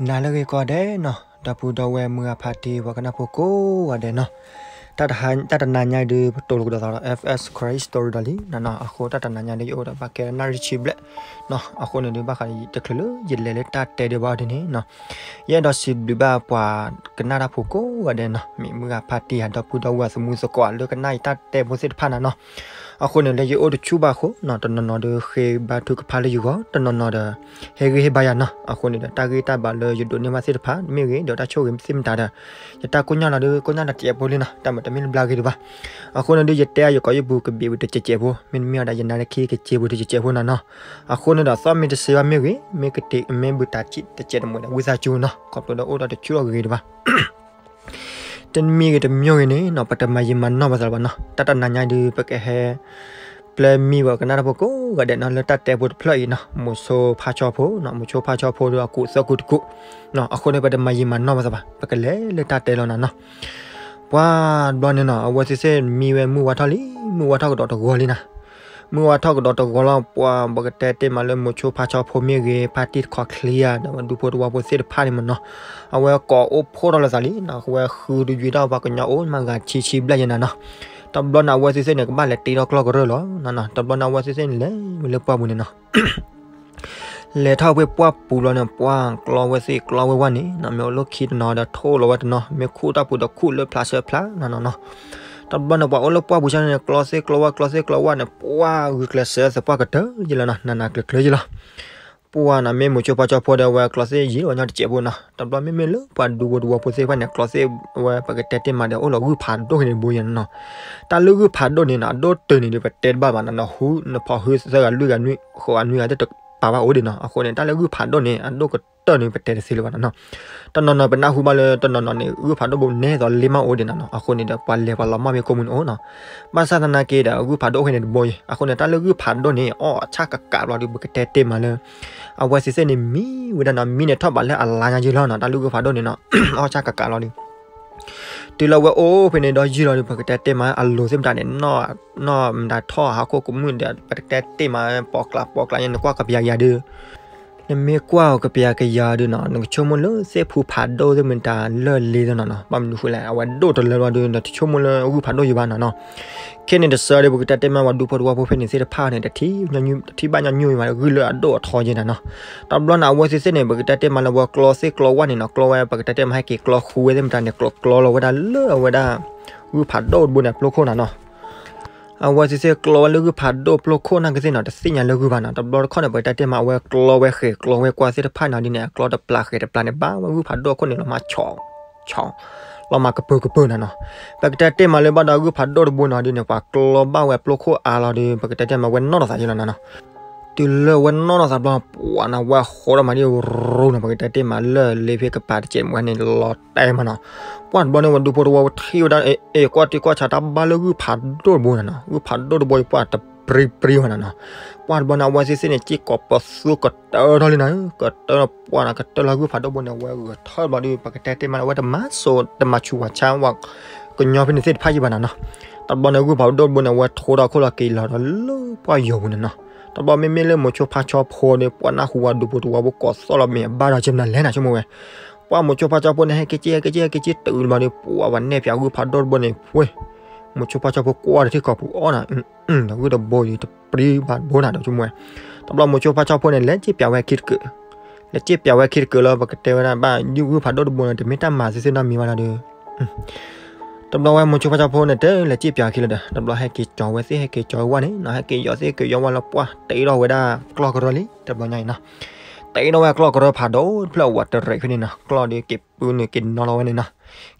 နၤလၢအဂ့ၤကိးဂၤဒဲးနီၤ, ဒီပုၢ်ဒီဝဲၢ်မုၢ်ဂၤဖါတံၢ် ပှၤကနၢ်ဖိကိးဂၤဒဲးနီၤ, တၢ်တဟါ တၢ်တနၤညါဒုး ပတိၢ်လိာ်ကဒီးသးဒီး F S Karen Story ဒီးလံနီၤနီၤ, အဃိတၢ်တနၤညါဒုး ယအိၣ်ဒီးဘၣ်ကဲနၣ်ရံၣ်ဆံဘျဲၣ်နီၤ, အဃိန့ၣ်ဒုး ဘၣ်ဃးတချုးလၢယလဲၤလၢတၢ်တဲဒံးဘၣ်အီၤဒ်န့ၣ်နီၤ, ယအဲၣ်ဒိးစံးဘျုးဘၣ်ပှၤကနၣ်တၢ်ဖိကိးဂၤဒဲးနီၤ, မ့ၢ်မုၢ်ဂၤဖါတံၢ်ဧါ ဒီပုၢ်ဒီဝဲၢ်သမူသကိးလၢကနၣ်ယတၢ်တဲဖိသ့ၣ်တဖၣ်နီၤနီၤ, အဃိန့ၣ်လၢယအိၣ်တဆူၣ်ဘၣ်အဃိနီၤ, တနီၤနီၤဒုးဃ့ဘါထုကဖၣ်လၢယဂီၢ်, တနီၤနီၤဒီး ဟ့ၣ်ဂံၢ်ဟ့ၣ်ဘါယၤနီၤ, အဃိန့ၣ်ဒီး တၢ်ဂ့ၢ်တၢ်ဘၣ်လၢယဒိးန့ၢ်ဘၣ်သ့ၣ်တဖၣ် မ့ၢ်ဂ့ၤ ဒီးတၢ်ဆိၣ်ဂ့ၤသ့ၣ်မတၤဒီး ယတၢ်ကိၢ်ညါလီၤဒုး ကိၢ်ညါလီၤတစဲးဖိလံနီၤ, တၢ်မၤတမ့ၢ်လၢဘျါဂ့ၤဒံးဘၣ်, အဃိန့ၣ်ဒုး ယတဲယကိးယပူၤကဘ့ၣ်ဝံၤတစဲးစဲးဖိ, မ့တမ့ၢ်ဝဲဒၣ်ယနါလၢခံကစဲးဖိတစဲးစဲးဖိနီၤနီၤ, အဃိန့ၣ်ဒီး သီမ့ၢ်တစဲးဘၣ်မ့ၢ်ဂ့ၤ, မ့ၢ်ကတ့ မ့ၢ်ဘုတၢ်စံးတစဲးတမှဲၤဒီး ဝံသးစူၤနီၤ, ခီဖျိဒီးအိၣ်ဒီးတဆူၣ်လီၤဂ့ၤဒံးဘၣ် တမံၤဂ့ၤတမံၤဂ့ၤန့ၣ်နီၤ, ပတမၤယံာ်မၤနီၢ်ဘၣ်သးလၢၤဘၣ်နီၤ, တၢ်တနၤညါဒုး ပကဟဲ ပျဲမံဝဲကနၣ်တၢ်ဖိကိးဂၤဒဲးနီၤ, လၢတၢ်တဲဖိတဖျၢၣ်အံၤနီၤ, မိၤဆိဖါဆီဖိနီၤ, မိၤဆိဖါဆီဖိဒီးအကူးသၢကူးတကူးနီၤ, အဃိန့ၣ် ပတမၤယံာ်မၤနီၢ်ဘၣ်သးဘၣ်, ပကလဲၤလၢတၢ်တဲလီၤနီၤနီၤ, ပှၤတဘျီန့ၣ်နီၤ, အဝဲသ့ၣ်သ့ၣ်မံဝဲမုၢ်ဝါထီၣ်လံ, မုၢ်ဝါထီၣ်ကဒီးတဂီၤလံနီၤ မုၢ်ဝါထီၣ်ကဒီးတဂီၤလီၤ, ပှၤပကတဲတ့ၢ်မးလၢမိၤဆိဖါဆီဖိမ့ၢ်ဂ့ၤ, ဖါတံၢ်တခီချ့ဧါ, ဒီးဒူဖိတဝီဖိသ့ၣ်တဖၣ်န့ၣ်မးနီၤ, အဝဲကိးအိၣ်ဖှိၣ်ထီၣ်လိာ်သးလံနီၤ, အဝဲဃုတယုၢ်တၢ်ပှၤကညီအိၣ်မးဂၤဆံဆံဘျဲၣ်ယဲနီၤနီၤ, တဘျီန့ၣ် အဝဲသ့ၣ်သ့ၣ်န့ၣ် ကဘၣ်လဲၤတ့ထီၣ်ကျီၢ်ကရၢလီၤနီၤနီၤ, တဘျီန့ၣ် အဝဲသ့ၣ်သ့ၣ်န့ၣ် လဲၤဝဲလၢပှၢ်ပူၤန့ၣ်နီၤ လဲၤထီၣ်ဝဲပှၢ်ပူၤလီၤန့ၣ် ပှၤကျီဝဲသ့ၣ်ကျီဝဲဝၣ်န့ၣ်နီၤ, မ့ၢ်အိၣ်လၢခံတနီၤဒီးထိၣ်လီၤဝဲတနီၤ, မ့ၢ်ခူၣ်တၢ်ပူၤဒီးခူၣ်လၢဖျါဆၢဖျါနီၤနီၤနီၤ, တဘျီန့ၣ် ပှၤအိၣ်လၢပှၢ်ပူၤဆၣ်န့ၣ် ကျီသ့ၣ်ကျီဝၣ် ကျီသ့ၣ်ကျီဝၣ်န့ၣ် ပှၢ်ဂုာ်ကျဲးစၢးသပှၢ်ကတၢၢ်ယဲလီၤနီၤ, နးနးကျၢၤကျၢၤယဲလီၤ ပှၢ်နီၤ မ့ၢ်မိၤဆိဖါဆီဖိဒီး အဝဲကျီသ့ၣ်ယံာ်လီၤဝဲညီတစဲးဖိနီၤ, တဘျီမ့မ့ၢ်လၢပှၤဒူဖိတဝီဖိသ့ၣ်တဖၣ်န့ၣ် ကျီသ့ၣ်ဝဲ ပကတဲတ့ၢ်မးဒီး အိၣ်လီၤဂုၢ်ဖးဒိၣ်န့ၣ်တဘိယဲနီၤနီၤ, တၢ်လၢဂုၢ်ဖးဒိၣ်န့ၣ်နီၤ အဒိၣ်တုၤန့ၣ်ဒီး ပတဲတဘၣ်ဘၣ်နီၤနီၤ, ဟူ နဖီၣ်ဟူသၢဂၤလွံၢ်ဂၤနွံ ဃိးဂၤနွံဂၤတပာ်ဘၣ်အိၣ်ဒံးနီၤ, အဃိန့ၣ် တၢ်လၢဂုၢ်ဖးဒိၣ်န့ၣ် အဒိၣ်ကတၢၢ်န့ၣ် ပတဲတသ့လၢၤဘၣ်နီၤနီၤ, တနီၤနီၤပနၢ်ဟူဘၣ်လၢ တနီၤနီၤန့ၣ် ဂုၢ်ဖးဒိၣ်ဘိန့ၢ်သိးလ့မးအိၣ်ဒံးနီၤနီၤ, အဃိန့ၣ်ဒီး ပှၤလဲၤပှၤလီၤမၢ်မ့ၢ်ကိးမုၢ်န့ၣ်အိၣ်နီၤ, ဘၣ်ဆၣ်သနာ်က့ဒီး ဂုၢ်ဖးဒိၣ်အဃိန့ၣ်တဘိယဲ, အဃိန့ၣ် တၢ်လၢဂုၢ်ဖးဒိၣ်န့ၣ် အီၣ်ဆၣ်ကကးဘျီဒီး ပကတဲတ့ၢ်မးလၢ အဝဲသ့ၣ်သ့ၣ်န့ၣ် မံဝဲဒၣ်နီၤ, မံန့ၣ်ထီၣ်ဘးလၢအလါညါယဲလီၤနီၤ, တၢ်လၢဂုၢ်ဖးဒိၣ်န့ၣ်နီၤ အီၣ်ဆၣ်ကကးလီၤဒီး တုၤလၢအဝဲအိၣ်ဖဲန့ၣ်ဒီးယံာ်လီၤဒီး ပကတဲတ့ၢ်မး အလိၤသ့ၣ်မတၤန့ၣ် နီၢ်မတၤထီၣ်ဟးခိၣ်ကမုၣ်ဒီး ပကတဲတ့ၢ်မး ပိာ်ကျးပိာ်ကျးညါ နကွၢ်ကပျးကယၤဒုး, နမ့ၢ်ကွၢ်ကပျးကယၤဒုးနီၤ နကဆိကမိၣ်လၢသ့ၣ်ဖူဖးဒိၣ်သ့ၣ်မတၤလၢာ်လ့သ့ၣ်နီၤနီၤ, ဘၣ်မနုၤဃိလဲၣ် အဝဲဒိၣ်တလၢဘျီဒီး နတဆိကမိၣ်လၢဂုၢ်ဖးဒိၣ်ယံၤဘၣ်နီၤနီၤ ခဲန့ၣ်တစၢဒီး ပကတဲတ့ၢ်မး ပှၤဒူဖိတဝီဖိဖဲန့ၣ်သ့ၣ်တဖၣ်န့ၣ် တထံၣ်ဘၣ်ညီနုၢ်ဘၣ် ဂုၢ်လၢအဒိၣ်အထီယဲနီၤနီၤ, တဘျီန့ၣ် အဝဲသ့ၣ်သ့ၣ်န့ၣ် ပကတဲတ့ၢ်မးလၢ ပှၤကျီသ့ၣ်ကျီဝၣ်န့ၣ်နီၤ ကျီဝဲ ပကတဲတ့ၢ်မး ဟဲက့ၤကျီဃူဝဲသ့ၣ်မတၤန့ၣ် ကျီကျီလီၤဝဲဒၣ်လၢအဝဲဒၣ် ဂုၢ်ဖးဒိၣ်တဘိန့ၣ် အပျိခိၣ်နီၤနီၤ အဝဲသ့ၣ်သ့ၣ်ကျီဝဲလၢဂုၢ်ဖးဒိၣ်ပျိခိၣ်နာ်က့သ့ၣ်နီၤ တသ့ၣ်ညါလၢဂုၢ်ဘၣ်နီၤ, တဘျီတခီၣ်န့ၣ် ပကတဲတ့ၢ်မး အဝဲကျီဝဲဃဲၤကျီဝဲကွၢ်သ့ၣ်တဖၣ်နီၤ ဒ်န့ၣ် အကျီတပျၢ်ဃဲၤတပျၢ်န့ၣ် ဘၣ်ဝဲဂုၢ်ဖးဒိၣ်အခိၣ်န့ၣ် လီၤမၢ်ဆီၣ် ဆီၣ် လီၤမၢ်ကပၢၤကပၢၤနီၤနီၤ, ပကတဲတ့ၢ်မးလၢဘၣ်ဒီးဂုၢ်ဖးဒိၣ်တဘိနီၤ ဒ်န့ၣ် ပှၤကျီဘၣ်ဝဲပျိခိၣ်အါလီၤဒီး ပကတဲတ့ၢ်မးဝဲနီၣ်ထီၣ်သးယဲလီၤနီၤနီၤ တုၤလၢဝဲနီၣ်ထီၣ်သးဘျီ ပှၤနီၤ ဝဲဃီဒီးမးဒ်ရိၤနီၤ ပကတဲတ့ၢ်မးလၢာ်လ့ဖဲကပၤတစဲးမးန့ၣ် လီၤတဲမးနီၤ, ပှၢ်တဘျီန့ၣ် ပှၤဒူဖိတဝီဖိထံၣ်ဝဲဒၣ် အ့ၣ် ကွၢ်တံၢ်ကွၢ်ဆးတၢ်ဘၣ်လၢဂုၢ်ဖးဒိၣ်တဘိနီၤနီၤ, ဂုၢ်ဖးဒိၣ်တဘိအံၤ ပှၢ်တပြံပြံဝဲနီၤနီၤ, ပှၢ်တဘျီန့ၣ် အဝဲသ့ၣ်သ့ၣ်န့ၣ် စ့ၢ်ကီးပသူကတၢၢ်ထီၣ်လံနီၤ ကတၢၢ်နီၤ ပှၢ်နီၤ ကတၢၢ်လီၤဂုၢ်ဖးဒိၣ်တဘိန့ၣ် အဝဲဂဲၤထၢၣ်ဘျီဒီး ပကတဲတ့ၢ်မး အဝဲတမၤစိးတမၤဆူးဝဲဆါဝဲ ကညီဖဲန့ၣ်သ့ၣ်တဖၣ်ယံၤဘၣ်နီၤနီၤ, တဘျီန့ၣ် ဂုၢ်ဖးဒိၣ်တဘိန့ၣ် အဝဲထိဒီးခိၣ်လီၤက့ၤလီၤဒီးလၢပှၢ်ယိာ်ပူၤန့ၣ်နီၤ, တဘျီမ့မ့ၢ်လၢမိၤဆိဖါဆီဖိဒီး ပှၤနၢ်ဟူဝဲဒူဖိတဝီဖိကိးသီၣ်လီၤမ့ၢ်အဘၣ်ဒီး ကမနၤလဲၣ်နၤဆိကမိၣ်ဝဲ ပှၢ်မိၤဆိဖါဆီဖိန့ၣ် ဟဲက့ၤက့ၤ ဟဲက့ၤက့ၤ ဟဲက့ၤက့ၤ တုၤတဘျီဒီး ပှၤဝဲနဲၣ်ပၠးဂုၢ်ဖးဒိၣ်တဘိန့ၣ်ဝဲ, မိၤဆိဖါဆီဖိကွၢ်ဒီးထံကီၢ်ပူၤအီၣ်နီၤ, ဒီးဂုၢ်တဘိဒီးတပြံဘၣ်တဘိနၤဒီးဆိကမိၣ်ဝဲ, တဘျီမိၤဆိဖါဆီဖိန့ၣ် လဲၤစ့ၢ်ပၠးဝဲခံတကၢၢ် လဲၤစ့ၢ်ပၠးဝဲခံတကၢၢ်လၢ ပကတဲဝဲဒၣ်ဘၣ် ယုၢ်ဂုၢ်ဖးဒိၣ်တဘိန့ၣ် တမ့ၢ်တၢ်မၤသ့သ့နီတမံၤဘၣ်ဒီး တဘျီဝဲမိၤဆိဖါဆီဖိန့ၣ် တဲလဲၤစ့ၢ်ပၠးခံလီၤဒီး တဘျီဟဲက့ၤကၠီၤဝဲသ့ၣ် ဟဲက့ၤကၠီၤဝဲဝၣ်န့ၣ်နီၤ ဟဲက့ၤယီၤသ့ၣ်က့ၤယီၤဝၣ်လၢပှၢ် တ့ထီၣ်ဝဲဒၣ်ကျီၢ်ကရၢလံ တဘျီညါအံၤနီၤ, တ့ထီၣ်ဝဲကျီၢ်ကရၢဖးဒိၣ်တဖျၢၣ်အဝဲတရံးဖဲန့ၣ်နီၤ ကျီၢ်ဒီးက့ၤပုၢ်န့ၣ် က့ၤနီၣ်လီၤဝဲန့ၣ်နီၤ,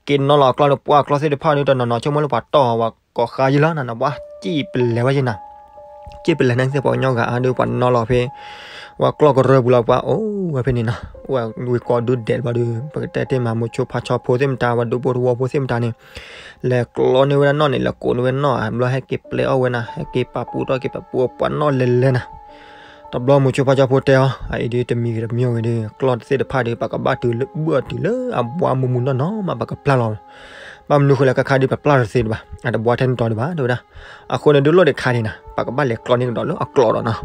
က့ၤနီၣ်လီၤအကျီၢ်ဒီး ပှၢ်ကျီၢ်သ့ၣ်တဖၣ်ဒီး တနီၤနီၤဆိကမိၣ်လၢပှၤတီၢ်ဝဲကိးဃါယံၤလီၤနီၤနီၤ ပှၢ်စံၣ်ပလဲၤဝဲယံၤနီၤ စံၣ်ပလဲၤန့ၣ်သ့ၣ် ပှၤကညီဂၤအါဒီး ပှၤနီၣ်လီၤဖဲ ပှၤကျီၢ်ကရၢပူၤလီၤ ပှၤအိၣ်ဝဲဖဲန့ၣ်နီၤ ဝဲဝံၤကိးဒုဒဲးတဘျီဒီး ပကတဲတ့ၢ်မး မိၤဆိဖါဆီဖိသ့ၣ်မတၤ ပှၤဒူဖိတဝီဖိသ့ၣ်မတၤန့ၣ် လဲၤကျီန့ၢ်ဝဲဒၣ်နီၣ်န့ၣ် လဲၤကိးန့ၢ်ဝဲနီၣ် ဘျီဟဲက့ၤပျဲအီၣ်ဝဲနၤ ဟဲက့ၤပာ်ပူၤထီၣ်က့ၤပာ်ပူၤ ပှၤနီၣ်လဲၤလဲၤနၤ တဘျီမိၤဆိဖါဆီဖိတဲအီၤ အအံၤဒုးတမံၤဂ့ၤတမံၤဂ့ၤဒီး ကျီၢ်တသ့ၣ်တဖၣ်ဒီး ပကဘၣ်တုၤလၢဘၣ်တုၤလၢအဘှါမုာ်မုာ်နီၢ်နီၢ်မး ပကပျၢ်လီၤ ဘၣ်မနုၤဃိလဲၣ် ခါခါဒုးပပျၢ်တသ့ဒံးဘၣ် အတဘှါထဲန့ၣ်တီဒံးဘၣ် တဲဝဲဒၣ် အဃိန့ၣ် ဒုးလိၣ်ဒံးခါန့ၣ်နီၤ ပကဘၣ်လဲၤကျီန့ၢ်ကဒီးလၢအကျီၢ်ဒီးနီၤ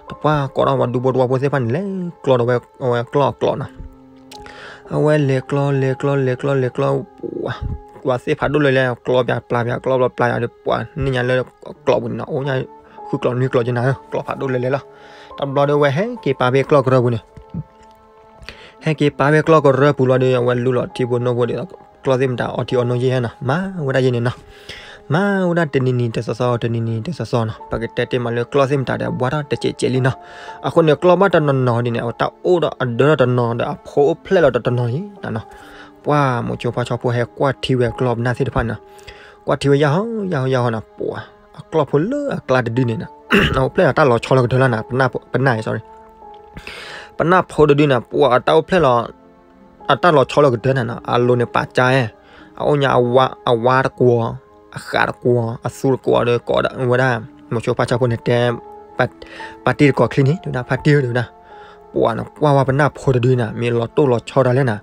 တပှၢ်ကိးထီၣ်ပှၤဒူဖိတဝီဖိသ့ၣ်တဖၣ်န့ၣ် လဲၤကျီဒီးဝဲအဝဲကျီၢ်အကျီၢ်နီၤ အဝဲလဲၤကျီ လဲၤကျီ လဲၤကျီ လဲၤကျီ, ပှၤသ့ၣ်ဖးဒိၣ်လၢလဲၤ ကျီပျးပျးပျး ကျီပျးပျးယၤဒီး ပှၤန့ၢ်ညါလၢကျီပူၤန့ၣ်နီၤ, အိၣ်ညါ ဃုကျီနွံကျီကနၤဧၢ, ကျီဖးဒိၣ်လဲၤလဲၤလီၤ. တဘျီဒီးအဝဲဟဲက့ၤပာ်ဖဲကျီၢ်ကရၢပူၤန့ၣ် ဟဲက့ၤပာ်ဖဲကျီၢ်ကရၢပူၤလီၤဒီး အဝဲလူလီၤထံဖိနိဖိဒီး ကျီၢ်သ့ၣ်မတၤအီထံအီနိယဲၢ်နီၤ, မၤဝဲဒၣ်ယဲၢ်န့ၣ်နီၤ, မၤဝဲဒၣ်တနံၤနံၤတစီစီ တနံၤနံၤတစီစီနီၤ, ပကတဲတ့ၢ်မးလၢကျီၢ်သ့ၣ်မတၤဒီး အဘှါထီၣ်တစဲးစဲးလံနီၤ. အဃိန့ၣ် ကျီၢ်ဘၣ်တနီၤနီၤဒ်န့ၣ် အတၢ်အိၣ်ဒီးအဒၢထီၣ်တနီၤဒီး အဖိအိၣ်ဖျဲၣ်လီၤတနီၤနီၤယဲၢ်နီၤ. ပှၤမိၤဆိဖါဆီဖိဟဲကွၢ်ထံဝဲကျီၢ်ပနၢ်သ့ၣ်တဖၣ်န့ၣ်နီၤ, ကွၢ်ထံဝဲယၢ်ဟီယၢ်ဟီယၢ်ဟီနီၤ, ပှၤ အကျီၢ်ဖိလၢအကျါတဒုန့ၣ်နီၤ, အအိၣ်ဖျဲၣ်လီၤတၢ်လီၤဆီလီၤကတၢၢ်လီၤနီၤ, ပနၢ် ပနၢ် sorry, ပနၢ်ဖိတဒုန့ၣ် ပှၤအတၢ်အိၣ်ဖျဲၣ်လီၤ အတၢ်လီၤဆီလီၤကတၢၢ်န့ၣ်နီၤ, အလိၤန့ၣ်ပာ်ကၠါ, အအိၣ်ညါအဝါတကွီၤ, အဃးတကွီၤ, အသူတကွီၤဒီး ကိးဝဲဒၣ် မိၤဆိဖါဆီဖိန့ၣ်တဲ ဖါတံၢ်တကိးချံန့ၣ် တဲဝဲဒၣ် ဖါတံၢ်ဧၢ တဲဝဲဒၣ်, ပှၤနကွၢ်ဝဲပနၢ်ဖိတဒုန့ၣ် မ့ၢ်လီၤတိၢ်လီၤဆီတၢ်လဲၣ်နီၤ,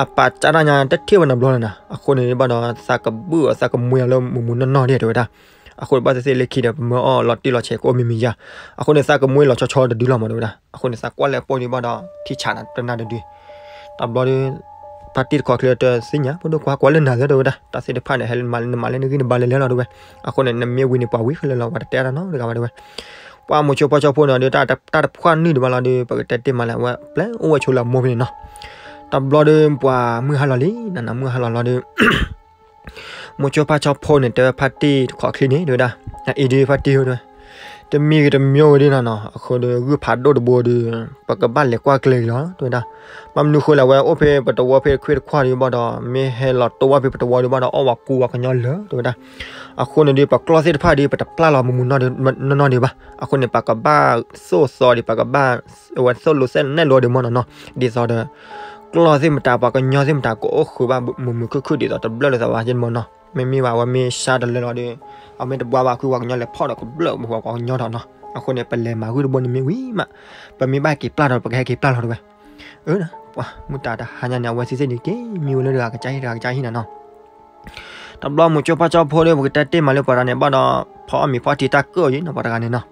အပာ်ကၠါတၢ်ညါတထံၣ်ဝဲနီတဘျီလၢၤနီၤ, အဃိန့ၣ်ဘၣ်ဒီး သးကဘုၣ်အီၤ သးကမှ့အီၤလၢမုၢ်မုၢ်နီၢ်နီၢ်ဒၣ် တဲဝဲဒၣ်. အဃိန့ၣ်ဘၣ်သ့ၣ်သ့ၣ်လၢခံဒီး ပမၢအီၣ်လီၤတံၢ်လီၤဆဲးကအိၣ်မံၤမံၤယါ, အဃိန့ၣ် သးကမှ့လီၤဆီဆီတဒုလီၤမး တဲဝဲဒၣ်. အဃိန့ၣ် သးကွၢ်လၢအပိၢ်ဒုးဘၣ်ဒီး ထံဆးနၤတနၢ်တဒု, တဘျီဒီး ဖါတံၢ်တကိးချံတသ့ၣ်ညါ ဖိဒိၣ်ခွါ ကွၢ်လၢနၤသ့ တဲဝဲဒၣ်, တၢ်သ့ၣ်တဖၣ်န့ၣ် ဟဲနမၤလၢနမၤလၢနဂံၢ်နဘါလဲၤလဲၤလီၤ တဲဝဲ. အဃိန့ၣ် နမ့ၢ်ဝံၤန့ၣ် ပှၤဝံၤခဲလၢာ်လီၤ ပှၤတတဲတၢ်နီတဂၤဘၣ် တဲဝဲ. ပှၤမိၤဆိဖါဆီဖိန့ၣ်ဒီး တၢ်တဖှၣ်နုာ်ဒံးဘၣ်လီၤဒီး ပကတဲတ့ၢ်မးလၢ အဝဲပျဲအိၣ်ဝဲဆိလၢအမိၢ်ဖဲန့ၣ်နီၤ. တဘျီဒီး ပှၤမုၢ်ဟါလီၤလံ နနီၤ မုၢ်ဟါလီၤလီၤဒီး မိၤဆိဖါဆီဖိန့ၣ် တဲဝဲဖါတံၢ်တကိးချံန့ၣ် တဲဝဲဒၣ်, အအံၤဒုးဖါတံၢ်ဧၢ တဲဝဲ, တမံၤဂ့ၤတမံၤဂ့ၤဒ်နီၤနီၤ အဃိဒီး ဂုၢ်ဖးဒိၣ်တဘိဒီး ပကဘၣ်လဲၤကွၢ်ကျဲၤက့ၤလီၤ တဲဝဲဒၣ်. ဘၣ်မနုၤဃိလဲၣ် အဝဲအိၣ်ဖဲပတဝီဖဲခွ့တခွးဒံးဘၣ်ဒီး မ့ၢ်ဟဲလီၤတိၢ်ဘၣ်ဖဲပတဝီဒံးဘၣ်ဒီး အီၣ်ဝဲကူဝဲကညီလၢာ် တဲဝဲဒၣ်. အဃိန့ၣ်ဒီး ပကျီၢ်သ့ၣ်တဖၣ်ဒီး ပတပျၢ်လီၤမုၢ်မုၢ်နီၢ်နီၢ်ဒံးဘၣ်. အဃိန့ၣ် ပကဘၣ်သိၣ်သီဒံး ပကဘၣ် အဝဲသိၣ်လိသဲၣ်နဲၣ်လိဒံးမ့ၢ်နီၤနီၤ. ဒ်သိးဒီး ကျီၢ်သ့ၣ်မတၤ ပှၤကညီသ့ၣ်မတၤ ကအိၣ်ဃုာ်ဘၣ်မုာ်မုာ်ခုၣ်ခုၣ်ဒ်သိးတဘျၢၣ်လိာ်သးဘၣ် ယဲၢ်မ့ၢ်နီၤ. မ့မ့ၢ်ဘၣ် အဝဲမ့ၢ်ဆါတလၢလီၤဒီး အမ့ၢ်တဘှါဘၣ် ခုၣ်ပှၤကညီလဲၤဖီၣ်ဒီးကဘျၢၣ်ပှၤကညီထီၣ်နီၤ. အဃိန့ၣ် ပလဲၤမၤဂုၢ်တဘိန့ၣ်မ့ၢ်ဝံၤမး ပမ့ၢ်ဘၣ်က့ၤပျၢ်ထီၣ် ပကဟဲက့ၤပျၢ်လီၤတဲဝဲ. အၢ ပှၤမုၢ်တၤတဟါညါန့ၣ် အဝဲသ့ၣ်သ့ၣ်န့ၣ် က့ၤမံဝဲလၢတဂၤကစၢ်ဟံၣ် တဂၤကစၢ်ဟံၣ်နၤနီၤ. တဘျီမိၤဆိဖါဆီဖိဒီး ပကတဲတ့ၢ်မးလၢပှၤတဂၤန့ၣ် ဘၣ်ဒီး ဖီအီၣ်မ့ၤဖီအီထံတၢ်ကၢၣ်အီၤယံၤနီၤ ပှၤတဂၤန့ၣ်နီၤ.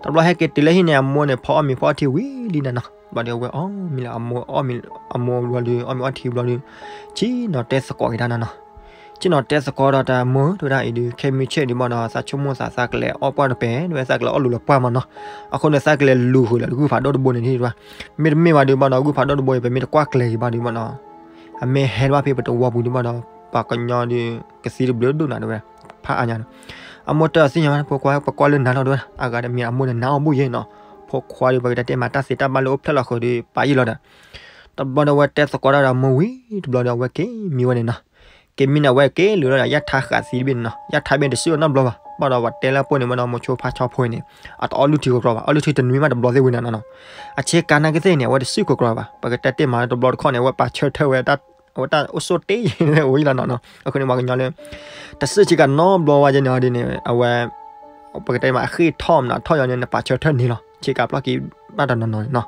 တဘျီဟဲက့ၤတုၤလၢဟံၣ်န့ၣ် အမိၢ်န့ၣ် ဖီအီၣ်မ့ၤဖီအီထံဝံၤလံနၤနီၤ. ဘၣ်ဒီးအဝဲအီၣ်မ့ၤလၢအမိၢ် အီၣ်မ့ၤအီထံဘျီဒီး ဆ့ၣ်နီၤတဲသကိးက့ၤတၢ်နၤနီၤ. ဆ့ၣ်နီၤတဲသကိးဒီးတၢ်မိၢ်ဧၢ တဲဝဲဒၣ်အံၤဒီး ခဲမုၢ်ဆ့ၣ်ဒံးဘၣ်ဒီး သးဆိကမိၣ်သး သးကလဲၤအီၣ်ပှၢ်တပဲ တဲဝဲ သးကလဲၤအီၣ်လူၤလၢပှၢ်မးနီၤ. အဃိန့ၣ် သးကလဲၤလူၤဃုာ်လၢဂုၢ်ဖးဒိၣ်တဘိန့ၣ်ဒံးတဲဝဲ. မ့တမ့ၢ်ဘၣ်ဒံးဘၣ်ဒီး ဂုၢ်ဖးဒိၣ်တဘိအံၤ ပမ့ၢ်တကွၢ်ကျဲၤက့ၤဘၣ်ဒံးဘၣ်ဒီး အမ့ၢ်ဟဲဘၣ်ဖဲပတဝီပူၤဒံးဘၣ်ဒီး ပှၤကညီဒီး ကသံတဘျုးဒိၣ်နၤ တဲဝဲ. ဖးအါညါဒီး အမိၢ်တဲအီၤသ့ၣ်ညါဘၣ် ဖိခွါ ပကွၢ်လၢနၤလီၤ တဲဝဲ. အဂၤတမံၤအမိၢ်န့ၣ် နၤအီၣ်ဘူၣ်ယဲနီၤ. ဖိခွါဒီး ပကတဲတ့ၢ်မး တၢ်သ့တၢ်ဘၣ်လၢအိၣ်ဖျဲၣ်လီၤဃုာ်ဒီး ပာ်ယံာ်လီၤဒီး တဘျီဒီးအဝဲတဲသကိးတၢ်ဒီးအမိၢ်ဝံၤတဘျီဒီး အဝဲက့ၤမံဝဲန့ၣ်နီၤ. က့ၤမံန့ၣ် အဝဲက့ၤလူၤဒီး ယၢ်ထါဃာ်သံတဘ့ၣ်န့ၣ်နီၤ. ယၢ်ထါဘ့ၣ်တစုၣ်နီတဘျီဘၣ်. ဘၣ်ဒီးပှၤတဲလၢအပိၢ်န့ၣ် ဘၣ်ဒီးမိၤဆိဖါဆီဖိန့ၣ် အတအီၣ်လုၢ်ထံကကြီဘၣ်. အီၣ်လုၢ်ထံတနွံမးတဘျီသ့ၣ်ဝံၤနၤနီၤနီၤ. အဆ့ကၤနာ်က့သ့ၣ်န့ၣ် အဝဲတစုၣ်ကကြီဘၣ်. ပကတဲတ့ၢ်မးလၢတဘျီတခီၣ်န့ၣ် အဝဲပာ်ဆၢထၢၣ်ဝဲ အဝဲတၢ်အိၣ်ဆိၣ်တ့ၢ်ဝဲယံၤလီၤနီၤနီၤ. အဃိန့ၣ် ပှၤကညီလၢ တစုၣ်ဆ့ကၤနီတဘျီဝဲယဲန့ၣ်ဒ်န့ၣ် အဝဲ ပကတဲမး အဃ့ၢ်ထီၣ်မးနီၤ ထီၣ်ယီၤန့ၣ် နပာ်ဆၢထၢၣ်န့ၣ်လီၤ. ဆ့ကၤပျီၢ်က့ၤဘၣ်တနီၤနီၤန့ၣ်နီၤ.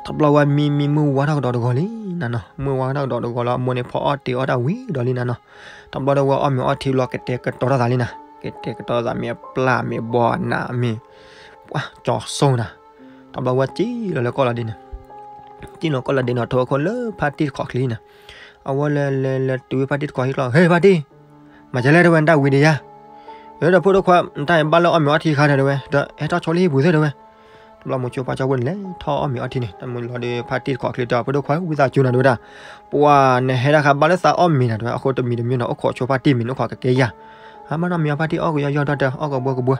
တဘျီဝဲမံမံမုၢ်ဝါထီၣ်ကဒီးတဂီၤလံနၤနီၤ. မုၢ်ဝါထီၣ်ကဒီးတဂီၤလီၤ အမိၢ်န့ၣ်ဖီအီၣ်တ့ၤအီၣ်တၢ်ဝံၤဒီးလံနၤနီၤ. တဘျီဒီးဝဲအီၣ်မ့ၤအီထံဘျီ ကတဲာ်ကတီၤတၢ်သးလံနၤ. ကတဲာ်ကတီၤသးမ့ၢ်အပျၢ်မ့ၢ်ဘီနးမ့ၢ် ပှၤကၠီၤစိနၤ. တဘျီဝဲစံၣ်လီၤလၢကီၢ်လီၤဒ့န့ၣ် စံၣ်လီၤကီၢ်လီၤဒ့န့ၣ် ထိၣ်ခိၣ်လၢဖါတံၢ်တကိးချံနၤ. အဝဲလဲၤလဲၤလဲၤတုၤဖါတံၢ်တကိးဟံၣ်ကျီ ဟ့ၣ်ဖါတံၢ် မၤကလဲၣ်တဲဝဲ နတၢ်ဝံၤဒံးယါ. အၢ ဒီးဖိဒိၣ်ခွါ နတၢ်ဘၣ်လၢအီၣ်မ့ၤအီထံခါဒီးတဲဝဲ ဒီးဟဲထီၣ်ဆိလၢဟံၣ်ပူၤသ့ၣ်တဲဝဲ. တဘျီမိၤဆိဖါဆီဖိန့ၣ် လဲၤထီၣ်အီၣ်မ့ၤအီထံန့ၣ် တမုၢ်လီၤဒီး ဖါတံၢ်တကိးချံတဲအီၤ ဖိဒိၣ်ခွါ ဝံသးစူၤနၤတဲဝဲဒၣ်. ပှၤနဟဲတၢ်ခါဘၣ်လၢသးအီၣ်မ့ၤနၤတဲဝဲ အဃိတမံၤတမံၤနီၤ အိၣ်ခိးဆိဖါတံၢ်မ့ၤန့ၣ် အိၣ်ခိးကကဲယၤ. အမ့ၢ်နီၢ်မ့ၤအီဖါတံၢ်အီၣ်ကယီယီဒီးတဲ အီၣ်ကဘှီကဘှီ.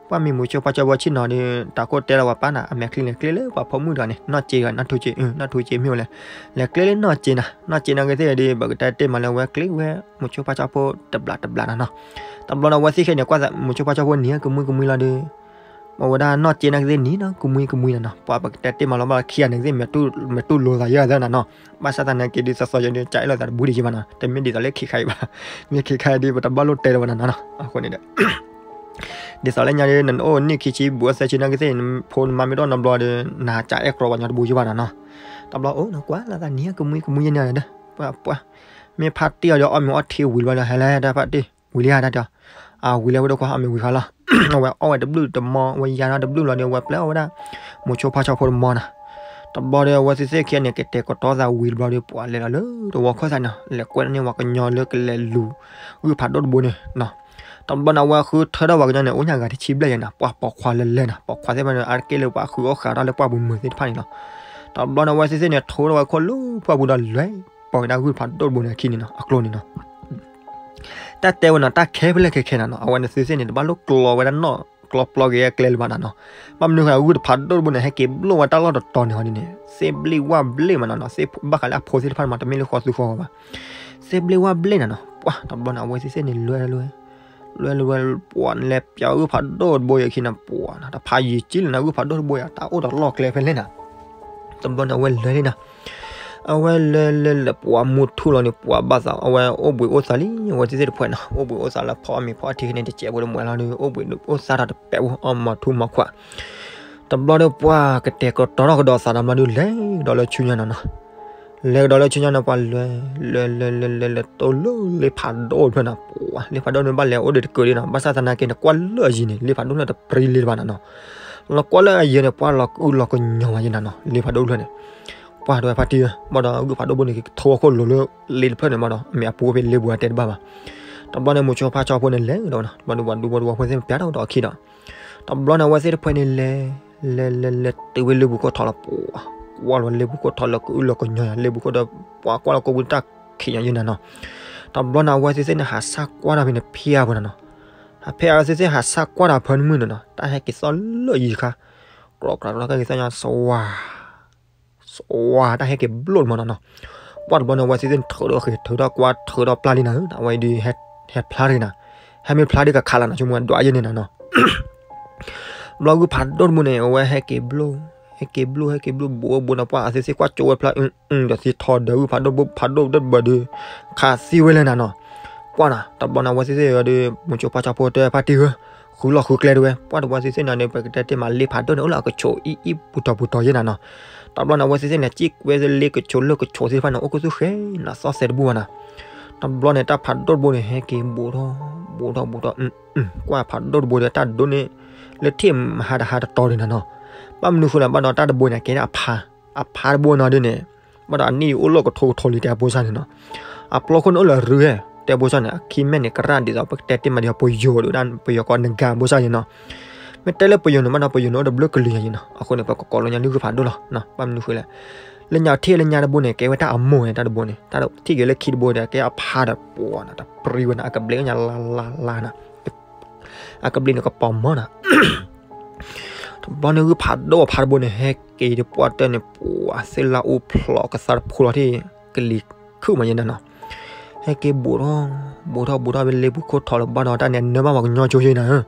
ပှၤမ့ၢ်မိၤဆိဖါဆီဖိဆ့ၣ်နီၤဒီး တၢ်ခိၣ်တဲလီၤပှၤပၢ်နၤ အမဲာ်ချံလဲၤကျ့လၢပှၤဖိမုၣ်တဂၤန့ၣ် နီၢ်စ့တဂၤ နီၢ်ထူစ့ နီၢ်ထူစ့မ့ၢ်ဝဲလဲၣ်. လဲၤကျ့လၢနီၢ်စ့နၤ နီၢ်စ့နာ်က့သ့ၣ်ဒီး ပကတဲတ့ၢ်မးလၢဝဲကျ့ဝဲ မိၤဆိဖါဆီဖိတဘျးတဘျးနၤနီၤ. တဘျီဒီးဝဲသ့ၣ်ခဲန့ၣ် ကွၢ်မိၤဆိဖါဆီဖိနံၤကမှံကမှံလီၤဒီး မ့ၢ်ဝဲဒၣ်နီၢ်စ့နာ်က့သ့ၣ်နံၤနီၤ ကမှံကမှံနၤနီၤ. ပှၤပကတဲတ့ၢ်မးလီၤဘၣ်ခံဂၤန့ၣ်သ့ၣ် မ့ၢ်တူၢ်လိာ်သးယဲၢ်သၢနၤနီၤ. ဘၣ်ဆၣ်သနာ်က့ဒ်သိးသိးယဲဒ် ကၢ်အဲၣ်လိာ်သးတဘူးဒံးယံၤဘၣ်နီၤ. တမ့ၢ်ဒ်သိးလၢခံခါအံၤဘၣ်. မ့ၢ်ခံခါအံၤဒ် ပတဘၣ်လိၣ်တဲလၢၤဘၣ်နၤနီၤ. အဃိန့ၣ်ဒီး ဒ်သိးလၢညါဒ် နအိၣ်နံၣ်ခံဆံဘူးအသၢဆံနာ်က့သ့ၣ် နဖိနမါမ့ၢ်တအိၣ်နီတဘျီဒီး နကၢ်အဲၣ်ကြီပှၤကညီတဘူးယံၤဘၣ်နၤနီၤ. တဘျီအိၣ်နကွၢ်လၢသးနံၤကမှံကမှံယဲၢ်နၤဒီး ပှၤ ပှၤ မ့ၢ်ဖါတံၢ်အီၤဒီးအီၣ်မ့ၤအီထံဝံၤဘျီဒီး ဟဲလၢတၢ်ဖါတံၢ်ဝံၤလံဧါတၢ်တဲအီၤ. အဝံၤလၢဝဲဒၣ်ခွါအီၣ်မ့ၤဝံၤဃီလီၤ. အဝဲအီၣ်ဝဲတဘျုးတမီ ဝဲယါထီၣ်တဘျုးလီၤဒီး ဝဲပျဲအီၣ်ဝဲဒၣ် မိၤဆိဖါဆီဖိတမီနၤ. တဘျီဒီးအဝဲသ့ၣ်သ့ၣ်ခံဂၤန့ၣ် ကတဲာ်ကတီၤသးဝံၤတဘျီဒီး ပှၤလဲၤလီၤလၢတဝီခီၣ်သးန့ၣ် လဲၤကွဲန့ၢ်ဝၤကညီလၢကလဲၤလူၤဂုၢ်ဖးဒိၣ်တဘိန့ၣ်နီၤ. တဘျီန့ၣ် အဝဲဃုထၢထီၣ်ဝၤကညီန့ၣ် အိၣ်ညါဂၤတဆံဘျဲၣ်ယဲနီၤ, ပှၤပိာ်ခွါလၢလဲၤနီၤ, ပိာ်ခွါသ့ၣ်တဖၣ်န့ၣ် အါတက့ၢ်လၢပှၤဃုအီၣ်ဃာ်တၢ်လၢပှၢ်ပူၤမုာ်သ့ၣ်တဖၣ်န့ၣ်လီၤ. တဘျီန့ၣ် အဝဲသ့ၣ်သ့ၣ်န့ၣ် ထိထီၣ်ဝဲခိၣ်လၢပှၢ်ပူၤဒီးလဲၤပိာ်က့ၤဒၣ်ဂုၢ်ဖးဒိၣ်တဘိန့ၣ် အခံန့ၣ်နီၤ, အကျိၤန့ၣ်နီၤ. တၢ်တဲဝဲနီၤ တၢ်ခဲဖဲလဲၣ်ခဲခဲနၤနီၤ, အဝဲန့ၣ်သ့ၣ်သ့ၣ်န့ၣ် တဘၣ်လိၣ်ကျီဝဲဒၣ်နီၣ် ကျီပျီက့ၤအကျဲလၢၤဘၣ်နၤနီၤ. ဘၣ်မနုၤဃိ ဂုၢ်တဖးဒိၣ်တဘိန့ၣ် ဟဲက့ၤဘျိၣ်ဝဲတၢ်လီၢ်တတီၤန့ၣ်ဟီဒ်န့ၣ် သ့ၣ်ဘျ့ၣ်ဝၣ်ဘျ့ၣ်မးနၤနီၤ, သ့ၣ်ဘၣ်ဃးလၢအဖိသ့ၣ်တဖၣ်န့ၣ်မး တမ့ၢ်လၢဃီသူဃီဂီၤဘၣ်, သ့ၣ်ဘျ့ၣ်ဝၣ်ဘျ့ၣ်နၤနီၤ. ပှၢ်တဘျီန့ၣ် အဝဲသ့ၣ်သ့ၣ်န့ၣ် လွဲလွဲ လွဲလွဲ ပှၢ်န့ၣ်လဲၤပျီဂုၢ်ဖးဒိၣ်တဘိအခံနၤ, ပှၢ်နၤ တဖးယံာ်ကံလၢနၤ ဂုၢ်ဖးဒိၣ်တဘိယၤ တၢ်အိၣ်ဒီးလီၢ်ကျဲဖဲလဲၣ်နၤ. တဘျီန့ၣ် အဝဲလဲၤလံနၤ, အဝဲလဲၤလဲၤလဲၤ ပှၢ်မူထူၣ်လီၤန့ၣ် ပှၢ်ဘၣ်သး အဝဲအိၣ်ဘှံးအိၣ်သါလံ အဝဲသ့ၣ်သ့ၣ်တဖၣ်နၤ, အိၣ်ဘှံးအိၣ်သါလၢဖီအီၣ်မ့ၤဖီအီထံန့ၣ် တစဲးဖိတမှဲၤလီၤဒီး အိၣ်ဘှံးအိၣ်သါထီၣ်တပဲာ်ဖိ အီၣ်မၤထူမၤခွး. တဘျီဒီးပှၢ် ကတဲာ်ကတီၤထီၣ်ကဒီးသးဒီးမၤဒုး လဲၤကဒီးလၢဆူညါနၤနီၤ. လဲၤကဒီးလၢဆူညါန့ၣ် ပှၢ်လဲၤ လဲၤလဲၤလဲၤလဲၤလဲၤ တိၢ်လၢလ့ဖးဒိၣ်တဖျၢၣ်နၤ, ပှၢ် လ့ဖးဒိၣ်န့ၣ် ဘၣ်လဲၤအိၣ်ဒီးတကၢးဒံးနၤ, ဘၣ်ဆၣ်သနာ်က့န့ၣ် ကွၢ်လၢအယံၤန့ၣ် လ့ဖးဒိၣ်တဖျၢၣ်တပြံလ့တဘၣ်နၤနီၤ. လီၤကွၢ်လၢအယံၤန့ၣ် ပှၢ်လီၤကအုလီၤကညီၤမးယဲနၤနီၤ, လ့ဖးဒိၣ်တဖျၢၣ်န့ၣ်. ပှၢ်တဝဲဖါတံၢ်ဧၢ, ဘၣ်ဒီးဂုၢ်ဖးဒိၣ်တဘိန့ၣ် ကထိဝဲခိၣ်လိၤလၢလ့တဖျၢၣ်န့ၣ် ဘၣ်ဒီး အမ့ၢ်အပူၤဖဲလ့ပူၤအတဲတဘၣ်ဘၣ်. တဘျီန့ၣ် မိၤဆိဖါဆီဖိန့ၣ်လဲၤကဒီးနၤ, တဘျီန့ၣ် ပှၢ်ဒူဖိတဝီဖိသ့ၣ်ပျးထီၣ်ဒီးအခံဒီး တဘျီန့ၣ် အဝဲသ့ၣ်တဖၣ်န့ၣ်လဲၤ လဲၤလဲၤလဲၤတုၤဝဲလ့ပူၤခိၣ်ထီၣ်လီၤ, ပှၢ်ကွၢ်လီၤလ့ပူၤခိၣ်ထီၣ်လၢကအုလီၤကညီၤယၤ လ့ပူၤခိၣ်ဒီး ပှၢ်ကွၢ်လီၤကိးပူၤတၢ်ခံးညါယဲနၤနီၤ. တဘျီန့ၣ် အဝဲသ့ၣ်သ့ၣ်န့ၣ် ဟးဆၣ်ကွၢ်တၢ်ဖဲန့ၣ်ဖျါဖိနၤနီၤ. ဖဲအဝဲသ့ၣ်သ့ၣ်ဟးဆၣ်ကွၢ်တၢ်ဖဲန့ၣ်မုၢ်န့ၣ်နီၤ တၢ်ဟဲက့ၤသီၣ်လၢယံၤတခါ, ကြိးကြးကြိးက့ၤသီၣ်ညါ စဝၤ စဝၤ တၢ်ဟဲက့ၤဘျိၣ်တမီၤနီၤနီၤ. ပှၢ်တဘျီန့ၣ် အဝဲသ့ၣ်သ့ၣ်န့ၣ် ထုးဒီးဃ့ၢ်ထုးဒီးကွၢ်ထုးဒီးပျၢ်လံနၤဧၢ, အဝဲဒုး ဟဲဖျါတဂ့ၤနၤ, ဟဲမ့ၢ်ဖျါဒုးကခးလီၤနၤ ဆိကမိၣ်ဒွးယဲန့ၣ်နၤနီၤ. ဘျီဂုၢ်ဖးဒိၣ်တဘိန့ၣ် အဝဲဟဲက့ၤဘျိၣ် ဟဲက့ၤဘျိၣ် ဟဲက့ၤဘျိၣ် ဘိးဘိးဒီး ပှၢ်အဝဲသ့ၣ်သ့ၣ်ကွၢ်ကၠိဝဲဖျါ အုဒီးသံထီၣ်ဒီးဂုၢ်ဖးဒိၣ်ဘိဖးဒိၣ်တဘၣ်ဒီး ခးသံဝဲလဲၣ်နၤနီၤ. ပှၢ်နၤ တဘျီန့ၣ် အဝဲသ့ၣ်သ့ၣ်ဒီး မိၤဆိဖါဆီဖိတဲဖါတံၢ်ဧၢ, ဃုလီၢ်ဃုကျဲတဝဲ, ပှၢ်တဝဲသ့ၣ်သ့ၣ်နၤန့ၣ် ပကတဲတ့ၢ်မးလ့ဖးဒိၣ်န့ၣ် အိၣ်လၢအကဆိးအံၣ်အံၣ်ပူၤတီၤပူၤတီၤယဲနၤနီၤ. တဘျီန့ၣ် အဝဲသ့ၣ်သ့ၣ်န့ၣ် စံၣ်ကွဲလ့ကဆိးလၢကဆိးသ့ၣ်တဖၣ်န့ၣ် အိၣ်ခိၣ်သူၣ်ဃဲနၤ သီၣ်သဲးတဘူၣ်ဘၣ်နၤ. တဘျီန့ၣ် တၢ်ဖးဒိၣ်တဘိန့ၣ် ဟဲက့ၤဘူးထီၣ် ဘူးထီၣ် ဘူးထီၣ် ကွၢ်ဖးဒိၣ်တဘိဒီး တၢ်ဒိးန့ၢ် လၢထံၣ်မဟါတဟါတတီၤဒံးနၤနီၤ. ဘၣ်မနုၤဃိလဲၣ် ဘၣ်ဒီးတၢ်တဘိန့ၣ် ကဲဒၣ်အဖါ အဖါတဘိနီၤဒ်န့ၣ်, ဘၣ်ဒီးအနံၣ်အိၣ်လၢကထိကထိလံ တဲအဖိစၢ်န့ၣ်နီၤ. အပျီခိၣ်န့ၣ်အိၣ်လၢအရုၤဟဲ တဲအဖိစၢ်န့ၣ်, အခံမဲာ်န့ၣ် ကရၣ်ဒ်သိး ပကတဲတ့ၢ်မးဒ်သိး ပယိၤဒ်ဝဲဒၣ် ပယီၤကိးနဂၤအဖိစၢ်န့ၣ်နီၤ. မ့ၢ်တဲလၢပယိၤန့ၣ် ဘၣ်ဒီးပယိၤန့ၣ် အိၣ်ဒီးဘျၢကလုာ်ညါန့ၣ်နီၤ. အဃိန့ၣ် ပကကိးလီၤညါလၢဂုၢ်ဖးဒိၣ်လီၤ. ဘၣ်မနုၤဃိလဲၣ်, လၢညါထံၣ်လၢညါတဘိန့ၣ် ကဲဝဲတၢ်အမိၢ်န့ၣ် တၢ်တဘိန့ၣ်, တၢ်ထံၣ်က့ၤလၢခံတဘိန့ၣ် ကဲအဖါဒီးပှၤနၤ တပြံဝဲနၤ အကဘျံးအိၣ်ညါလါလါလါနၤ. အကဘျံးန့ၣ်ကပီၤမီၤနၤ. တဘျီန့ၣ် ဂုၢ်ဖးဒိၣ်အဖါတဘိန့ၣ် ဟဲက့ၤတပှၢ်တၢၢ်န့ၣ် ပှၤသ့ၣ်လၢအူဖျိးကသါတဖူလီၤထံၣ် ကလံၤခုၣ်မးယဲနၤနီၤ. ဟဲက့ၤဘူးထီၣ် ဘူးထီၣ် ဘူးထီၣ်ဖဲလ့ပူၤခိၣ်ထီၣ်လၢၤဘၣ်ဒီး တၢ်န့ၣ်အနၢဘၣ်ပှၤကညီကၠိယဲနၤဧၢ.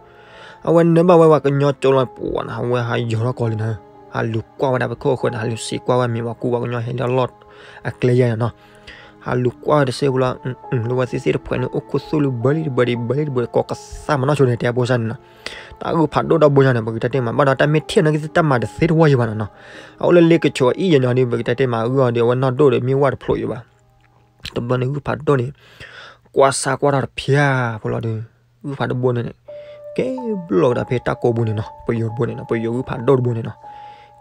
အဝဲနၢဘၣ်ဝဲပှၤကညီကၠိလီၤ ပှၤနၤ အဝဲဟးယီၤထီၣ်ကီးလံနၤဧၢ. ဟးလူၤကွၢ်ဝဲဒၣ်ဖဲခိၣ်အဃၢၤန့ၣ် ဟးလူၤစံးကွၢ်ဝဲမ့ၢ်ပှၤကူပှၤကညီဟဲလၢအလီၢ်အကျဲယဲနၤနီၤ. ဟးလူၤကွၢ်ဝဲတစဲးဖိလီၤ လၢဝဲသ့ၣ်သ့ၣ်တဖှဲးန့ၣ် အိၣ်ခိၣ်သူၣ်လၢဘၢလံတဘၢဒံး ဘၢလံတဘၢဒံး ကိးကသၣ်မနီၢ်ဆိန့ၣ် တဲအဖိစၢ်န့ၣ်နီၤ. တၢ်ဂုၢ်ဖးဒိၣ်ဒီဘိညါန့ၣ် ပကတဲတ့ၢ်မး ဘၣ်ဒီးတၢ်မ့ၢ်ထံၣ်နီၢ်ကီၢ်တၢ်မၤတသ့တဝီယဲဘၣ်နၤနီၤ. အအိၣ်လၢလ့ကဆိးအံၣ်ယဲန့ၣ်ဒီး ပကတဲတ့ၢ်မး အဂုၢ်အီၤဒီး အဝဲနီၢ်ဒိၣ်ဒီး မ့ၢ်ဝၣ်တဖျိးယဲဘၣ်. တဘျီန့ၣ် ဂုၢ်ဖးဒိၣ်န့ၣ် ကွၢ်စၢ်ကွၢ်ထီၣ်တဖျါဖိလီၤဒီး ဂုၢ်ဖးဒိၣ်တဘိန့ၣ် က့ၤဘျိၣ်ကဒီးဖဲတၢ်ကိးပူၤန့ၣ်နီၤ, ပယိၤတဘိန့ၣ်နီၤ, ပယိၤဂုၢ်ဖးဒိၣ်တဘိန့ၣ်နီၤ,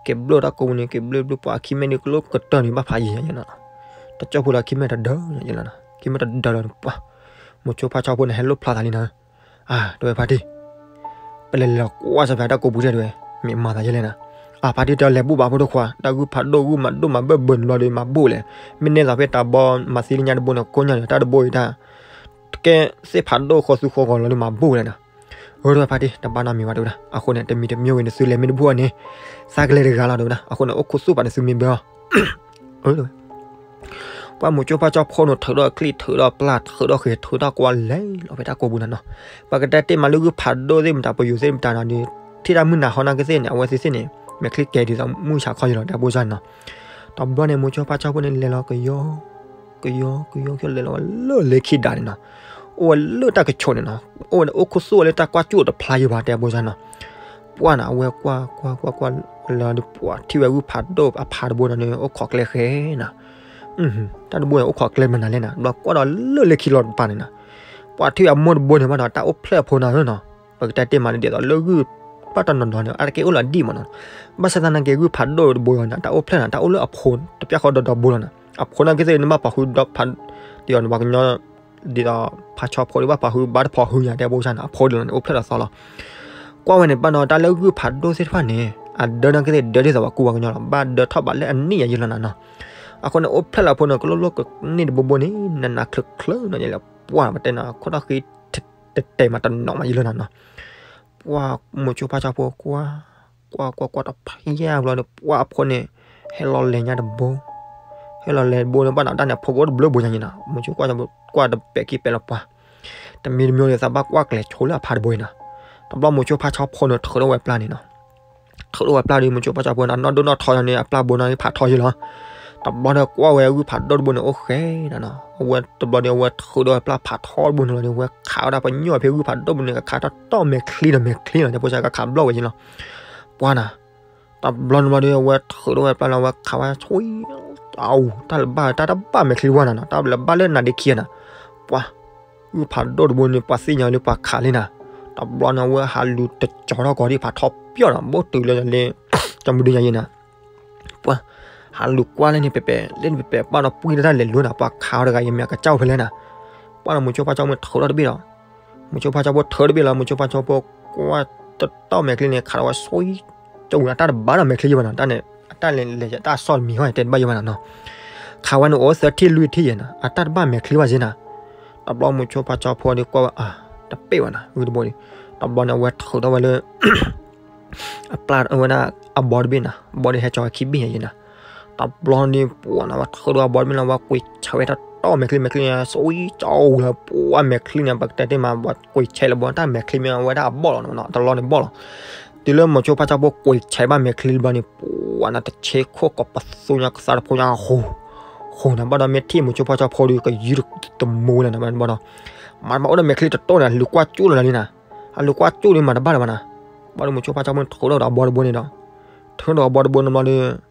က့ၤဘျိၣ်တၢ်ကိးပူၤန့ၣ် က့ၤဘျိၣ်ဘျိၣ်ပှၤအခံမ့ၢ်ဒုးကလိကတၢၢ်န့ၣ် ဘၣ်ဖးယံာ်ညါနီၤ, တကၠီၢ်ဖိဒီးခံမ့ၢ်တဒၢညါလီၤနီၤ, ခံမ့ၢ်တဒၢလီၤန့ၣ် ပှၤ မိၤဆိဖါဆီဖိန့ၣ် ဟဲလိၣ်ဖျါသးလံနီၤ, အါ တဝဲဖါတံၢ် ပလဲၤလဲၤလီၤကွၢ်စၢ်ဖဲတၢ်ကိးပူၤတဲတဝဲ, မ့ၢ်မၤသးယဲလဲၣ်နၤ, အါ ဖါတံၢ်တဲလဲၤဘူၣ်ဘၣ်ဖိတခွါ, တၢ်ဂုၢ်ဖးဒိၣ်ဂုၢ်မၤဒိၣ်မၤဘၢၣ်ဘၢၣ်န့ၣ်ဘျီဒီး မၤဘူၣ်လဲၣ်, မ့ၢ်နဲသိးဖဲတၢ်ဘီမၤသံလၢညါတဘိန့ၣ် ကိးညါန့ၣ် တၢ်တဘိအံၤတၢ် ကဲသ့ၣ်ဖးဒိၣ်ဃီသူဃီဂီၤလီၤလၢမၤဘူၣ်လဲၣ်နၤ, အၢ တဝဲဖါတံၢ် တဘၣ်နီတမံၤဘၣ်တဲဝဲဒၣ်, အဃိန့ၣ် တမံၤတမံၤဝဲန့ၣ် သုလဲၤမ့ၢ်တဘူၣ်အီၤန့ၣ် သးကလဲၤတဂၤလီၤတဲဝဲဒၣ်, အဃိန့ၣ် အိၣ်ခိးသူၣ်ပာ်န့ၣ်သုမ့ၢ်ဘၢအီၤ ပှၢ်မိၤဆိဖါဆီဖိန့ၣ် ထုးဒီးချံၣ် ထုးဒီးပျၢ် ထုးဒီးဃ့ၢ် ထုးဒီးကွၢ်လဲၤလီၤဖဲတၢ်ကိးပူၤနၤနီၤ, ပကတဲတ့ၢ်မးလၢဂုၢ်ဖးဒိၣ်သ့ၣ်မတၤ ပယိၤသ့ၣ်မတၤနီၤဒီး ထံၣ်တၢ်မုၢ်နၤဟီနာ်က့သ့ၣ်န့ၣ် အဝဲသ့ၣ်သ့ၣ်န့ၣ် မဲာ်ချံကဲဒ်သိးမုၢ်ဆါခီယဲလီၤ တဲအဖိစၢ်န့ၣ်နီၤ, တဘျီန့ၣ် မိၤဆိဖါဆီဖိန့ၣ် လဲၤလီၤကယီ ကယီ ကယီ ကယီ လဲၤလီၤဝဲလၢလ့ခံဒးန့ၣ်နီၤ, အိၣ်ဝဲလၢတၢ်ကဆိးန့ၣ်နီၤ, အိၣ်ဝဲအိၣ်ခိးသူၣ်ဝဲလၢတၢ်ကွၢ်ကၠူၣ်အိၣ်တဖျါယဲၢ်ဘၣ် တဲအဖိစၢ်နီၤ, ပှၢ်နၤ အဝဲကွၢ်ကွၢ်ကွၢ်ကွၢ်လီၤဒီး ပှၢ်ထံၣ်ဝဲဂုၢ်ဖးဒိၣ်အဖါတဘိနီၤန့ၣ် အိၣ်ခိးကျဲဃဲနၤ, တၢ်တဘိန့ၣ် အိၣ်ခိးကျဲမနုၤလဲၣ်နၤ, ဒီးကွၢ်ဒီးလၢလ့ခံလီၤတပၤန့ၣ်နီၤ, ပှၢ်ထံၣ်ဝဲအမိၢ်တဘိန့ၣ်ဘၣ်ဒီး တၢ်အိၣ်ဖျဲၣ်အဖိနၤဧၢနီၤ, ပကတဲတ့ၢ်မးန့ၣ် ဒ်သိးလၢဂုၢ် ဘၣ်တနီၤနီၤန့ၣ် အတက့ၢ်အိၣ်လၢအဒံၣ်မးနီၤ. ဘၣ်ဆၣ်သနာ်က့ ဂုၢ်ဖးဒိၣ်တဘိအံၤန့ၣ် တၢ်အိၣ်ဖျဲၣ်နီၤ တၢ်အိၣ်လၢအဖိတပျၢ်ဃီဒီးဒီဘိလီၤနီၤ. အဖိနာ်က့သ့ၣ်န့ၣ် ဘၣ်ပာ်ဃုာ်ဒီးဖး တယီၤန့ၣ် ပှၤကညီ ဒ်သိးဖးဆီဖိဒီး ဘၣ်ပာ်ဃုာ်ဘၣ်တဖီဃုာ်ညါ တဲဘိၣ်ဆၣ်န့ၣ် အဖိဒ်လီၤန့ၣ် အိၣ်ဖျဲၣ်လီၤသီလီၤ. ကွၢ်ဝဲန့ၣ် ဘၣ်ဒီးတၢ်လၢဂုၢ်ဖးဒိၣ်သ့ၣ်တဖၣ်န့ၣ် အဒၢနာ်က့သ့ၣ် ဒၢဒ်သိးပှၤကူပှၤကညီလီၤ. ဘၣ်ဒၢထီၣ်ဘးလၢအနံၣ်ယံၤလီၤနၤနီၤ. အဃိန့ၣ် အိၣ်ဖျဲၣ်လီၤအဖိန့ၣ် ကလိၣ်လိၣ်ကန့ၢ်တဘိဘိန့ၣ် နးနးချၢချၢနီၤ ယလဲၤပှၢ်ပတဲနီၤ ခိၣ်ထီၣ်ဃ့ တတဲာ်မးတနီၤမးယံၤလီၤနၤနီၤ. ပှၢ်မိၤဆိဖါဆီဖိကွၢ် ကွၢ်ကွၢ်ကွၢ်တဖၣ်ယါဘျီန့ၣ် ပှၢ်အဖိန့ၣ် ဟဲလီၤလဲၤညါတဘိ ဟဲလီၤလဲၤတဘိန့ၣ် ဘၣ်နီၤတၢ်န့ၣ် အဖိကအိၣ်တဘျုးဘိညါယံၤနီၤ. မိၤဆိကွၢ် ကွၢ်တပဲာ်ခံပဲာ်လီၤပှၢ် တမံၤတမံၤန့ၣ် သးဘၣ်ကွၢ်ကျဲၤဆိလၢအဖါတဘိအံၤနီၤ. တဘျီမိၤဆိဖါဆီဖိန့ၣ် ထုးထီၣ်ဝဲပျၢ်န့ၣ်နီၤ. ထုးထီၣ်ဝဲပျၢ်ဒီး မိၤဆိဖါဆီဖိန့ၣ် အနီၢ်ဒိၣ်နီၢ်ထီယါန့ၣ် အပျၢ်ဘိန့ၣ်ဖးထီယံၤလီၤ. တဘျီန့ၣ်ကွၢ်ဝဲဂုၢ်ဖးဒိၣ်တဘိန့ၣ် အိၣ်ဃဲနီၤနီၤ. အဝဲတဘျီန့ၣ် အဝဲထုးထီၣ်ဝဲပျၢ်ဖးထီတဘိန့ၣ်လီၤန့ၣ် အဝဲခးဝဲဒၣ်ပညိၣ်ဖဲဂုၢ်ဖးဒိၣ်တဘိန့ၣ် ကခးထီၣ်တီၢ်မဲာ်ချံဒီးမဲာ်ချံလီၤ တဲဖိဆၢကခးဘျီၣ်ဝဲယံၤလီၤ. ပှၢ်နီၤ တဘျီန့ၣ်ဘျီဒီး အဝဲထုးထီၣ်ဝဲပျၢ်လီၤ အဝဲခးဝဲဆိ အူ တၢ်လၢဘၣ် တၢ်တဘၣ်မဲာ်ချံတဝါနီၤနီၤ တၢ်လၢဘၣ်လၢနါဒ့ခံနီၤ. ပှၢ် ဂုၢ်ဖးဒိၣ်တဘိန့ၣ် ပှၤသ့ၣ်ညါလၢပှၤခးလံနီၤ. တဘျီန့ၣ် အဝဲဟးလူၤတကၠီထီၣ်ကီးဒံးဖးထီပျီၢ်နီၤ ဘိၣ်တုၤလၢလၢ ကၠီမုၢ်ဒုညါယံၤနီၤ. ပှၢ် ဟးလူၤကွၢ်လၢန့ၣ်ပဲပဲ လၢန့ၣ်ပဲပဲ ပှၢ်ဒီးပှံၢ်တၢ်လဲၤလိၤနီၤ ပှၤခးအီၤတဂၤအံၤမ့ၢ်အကစၢ်အိၣ်ဖဲလဲၣ်နီၤ. ပှၢ်ဒီးမိၤဆိဖါဆီဖိန့ၣ်ထုးထီၣ်တဘ့ၣ်လီၤ. မိၤဆိဖါဆီဖိထုးတဘ့ၣ်လီၤ မိၤဆိဖါဆီဖိကွၢ်တတီၢ်မဲာ်ချံန့ၣ် ခးထီၣ်ဝဲဆိ ကၠိဝဲအတၢ်တဘၣ်ဒီးမဲာ်ချံယံၤဘၣ်နီၤ တၢ်န့ၣ် အတၢ်လဲၤလဲၤတၢ်အစီၣ်တမံၤဟီတဲတဘၣ်ယံၤဘၣ်နီၤနီၤ. ခးဝဲန့ၣ်အိၣ်သၢထံၣ်လွံၢ်ထံၣ်ယဲနီၤ အတၢ်တဘၣ်မဲာ်ချံဘၣ်စ့နီၤ. တဘျီမိၤဆိဖါဆီဖိဒီးကွၢ်ဝဲအါ တပ့ၢ်ဘၣ်နီၤ ဂုၢ်တဘိဒီး တဘျီန့ၣ် အဝဲထုးထီၣ်ဝဲလၢ အပျၢ်ဝဲဒၣ်အဘီတဘ့ၣ်နီၤ အဘီဒီးဟဲကၠီဝဲခံဘ့ၣ်ညါယံၤနီၤ. တဘျီန့ၣ် ပှၢ်နီၤ ဝဲထုးထီၣ်အဘီတဘ့ၣ်လီၤ ဝဲကွံာ်ဆဲးဝဲတတီၢ်မဲာ်ချံ မဲာ်ချံန့ၣ် ဆိကၠီလီၤ ပှၢ်မဲာ်ချံန့ၣ် ပကတဲတ့ၢ်မး ဝဲကွံာ်ဆဲးလီၤဘီ တၢ်မဲာ်ချံမ့ၢ်ဝဲဒၣ်အဘီၣ်လီၤနီၤ တလီန့ၣ်ဘီၣ်လီၤ. တုၤလၢမိၤဆိဖါဆီဖိကွံာ်ဆဲးဘၣ်မဲာ်ချံတဘျီန့ၣ် ပှၢ်နီၤ တဆ့ခိၣ်ကိးပသူညါကသါတဖိညါ ဃိၤ ဃိၤနီၤ ဘၣ်ဒီးမ့ၢ်ထံၣ်မိၤဆိဖါဆီဖိဒီး ကယုၢ်တမူဝဲလၢၤနီၤ ဘၣ်ဒီး မၤတဘၣ်အိၣ်ဒီးမဲာ်ချံတတီၢ်န့ၣ် လူၤကွၢ်ကၠိလီၤလံနီၤ. အလူၤကွၢ်ကၠိန့ၣ် မၤတဘၣ်လၢၤဘၣ်နီၤ. ဘၣ်ဒီးမိၤဆိဖါဆီဖိန့ၣ် ထုးထီၣ်ဒီးအဘီတဘိန့ၣ်ဒီး ထုးဒီးအဘီတဘိန့ၣ်ဘျီဒီး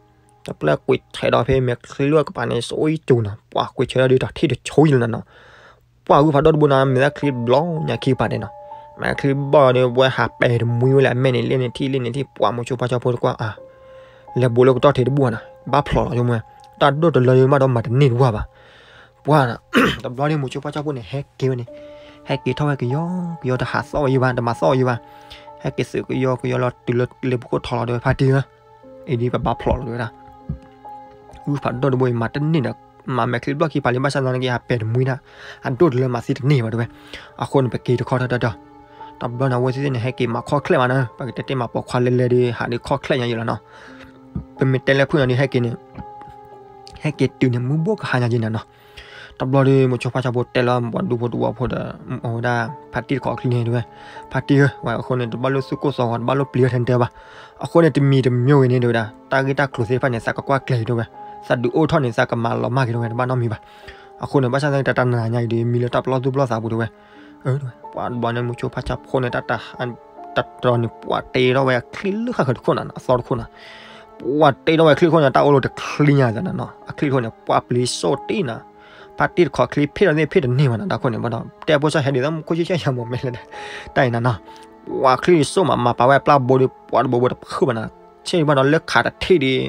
တပျၢ်ကွံာ်ဆဲးဒီးဖဲမဲာ်ချံလၢကပၤန့ၣ် ဆိကၠီနီၤ ပှၢ်ကွံာ်ဆဲးဒီးတၢ်ထံၣ်တဆိယံၤလီၤနီၤနီၤ. ပှၢ်ဂုၢ်ဖးဒိၣ်တဘိန့ၣ် မဲာ်ချံဘျီညါခံကပၤန့ၣ်နီၤ. မဲာ်ချံဘျီဒီး ဝဲဟးပဲာ်တမှံဝဲလၢ အမဲာ်န့ၣ်လ့ၣ်န့ၣ်ထံၣ်လ့ၣ်န့ၣ်ထံၣ် ပှၢ်မိၤဆိဖါဆီဖိတကွၢ်အါ လဲၤဘူးလၢကတီၢ်ထံးတဘူၣ်ဘၣ်နီၤ ဘၣ်ဖျိးလီၤဆိကမိၣ် တၢ်ဒိၣ်တလၢဒီးမးဒီးမၤတန့ၢ်တဝါဘၣ်. ပှၢ် တဘျီန့ၣ် မိၤဆိဖါဆီဖိန့ၣ် ဟဲက့ၤဝဲန့ၣ် ဟဲက့ၤထီၣ်ဝဲကယီကယီ တဟးသီၣ်ဝဲယံၤဘၣ် တမၤသီၣ်ဝဲယံၤဘၣ်. ဟဲက့ၤသုးကယီကယီလီၤ တုၤလၢလ့ပူၤခိၣ်ထီလီၤဒီး ဖါတံၢ်ဧၢ အံၤဒ်ပဘၣ်ဖျိးလီၤတဲဝဲဒၣ် ဂုၢ်ဖးဒိၣ်တဘိအံၤ မၤတန့ၢ်ဒီး မၤမဲာ်ချံဘျီၣ်ခံကပၤလံ ဘၣ်ဆၣ်သနာ်က့ ဟးပဲာ်တမှံဒၣ် အဒိၣ်တလၢမၤသံတန့ၢ်ဘၣ်တဲဝဲ. အဃိန့ၣ် ပက့ၤတခီထီၣ်တၢ်ဒီး တဘျီန့ၣ် အဝဲသ့ၣ်န့ၣ် ဟဲက့ၤမၤခီၣ်ချဲၣ်မးနီၤ ပကတဲတ့ၢ်မးပိာ်ခွါလဲၤလဲၤဒီး ဟးဒီးခီၣ်ချဲၣ်ညါယံၤလီၤနီၤ. ပမ့ၢ်တဲလၢဖုၣ်ညါဒီး ဟဲက့ၤန့ၣ် ဟဲက့ၤတုၤန့ၣ် မုၢ်ဘိၣ်ကဟါညါယံၤနီၤနီၤ. တဘျီဒီး မိၤဆိဖါဆီဖိတဲလီၤပှၤဒူဖိတဝီဖိဒီး အဝဲဒၣ် ဖါတံၢ်တခီချံန့ၣ်တဲဝဲ, ဖါတံၢ်ဧၢ ဝဲအဃိန့ၣ် တဘၣ်လိၣ်သူၣ်ကိၢ်သးဂီၤ တဘၣ်လိၣ်ပျံၤဝဲထဲတဲဘၣ်. အဃိန့ၣ် တမံၤတမံၤဂ့ၤန့ၣ်တဲဝဲဒၣ် တၢ်ဂ့ၢ်တၢ်ကျိၤသ့ၣ်တဖၣ်န့ၣ် သးကကွၢ်ကျဲၤတဲဝဲ, သးဒုးအိၣ်ထီၣ်န့ၣ် သးကမၤလီၤမၢ်က့ၤတဲဝဲ တဘၣ်နီတမံၤဘၣ်. အဃိန့ၣ် ဘၣ်ဆၣ်သနာ်က့ တၢ်တနၤညါအံၤဒီး မံလၢတၢ်ပလီၢ်သူၣ်ပလီၢ်သးပူၤတဲဝဲ. ပှၤတဘျီန့ၣ် မိၤဆိဖါဆီဖိန့ၣ် တၢ်တ တတြီန့ၣ် ပှၤတ့ထီၣ်ဝဲအချံလၢဃၣ်ဃၢၤတခိၣ်နီၤ အသီတခိၣ်နီၤ. ပှၤတ့ထီၣ်ဝဲအချံတခိၣ်န့ၣ် တၢ်အိၣ်လၢတချံညါသးနီၤနီၤ အချံတခိၣ်န့ၣ် ပှၤပျံၤစိၣ်တ့ၢ်နီၤ. ဖါတံၢ်တခီချံဖ့ၣ်လီၤသ့ၣ်ဖ့ၣ်တန့ၢ်ဘၣ်နီၤ တၢ်ခိၣ်န့ၣ် ဘၣ်ဒီး တဲဖိစၢ်ဟဲဒ်သိးမူခိၣ်ဆံၣ်ဆံၣ်ယၤမ့ၢ်လဲၣ် တၢ်အံၤနီၤနီၤ. ပှၤချံတစိၢ်မး မၤပာ်ဝဲအပျၢ်ဘိဒီး ပှၤတဘိဘိတဖုၣ်ဘၣ်နီၤ. ဆ့ၣ်ဘၣ်ဒီးလၢခးတထံၣ်ဒီး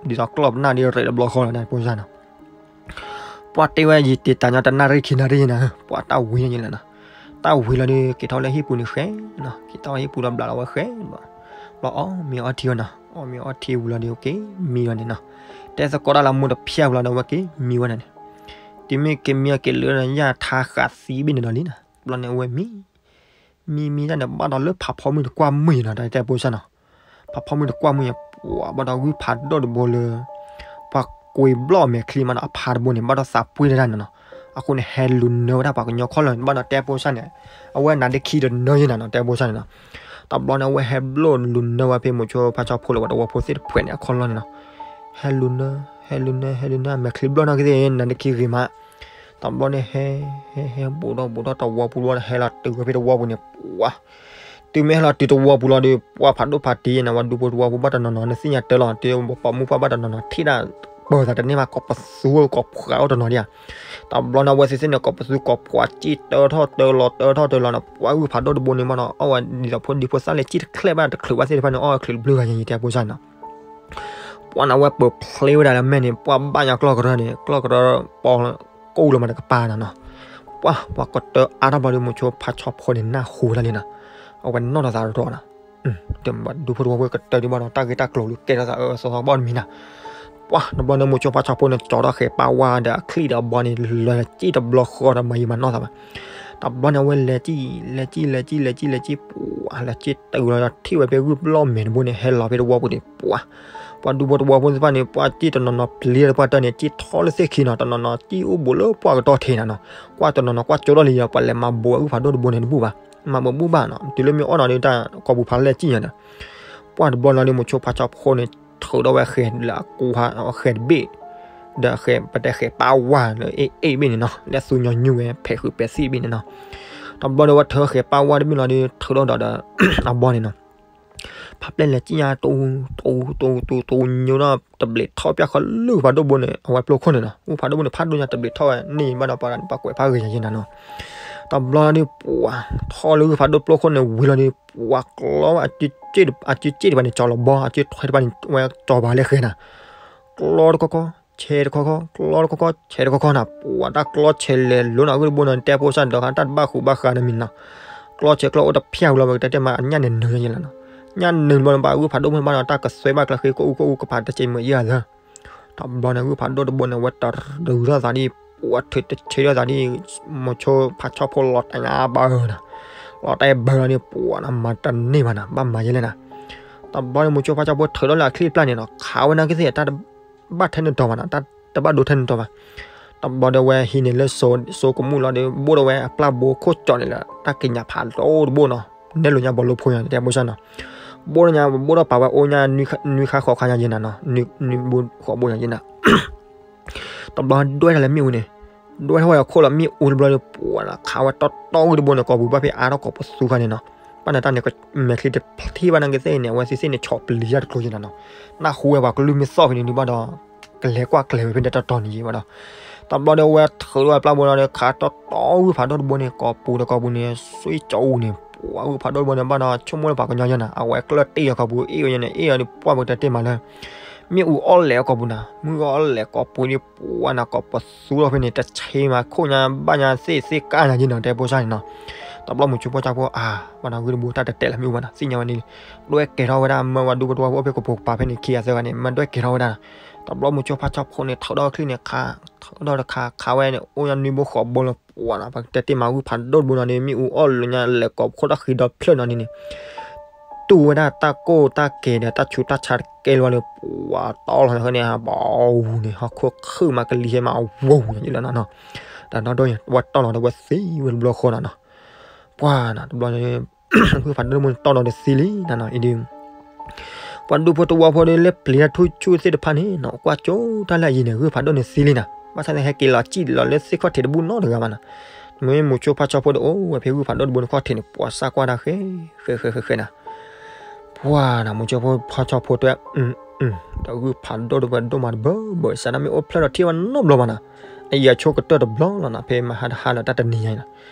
ဒ်သိးကျီၢ်ပနၢ်ဒီးရ့းတဘျီဃီလီၤ တၢ်ဖိစၢ်နီၤ. ပှၤတ့ဝဲယံာ်တ့ၢ်တၢ်ညီတနၣ်ရံၣ်ခံနၣ်ရံၣ်နီၤ ပှၤတၢ်ဝံၤညါလီၤနီၤ. တၢ်ဝံၤလီၤဒီး က့ၤထီၣ်လၢဟံၣ်ပူၤန့ၣ်ဃဲနီၤ က့ၤထီၣ်ဟံၣ်ပူၤဒီးဘျးလီၤဝဲဃဲ ဘျီအီၣ်မ့ၤအီထံဝဲနီၤ အီၣ်မ့ၤအီထံဝံၤလီၤဒီး က့ၤမံဝဲန့ၣ်နီၤ. တဲသကိးတၢ်လၢမူတဖျၢၣ်ဝံၤလီၤဒီး အဝဲက့ၤမံဝဲဒၣ်န့ၣ်. တုၤမ့ၢ်က့ၤမံအီၤက့ၤလၢ ညၣ်ထါဃးသံဘ့ၣ်န့ၣ်ဒီးလံနီၤ တဘျီန့ၣ် အဝဲမံ မံမံတၢ်န့ၣ် ဘၣ်ဒီးလၢဖးဖီမုၢ်တကွၢ်မုၢ်နီၤ တၢ်တဲဖိစၢ်နီၤ. ဖးဖီမုၢ်တကွၢ်မုၢ်န့ၣ် ပှၤဘၣ်ဒီးဂုၢ်ဖးဒိၣ်တဘိလၢ ပှၤကွံာ်ဘျီၣ်အမဲာ်ချံမးနီၤ အဖါတဘိန့ၣ် ဘၣ်ဒီးသးပှ့ၤတၢ်န့ၣ်နီၤ. အဃိန့ၣ် ဟဲလူၤနၢဝဲဒၣ်ပှၤကညီခီၣ်လီၢ်န့ၣ် ဘၣ်ဒီးတဲဖိစၢ်န့ၣ် အဝဲနါဒ့ခံတနၢယဲနီၤနီၤ တဲဖိစၢ်န့ၣ်နီၤ. တဘျီန့ၣ် အဝဲဟဲဘျီၣ်လူၤနၢဝဲဖဲမိၤဆိဖါဆီဖိလၢပှၤတဝီဖိသ့ၣ်တဖုန့ၣ် အခီၣ်လီၢ်န့ၣ်နီၤ. ဟဲလူၤနၢ ဟဲလူၤနၢ ဟဲလူၤနၢ အမဲာ်ချံဘျီၣ်နီၢ်ကသ့ၣ် နါဒ့ခံဂ့ၤမး တဘျီန့ၣ် ဟဲ ဟဲ ဟဲဘူးဒီးဘူးဒီးတဝီပူၤလီၤ ဟဲလီၤတုၤဝဲဖဲတဝီပူၤန့ၣ် ပှၤ တုၤမ့ၢ်ဟဲလီၤတုၤတဝီပူၤလီၤဒီး ပှၤဖးဒိၣ်ဖးတံၢ်န့ၣ် ဝဲဒူဖိတဝီပူၤဘၣ်တနီၤနီၤ နသ့ၣ်ညါတၢ်လီၤ တုၤပိာ်မုၣ်ပှၢ်ဘၣ်တနီၤနီၤ ထံၣ်ဒၣ် ပၢၤသးတန့ၢ်ဘၣ် ကိးပသူကိးဖှးအိၣ်တနီၤဒံးဧါ. တဘျီန့ၣ် အဝဲသ့ၣ်သ့ၣ်န့ၣ် ကိးပသူကိးဖှး စံၣ်တၢထီၣ်တၢလီၤ တၢထီၣ်တၢလီၤန့ၣ် ပှၤဂုၢ်ဖးဒိၣ်တဘိန့ၣ်ဘၣ်ဒီး အီၣ်ဝဲဒ်သိးဖိဒံဖိသၣ်လဲၤ စံၣ်တချဲးဘၣ် တချုးဘၣ်သ့ၣ်တဖၣ်န့ၣ် အီၣ်ချုးတဘျုးဂၤယဲယဲ တဲဖိစၢ်န့ၣ်နီၤ. ပှၤန့ၣ် အဝဲပၢၤဖျ့ဝဲဒၣ်လၢမဲာ်န့ၣ် ပှၤဘၣ်ညါကျီၢ်ကရၢန့ၣ် ကျီၢ်ကရၢပီ ကိၣ်လီၤမးတကပၤန့ၣ်နီၤ. ပှၤ ပှၤကတၢၢ်အါထီၣ်ဘျီဒီး မိၤဆိဖါဆီဖိန့ၣ် နၢ်ဟူဝဲဒၣ်လံနီၤ. အဝဲနီၣ်ထီၣ်သးတရီနီၤ. ဒူဖိတဝီဖိကတၢၢ်ဒံးဘၣ်ဒီး တၢ်ဂ့ၢ်တၢ်ကျိၤလၢကဲထီၣ်သးအၢအၢသီသီဘီၣ်တမံၤနီၤ. ပှၤ တဘျီန့ၣ် မိၤဆိဖါဆီဖိန့ၣ် ကၠီထီၣ်ဃဲၤပၢ်ဝါဒီးအချံၣ်ဒီးအဘီန့ၣ် လၢစံၣ်တဘျီဃီဒီး မၤယံာ်မၤနီၢ်သးဘၣ်. တဘျီန့ၣ် အဝဲလဲၤစံၣ် လဲၤစံၣ် လဲၤစံၣ် လဲၤစံၣ် လဲၤစံၣ် ပှၤ လဲၤစံၣ်တုၤလီၤဒီး ထံၣ်ဝဲဖဲဂုၢ်ပျီၢ်မဲာ်တဘိန့ၣ် ဟဲလီၤဖဲတဝီပူၤန့ၣ် ပှၤ ပှၤဒူဖိတဝီဖိသ့ၣ်တဖၣ်န့ၣ် ပှၤစံၣ်တနီၤနီၤပျံၤတပှၢ်တၢၢ်န့ၣ် စံၣ်ထီလၢသ့ၣ်ခံနီၤ, တနီၤနီၤစံၣ်အိၣ်ဘူးလၢပှၢ်ကတီၢ်ထံးနၤနီၤ, ကွၢ်တနီၤနီၤကွၢ်ကၠိထီၣ်လံဒီး ပှၤလဲၤမၤဘူးအဂုၢ်ဖးဒိၣ်တဘိန့ၣ်တဘူၣ်ဘၣ်, မၤဘူးဘူၣ်ဘၣ်နီၤ, တုၤလၢမ့ၢ်အီၣ်နီၤဒီးတၢ်ကိာ်ပူၤဖးလဲၢ်စံၣ်ညါဒီး ပှၢ်တဘျီနီၤဒီး မိၤဆိဖါဆီဖိန့ၣ် ထုးထီၣ်ဝဲဃဲၤလၢအကူ ဃဲၤတဘ့ၣ်, ဒီးဃဲၤ ပတဲဃဲၤပၢ်ဝါလၢအ့ၣ်အ့ၣ်ဘ့ၣ်န့ၣ်နီၤ, လၢအသူညီနုၢ်ဝဲဖဲးဃုာ်ပဲာ်သံၣ်ဘ့ၣ်န့ၣ်နီၤ, တဘျီဒီးဝဲထုးဃဲၤပၢ်ဝါတဘ့ၣ်လီၤဒီး ထုးထီၣ်ဒီးဒီး အဘီန့ၣ်နီၤ ဖးပျဲၢ်လဲၤစံၣ်ညါ တူ တူ တူ တူ တူ ညိထီၣ်တဘျီးထီၣ်ပၠၣ်ဃီလၢဂုၢ်ဖးဒိၣ်တဘိန့ၣ် အဝဲပျိခိၣ်န့ၣ်နီၤ, ဂုၢ်ဖးဒိၣ်တဘိန့ၣ် ဖးဒိၣ်ညါတဘျီးထီၣ်ဝဲန့ၣ်ဘၣ်ဒီး ပှၤပှၤကွဲးဖးဂ့ၤယဲယဲနၤနီၤ, တဘျီဒီးပှၤထီၣ်လၢဂုၢ်ဖးဒိၣ်ပျိခိၣ်န့ၣ်ဝံၤလီၤဒီး ပှၤကျီဝဲ အစုစ့ၣ်တဖၣ်န့ၣ် ကၠီလီၤဘီ အစုထွဲတဖၣ်န့ၣ် ဝဲကၠီပၤလၢဃဲၤနၤ, ကျီတခီခီ ဆဲးတခီခီ ကျီတခီခီ ဆဲးတခီခီနၤ, ပှၤတၢ်ကျီဆဲးလဲၤလိၤနၤ ဂုၢ်တဘိနီၤ တဲဖိစၢ်ဒီး တၢ်တဘၣ်ဃူဘၣ်ဃးနီတမံၤနီၤ, ကျီဆဲးကျီအိၣ်တဖၠၣ်ဝံၤလီၤ ပကတဲတဲမး အညၣ်န့ၣ်နုာ်ယဲလီၤနီၤ, ညၣ်နုာ်တဘျီန့ၣ် ဘၣ်ဂုၢ်ဖးဒိၣ်မ့ၢ်ဘၣ်ဒီး တၢ်ကသွဲဘၣ်ကျဲဃ့ ကအိၣ်ကအိၣ်ကဖးတစဲးမုာ်ယဲၢ်အသၢ, တဘျီန့ၣ် ဂုၢ်ဖးဒိၣ်တဘိန့ၣ် ဝဲတရုၤထီၣ်သးဒ် ပှၤထုးတဆ့ထီၣ်သးဒ် မိၤဆိဖါဆီဖိလီၤတၢ်ညါဘၢနၤ, လီၤတၢ်ဘၢလီၤန့ၣ် ပှၤနၤမၤတန့ၢ်ဘၣ်နၤ ဘၣ်မၤယဲလဲၣ်နၤ, တဘျီန့ၣ် မိၤဆိဖါဆီဖိထုးထီၣ်လၢအချံၣ်တဖျၢၣ်န့ၣ်နီၤ ခးဝဲနာ်က့သ့ၣ် တၢ်တဘၣ်ထဲနတီၤဘၣ်နီၤ, တၢ်တဘၣ်ဒိထဲနတီၤဘၣ်, တဘျီဒီးဝဲဟံးန့ၢ်လၢစိကမူၣ်လီၤဒီး ဘိၣ်ထီၣ်ဝဲအပျၢ်ဘိခိၣ်ကၠီန့ၣ်လၢ တၢ်ကံးညာ်ဖးဒိၣ်တဘိနီၤ, နဲလိာ်ညါဘီလိဖိညါ တဲဖိစၢ်နီၤ, ဘိၣ်ထီၣ်ညါ ဘိၣ်ထီၣ်ပာ်ဝဲအိၣ်ညါ နွံခါဃိးခါညါယဲနၤနီၤ, နွံဘိဃိးဘိညါယဲနၤ တဘျီဒွဲၣ်ထီၣ်လၢမ့ၣ်အူန့ၣ်, ဒွဲၣ်ထီၣ်ဝဲအခိၣ်လီၤ မ့ၣ်အူတဘျီဒီး ပှၤနၤခးဝဲတီတီဂုၢ်တဘိန့ၣ် ကိာ်ပူၤဘၣ်ဖဲအါထီၣ်ကိာ်ပသူခါန့ၣ်နီၤ, ဘၣ်နၤတၢ်န့ၣ် မဲာ်ချံတထံၣ်ဘၣ်နာ်က့သ့ၣ်န့ၣ် အဝဲသ့ၣ်သ့ၣ်န့ၣ် ဆီးပျံၤတၢ်တကျိၤယဲနၤနီၤ, နၢ်ဟူဝဲပှၤကလုၢ်မ့ၢ်သီၣ်ဖဲန့ၣ်ဒုးဘၣ်ဒီး ကလဲၤကွၢ်ကျဲၤဝဲဖဲန့ၣ်တတီၤန့ၣ်ယဲဘၣ်ဒီး, တဘျီဒီးဝဲထုးထီၣ်ဝဲပျၢ်ဘိလီၤဒီး ခးတီတီဂုၢ်ဖးဒိၣ်တဘိန့ၣ် ကိာ်ပူၤဒီးကိာ်ပူၤန့ၣ် စွံၣ်ကၠီအူန့ၣ် ပှၤဂုၢ်ဖးဒိၣ်တဘိန့ၣ် ဘၣ်ဒီးဆိကမိၣ်လၢပှၤကညီယဲနၤ အဝဲကျၢၢ်တ့ၢ်အီၤကိာ်ပူၤ အ့ၣ်အီၤယဲန့ၣ် အ့ၣ်အီၤဒီး ပှၢ်ပကတဲတ့ၢ်မးလၢ မ့ၣ်အူအီၣ်လဲၣ်အကိာ်ပူၤနၤ, မ့ၣ်အူအီၣ်လဲၣ်ကိာ်ပူၤန့ၣ် ပှၤနၤကိာ်ပသူလီၤဖဲန့ၣ် တဆ့မး ခိၣ်ညါဘၣ်ညါသ့ၣ်သ့ၣ်ကါညါယဲနီၤ တဲဖိစၢ်န့ၣ်နီၤ, တဘျီမိၤဆိဖါဆီဖိအါ ပှၤနၤဂုၢ်တဘိတၢ်တတဲာ်လၢမ့ၣ်အူဘၣ်နၤ သ့ၣ်ညါဝဲန့ၣ် ဒွဲၣ်ကဲၤထီၣ်ဝဲဒၣ် မၢဝဲဒူဖိတဝီဖိအိၣ်ဖဲကပိာ်ကပၤဖဲန့ၣ် ခံဂၤသၢဂၤန့ၣ် မၢဒွဲၣ်ကဲၤထီၣ်ဝဲဒၣ်, တဘျီမိၤဆိဖါဆီဖိန့ၣ် ထုးထီၣ်ချံၣ်န့ၣ် ခး ထုးထီၣ်တခါ ခးဝဲန့ၣ် အိၣ်ညါနွံဘိဃိးဘိလီၤ ပှၤနၤ ပကတဲတ့ၢ်မး ဂုၢ်ဖးဒိၣ်တဘိနီၤန့ၣ် မ့ၣ်အူအီၣ်လၢညါလဲၤကိးခိၣ်တၢ်ဃံဒီဖျၢၣ်နီၤန့ၣ်န့ၣ် တူၢ်ဝဲဒၣ်တၢ်ကိၢ်တၢ်ကဲၤဒီးတၢ်ဆူးတၢ်ဆါတကဲလၢၤဘၣ်လၢ ပှၤတီလီၤန့ၣ်န့ၣ် ဘီဝူၤန့ၣ် ဟီၣ်ခိၣ်ခုၣ်မးကလံၤဟဲမးအဝီၤန့ၣ်လီၤနီၤ, တၢ်နီၢ်ဒိၣ်န့ၣ် ဝဲတီလီၤဒီးဝဲသံဝဲတဘျီဃီနီၤနီၤ, ပှၤနၤတဘျီန့ၣ် ဂုၢ်ဖးဒိၣ်တဘိန့ၣ် တီလီၤဒီးသံလံနၤနီၤ အံၤဒုး ပှၤဒူဖိတဝီဖိဒီး လၢပျံၤတၢ်ထူၣ်ဆူၣ်သ့ၣ်တဖၣ်န့ၣ်နီၤ ကွၢ်ကၠိတၢ်လၢအယံၤန့ၣ် ဂုၢ်ဖးဒိၣ်န့ၣ်သံလံနၤ, ဘၣ်ဆၣ်သနာ်က့ဟဲက့ၤလီၤစံၣ်လီၤလၢသ့ၣ်ခီၣ်ထံးတဘူၣ်နီတဂၤဘၣ်နၤ, မ့မ့ၢ်မိၤဆိဖါဆီဖိဒီး အိၣ်ဝဲဖဲဂုၢ်ဖးဒိၣ်တဘိန့ၣ်ခီၣ်ထံးန့ၣ် ပှၤစၢ်ကွၢ်တၢ်ဃဲ ဃဲ ဃဲ ဃဲ ဃဲနၤ ပှၤနၤ မိၤဆိဖါဆီဖိတဲ ဒီးဂုၢ်ဖးဒိၣ်တဘိဒိၣ်မးတဘၢဘၢ စးထီၣ်မ့ၢ်အိၣ်ဖျၢၣ်ဒီးထံၣ်ဝဲနီတဘျီဘၣ်နၤ, အံၤအဆိကတၢၢ်တဘျီလီၤနၤ ဖဲမဟါတဟါလၢတၢ်တနံၤညါအံၤနၤ,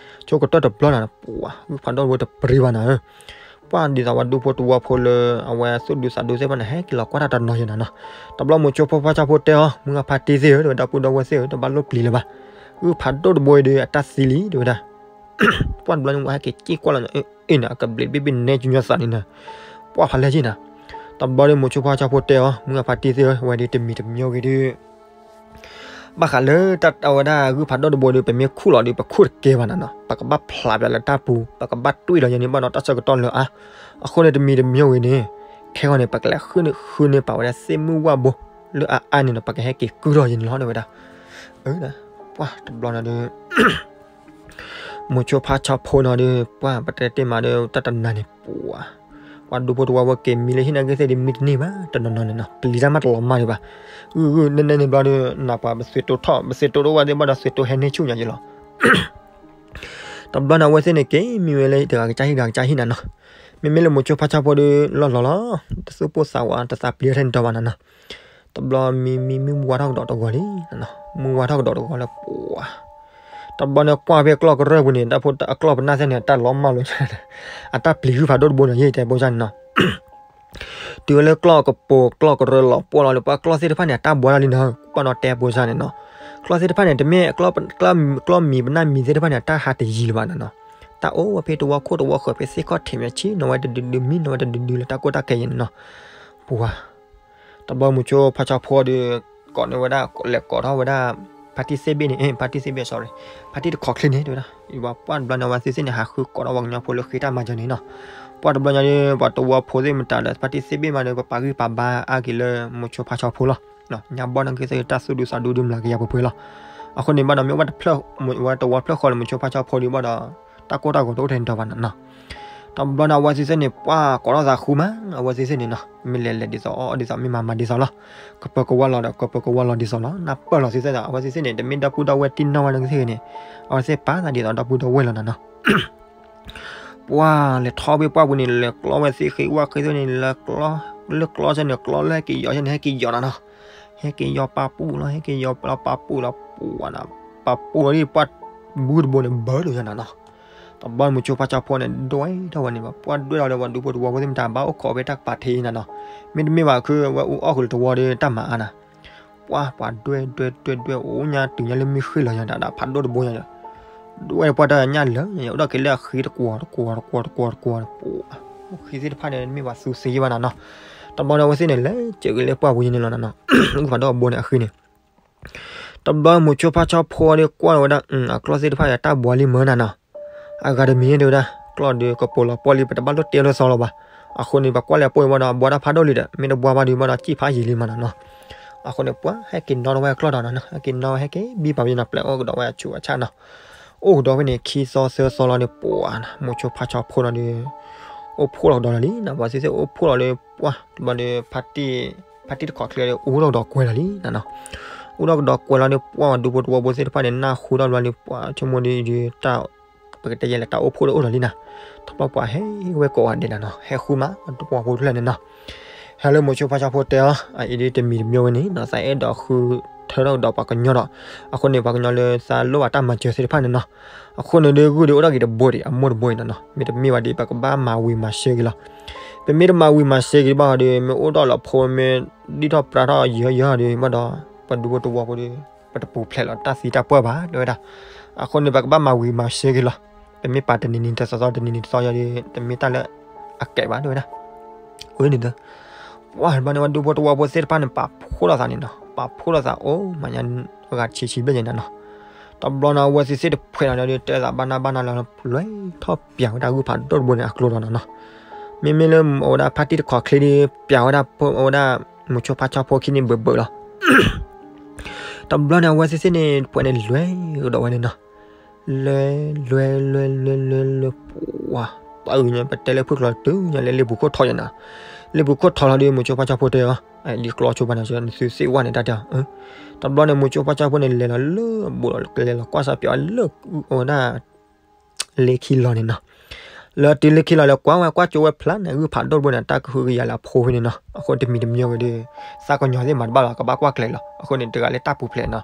ဆိကတၢၢ်တဘျီနၤ ပှၤဂုၢ်ဖးဒိၣ်တဘိတပျံၤဘၣ်နၤဧၢ ပှၤဒ်သိးဝဲဒူဖိတဝီဖိလၢ အဝဲသူၣ်ဒူသးဒူသ့ၣ်တဖၣ်န့ၣ် ဟဲက့ၤလီၤကွၢ်တၢ်တနီၤယဲနၤနီၤ, တဘျီမိၤဆိဖါဆီဖိတဲအီၤ မုၢ်ဂၢ်ဖါတံၢ်သ့ၣ်ဧၢ တဲဝဲ ဒီပုၢ်ဒီဝဲၢ်သ့ၣ်ဧၢ တဘၣ်လိၣ်ပျံၤလၢၤဘၣ်, ဂုၢ်ဖးဒိၣ်တဘိအံၤဒီး အတၢ်သံလံ တဲဝဲဒၣ် ပှၢ်တဘျီန့ၣ် ဝဲဟဲက့ၤစံၣ်ကွၢ်လီၤ အ့ၣ်နၤ အကဘျံးတဘ့ၣ်ဘ့ၣ်နဲကညီသးန့ၣ်နၤ, ပှၢ်ဖးလဲၢ်က့နၤ, တဘျီဒီးမိၤဆိဖါဆီဖိတဲအီၤ မုၢ်ဂၢ်ဖါတံၢ်သ့ၣ်ဧၢ ဝဲဒုးတမံၤတမံၤဂ့ၤဒုး ဘၣ်ဃးလၢတၢ်အဝဲဒၣ်ဂုၢ်ဖးဒိၣ်တဘိဒီး ပမ့ၢ်ခူၣ်လီၤဒီး ပခူၣ်တကဲဘၣ်နၤနီၤ ပကဘၣ်ဖျးပျးလၢတၢ်ပူၤ ပကဘၣ်တွံၢ်လီၤယဲန့ၣ်ဘၣ်ဒီးတၢ်ဆၢကတီၢ်လၢအါ, အဃိန့ၣ်တမံၤတမံၤဂ့ၤန့ၣ် ခဲဂီၤန့ၣ် ပကလဲၤဃုန့ၢ်ဃုန့ၢ်ပာ်ဝဲဒၣ်သ့ၣ်မုၢ်ဝၣ်ဘိ လၢအအါန့ၣ်ဒီး ပကဟဲက့ၤကုၢ်ထီၣ်ယဲန့ၣ်လီၤ တဲဝဲဒၣ်, ပှၢ်တဘျီန့ၣ်ဒီး မိၤဆိဖါဆီဖိနီၤဒီး ပှၢ်ပတဲတ့ၢ်မးဒီး တၢ်တနၤန့ၣ်ပှၤ ပှၤဒူဖိတဝီဖိက့ၤမံလၢဟံၣ်နာ်က့သ့ၣ်ဒီး မံတန့ၢ်ဘၣ် တနီၤနီၤန့ၣ်နီၤ ပျံၤတၢ်မးတလီၤမၢ်ဒံးဘၣ်, ဂုၢ်ဂုၢ်နဲနဲန့ၣ်ဘျီဒီး နၢ်ပှၤပသုးတိာ်ထီၣ် ပသုးတိာ်တအိၣ်ဝဲသ့ၣ်ဘၣ်ဒီး သုးတိာ်ဟဲန့ၢ်ဆူၣ်ညါယဲလီၤ. တဘျီန့ၣ် အဝဲသ့ၣ်န့ၣ်က့ၤမံဝဲလၢတဂၤကစၢ်ဟံၣ် တဂၤကစၢ်ဟံၣ်နၤနီၤ, မ့မ့ၢ်လၢမိၤဆိဖါဆီဖိဒီး လီၢ်လီၤလီၤ တသူၣ်ပိၢ်သးဝး တသးပျံၤထဲန့ၣ်တီဘၣ်နၤနီၤ. တဘျီမံမံမံမုၢ်ဝါထီၣ်ကဒီးတဂီၤလံ, မုၢ်ဝါထီၣ်ကဒီးတဂီၤလၢပှၤ, တဘျီန့ၣ်ကွၢ်ဖဲအကျီၢ်ကရၢၢ်ပူၤန့ၣ် တၢ်ဖိအကျီၢ်ပနၢ်သ့ၣ်န့ၣ် အတၢ်လီၤမၢ်လိာ်ညါ, အတၢ်ပျံၤဟုၣ်ဖးဒိၣ်တဘိန့ၣ် ယဲၢ်တဲဘိၣ်စၢ်န့ၣ်နီၤ တုၤဝဲလၢကျီၢ်ကပိာ်ကျီၢ်ကရၢၢ်လီၤပှီၢ်လီၤဒီး ပှၤကျီၢ်သ့ၣ်တဖၣ်န့ၣ် အတၢ်ဘှါလီၤလံနီၤ, ပှၤနီၤတဲဘိၣ်စၢ်န့ၣ်နီၤ, ကျီၢ်သ့ၣ်တဖၣ်န့ၣ် တမ့ၢ် ကျီၢ်မံၤပနၢ်မံၤသ့ၣ်တဖၣ်န့ၣ် အတၢ်ဟးတယံၤလၢၤဘၣ်နီၤနီၤ, တၢ်အိၣ်ဝဲဖဲတဝီခိၣ်တဝီဃၢၤ ဖဲသ့ၣ်ခီၣ်ထံးမ့ၢ်ဆ့ၣ်နီၤဝဲတဒုဒု မံနီၤဝဲတဒုဒုလၢတၢ်ကိၢ်တၢ်ဂီၤအံၤန့ၣ်နီၤ, ပှၤ တဘျီမုဆိဖါဆီဖိဒီး ကိးန့ၢ်ဝဲဒၣ် လဲၤကိးထီၣ်ဝဲဒၣ် ဖါတံၢ်သ့ၣ်ဘ့ၣ်န့ၣ်, ဖါတံၢ်သ့ၣ်ဘ့ၣ် sorry, ဖါတံၢ်တခီချ့န့ၣ် တဲဝဲဒၣ်, ပှၤတဘျီန့ၣ် အဝဲသ့ၣ်သ့ၣ်န့ၣ် ဟးဃုကိးထီၣ်ပှၤကညီဖိလၢဃ့တၢ်မၤစၢၤန့ၣ်နီၤ, ပှၤတဘျီညါဒီး ပှၤတဝီဖိသ့ၣ်မတၤဒီး ဖါတံၢ်သ့ၣ်ဘ့ၣ်မးဒီး ပပာ်ဂံၢ်ပာ်ဘါအါက့ၤလၢမုဆိဖါဆီဖိလီၤ, ညါဘီၣ်န့ၣ်က့သ့ၣ်တၢ်သူၣ်ဒူသးဒူဒုးမျးကယၤပှဲၤပှဲၤလီၤ, အဃိန့ၣ်ဘၣ်ဒီး မ့ၢ်ဝဲတဖျၢၣ် ဝဲတဝီဖျၢၣ်ဃီလၢမုဆိဖါဆီဖိဒီးဘၣ်ဒီး တၢ်ကိၢ်တၢ်ဂီၤတအိၣ်ထဲန့ၣ်ဒီးဘၣ်နီၤနီၤ တဘျီန့ၣ် အဝဲသ့ၣ်သ့ၣ်န့ၣ် ပှၤကိးထီၣ်သးဃုမး, အဝဲသ့ၣ်သ့ၣ်န့ၣ်နီၤ, မ့ၢ်လဲၤလဲၤဒ်သိး အီၣ်အီၣ်ဒ်သိး မ့ၢ်မၤမၤဒ်သိးလီၤ, ကပၢၤကဝါလီၤဒီး ကပၢၤကဝါလီၤဒ်သိးလီၤ, နၢ်ပၢၢ်လီၤသ့ၣ်သ့ၣ်ဒီး အဝဲသ့ၣ်သ့ၣ်န့ၣ် တမ့ၢ်ဒီပုၢ်ဒီဝဲၢ်တံၢ်နီၢ်ဝဲဒၣ်ကသ့ၣ်ဂ့ၤန့ၣ်, အဝဲသ့ၣ်ပာ်သးဒ်သိးဒီပုၢ်ဒီဝဲၢ်လီၤနီၤနီၤ ပှၤလဲၤထီၣ်ဖဲပှၢ်ပူၤန့ၣ် လဲၤကျီဝဲသ့ၣ်ဃ့ဝၣ်ဃ့သ့ၣ်န့ၣ် လဲၤကျီ, လၢကျီဆၢန့ၣ် ကျီလၢဟဲက့ၤယီၤဆၢန့ၣ် ဟဲက့ၤယီၤနီၤနီၤ, ဟဲက့ၤယီၤပာ်ပူၣ်လီၤ, ဟဲက့ၤယီၤပာ်ပူၣ်လီၤ ပှၤနီၤ, ပာ်ပူၣ်လီၤဒ်ပှၢ်ဘုတဘိန့ၣ် ဘၢလိာ်ညါနီၤနီၤ, တဘျီမုဆိဖါဆီဖိန့ၣ် ဒွဲၣ်ထီၣ်ဝဲန့ၣ်ဘၣ်, ပှၤဒွဲၣ်ထီၣ်ဒီးပှၤဒူဖိတဝီဖိသ့ၣ်မတၤဘၣ်အိၣ်ခိးဖဲတၢ်ကပၤထံးနီၤနီၤ, မ့တမ့ၢ်ဘၣ်ခု ဝဲအူအီၣ်ဃုာ်လၢတဝီဒီးတၢ်မၤအါနီၤ ပှၤ ပှၤဒွဲၣ်ဒွဲၣ်ဒွဲၣ်ဒွဲၣ် အိၣ်ညါတုၤညါလၢမုၢ်ဃ့ၢ်လီၤညါဒၣ် ဖးဒိၣ်တဘိညါဒီး ဒွဲၣ်ပှၤတၢ်ညၣ်လၢ အိၣ်ဒီးက့ၤလၢအဃ့တကွီၤတကွီၤတကွီၤတကွီၤတကွီၤ, ပှၤ အိၣ်ဃ့သ့ၣ်တဖၣ်န့ၣ် မ့ၢ်ပှၤသူစ့ယဲၢ်ဘၣ်နီၤနီၤ, တဘျီန့ၣ် အဝဲသ့ၣ်န့ၣ် လဲၤစၢၤက့ၤလၢပှၢ်ပူၤယဲၢ်န့ၣ်လီၤနီၤနီၤ, ဂုၢ်ဖးဒိၣ်အဘိန့ၣ် အဃ့န့ၣ် တဘျီမုဆိဖါဆီဖိဒီးကွၢ်ဝဲဒၣ် အကျီၢ်သ့ၣ်တဖၣ်အတၢ်ဘှါလံမၢ်နီၤနီၤ, အဂၤတမံၤန့ၣ်တဲဝဲဒၣ် ကျီၢ်ဒီးကပိာ်လီၤပှီၢ်လံ ပတဘၣ်လိၣ်တဲလိာ်သီလီၤဘၣ်, အဃိန့ၣ် ပကွၢ်လၢအပိၢ်အံၤဘၣ်ဒီး ဘှါတၢ်ဖးဒိၣ်လံဒီး မ့ၢ်တဘှါဘၣ်ဒီးဘၣ်ဒီး စံၣ်ဖးယံာ်လံမၢ်နီၤနီၤ, အဃိန့ၣ် ပှၤဟဲက့ၤနီၣ်ထီၣ်ဝဲအကျီၢ်ဒီးနီၤနီၤ ဟဲက့ၤနီၣ်ဝဲဟဲက့ၤဘံပာ်ဝဲနီၤ ပျဲအိၣ်ကဒီးဝဲအဆူးအဆါနီၤ, အိၣ်ကဒီးဖဲန့ၣ် ခံသီသၢသီလီၤဒီး ပှၤနီၤ မုဆိဖါဆီဖိနီၤဒီး အိၣ်ဖှိၣ်လီၤကဒီးလီၤလံနီၤ, ပှၤသ့ၣ်သ့ၣ်အိၣ်ဖှိၣ်လီၤဒီး ပှၤတဘျီဒီး ဖါတံၢ်တခီချ့ဒီး အိၣ်ထီၣ်ကဒီးကွဲၤလီၤလံနီၤနီၤ, အိၣ်ထီၣ်ကဒီးကွဲၤလီၤဒီး ပှၤဒူဖိတဝီဖိသ့ၣ်တဖၣ်န့ၣ် နၢ်ဟူထီၣ်ဘျီလံ ပှၤဆိကမိၣ်ဒီး ပကတဲယဲလဲၣ် တၢ်အိၣ်ဖှိၣ်ဒီးအိၣ်လီၤလံနီၤ, ထီၣ်ပှၤဟဲဝဲကိးဂၤဒဲးနီၤနီၤ ဟဲဃုမး တဝီဖိတဖျၢၣ်န့ၣ်နီၤ, ဟဲလၢမုဆိဖါဆီဖိတဲအီၤ အအံၤဒ်တမံၤတမံၤဝဲန့ၣ်နီၤ သးအဲၣ်ဒိးဃုထၢထီၣ်ကဒီးပှၤကညီဒီး အဃိန့ၣ် ပှၤကညီလၢသးလိၣ်ဘၣ်တၢ်မၤစၢၤသ့ၣ်တဖၣ်န့ၣ်နီၤ, အဃိန့ၣ်ဒီး ဂုၢ်ဒီးအိၣ်ထီၣ်က့ၤတဘိဒံး အမိၢ်တဘိအံၤနီၤနီၤ, မ့တမ့ၢ်ဘၣ်ဒီး ပကဘၣ်မၤဝံၤမၤစၢၤက့ၤလီၤ, ပမ့ၢ်တမၤဝံၤမၤစၢၤက့ၤဘၣ်ဒီး မ့ၢ်အိၣ်ဒီးလီၤဖိ မ့ၢ်ဒံၣ်ထီၣ်ပြါထီၣ်ယၢၤယၢၤဒီး ဘၣ်ဒီး ပှၤဒူဖိတဝီဖိဒီး ပတပူၤဖျဲးလီၤတၢ်သံတၢ်ပှၢ်ဘၣ် တဲဝဲဒၣ်, အဃိန့ၣ် ပကဘၣ်မၤဝံၤမၤစၢၤက့ၤလီၤ, ပမ့ၢ်ပာ်တနံၤနံၤတသီသီ တနံၤနံၤတသီသီဒီး တမ့ၢ်တၢ်လၢအကဲဘၣ် တဲဝဲဒၣ်, အဃိန့ၣ်ဒီး ပှၤတဘျီန့ၣ် ပှၤဒူဖိတဝီဖိသ့ၣ်တဖၣ်န့ၣ် ပာ်ဖှိၣ်လိာ်သးန့ၣ်နီၤ, ပာ်ဖှိၣ်လိာ်သးအိၣ်မးညါ အဂၤဆံးဆံးဘျဲၣ်ညါနီၤနီၤ, တဘျီန့ၣ် အဝဲသ့ၣ်သ့ၣ်တဖှဲးနီၤဒီး တဲသးဘၣ်နၢ်ဘၣ်နၢ်လီၤ လဲၤထီၣ်ပျးဝဲဒၣ်ဂုၢ်ဖးဒိၣ်တဘိန့ၣ်အကျိၤလီၤနီၤနီၤ, မ့မ့ၢ်လၢအဝဲဒၣ်ဖါတံၢ်တခီချ့ဒီး ပျးဝဲဒၣ် အဝဲဒၣ် မုဆိဖါဆီဖိခံန့ၣ်ဘၢးဘၢးလီၤ တဘျီန့ၣ် အဝဲသ့ၣ်သ့ၣ်န့ၣ် ပှၤန့ၣ်လွဲၢ်ကဒီးဝဲန့ၣ်နီၤ, လွဲၢ် လွဲၢ် လွဲၢ် လွဲၢ် လွဲၢ် ပှၤ ပှၤအုၣ်ညါ ပတဲလၢဖုၣ်ကျိၤတုၤညါလၢလ့ပူၤခိၣ်ထီယဲၢ်နီၤ, လ့ပူၤခိၣ်ထီလီၤဒီး မုဆိဖါဆီဖိတဲအီၤ, ဒ်ကျီဆိပာ်န့ၣ် နသုသ့ၣ်ဝဲန့ၣ်တၢ်တဲအီၤ, တဘျီန့ၣ် မုဆိဖါဆီဖိန့ၣ် လဲၤလီၤလၢအဘူးဒီး ကလဲၤလီၤကွၢ်စးပၠီလၢ အဝဲဒၣ် လ့ခံလီၤန့ၣ်နီၤ, လၢတုၤလၢခံလီၤလၢကွၢ်ဝဲကွၢ်ကၠိဝဲဖျါန့ၣ် ဂုၢ်ဖးဒိၣ်တဘိန့ၣ် တၢ်ကဟုကယာ်လၢအဖိဖဲန့ၣ်နီၤ, အဃိတမံၤတမံၤဝဲဒီး သးကညီၤသ့ၣ်မၤတဘၣ်လီၤ ကဘၣ်ကွၢ်ကျဲၤလီၤ, အဃိန့ၣ် တဂၤလၢတၢ်ပူၤဖျဲးနီၤ,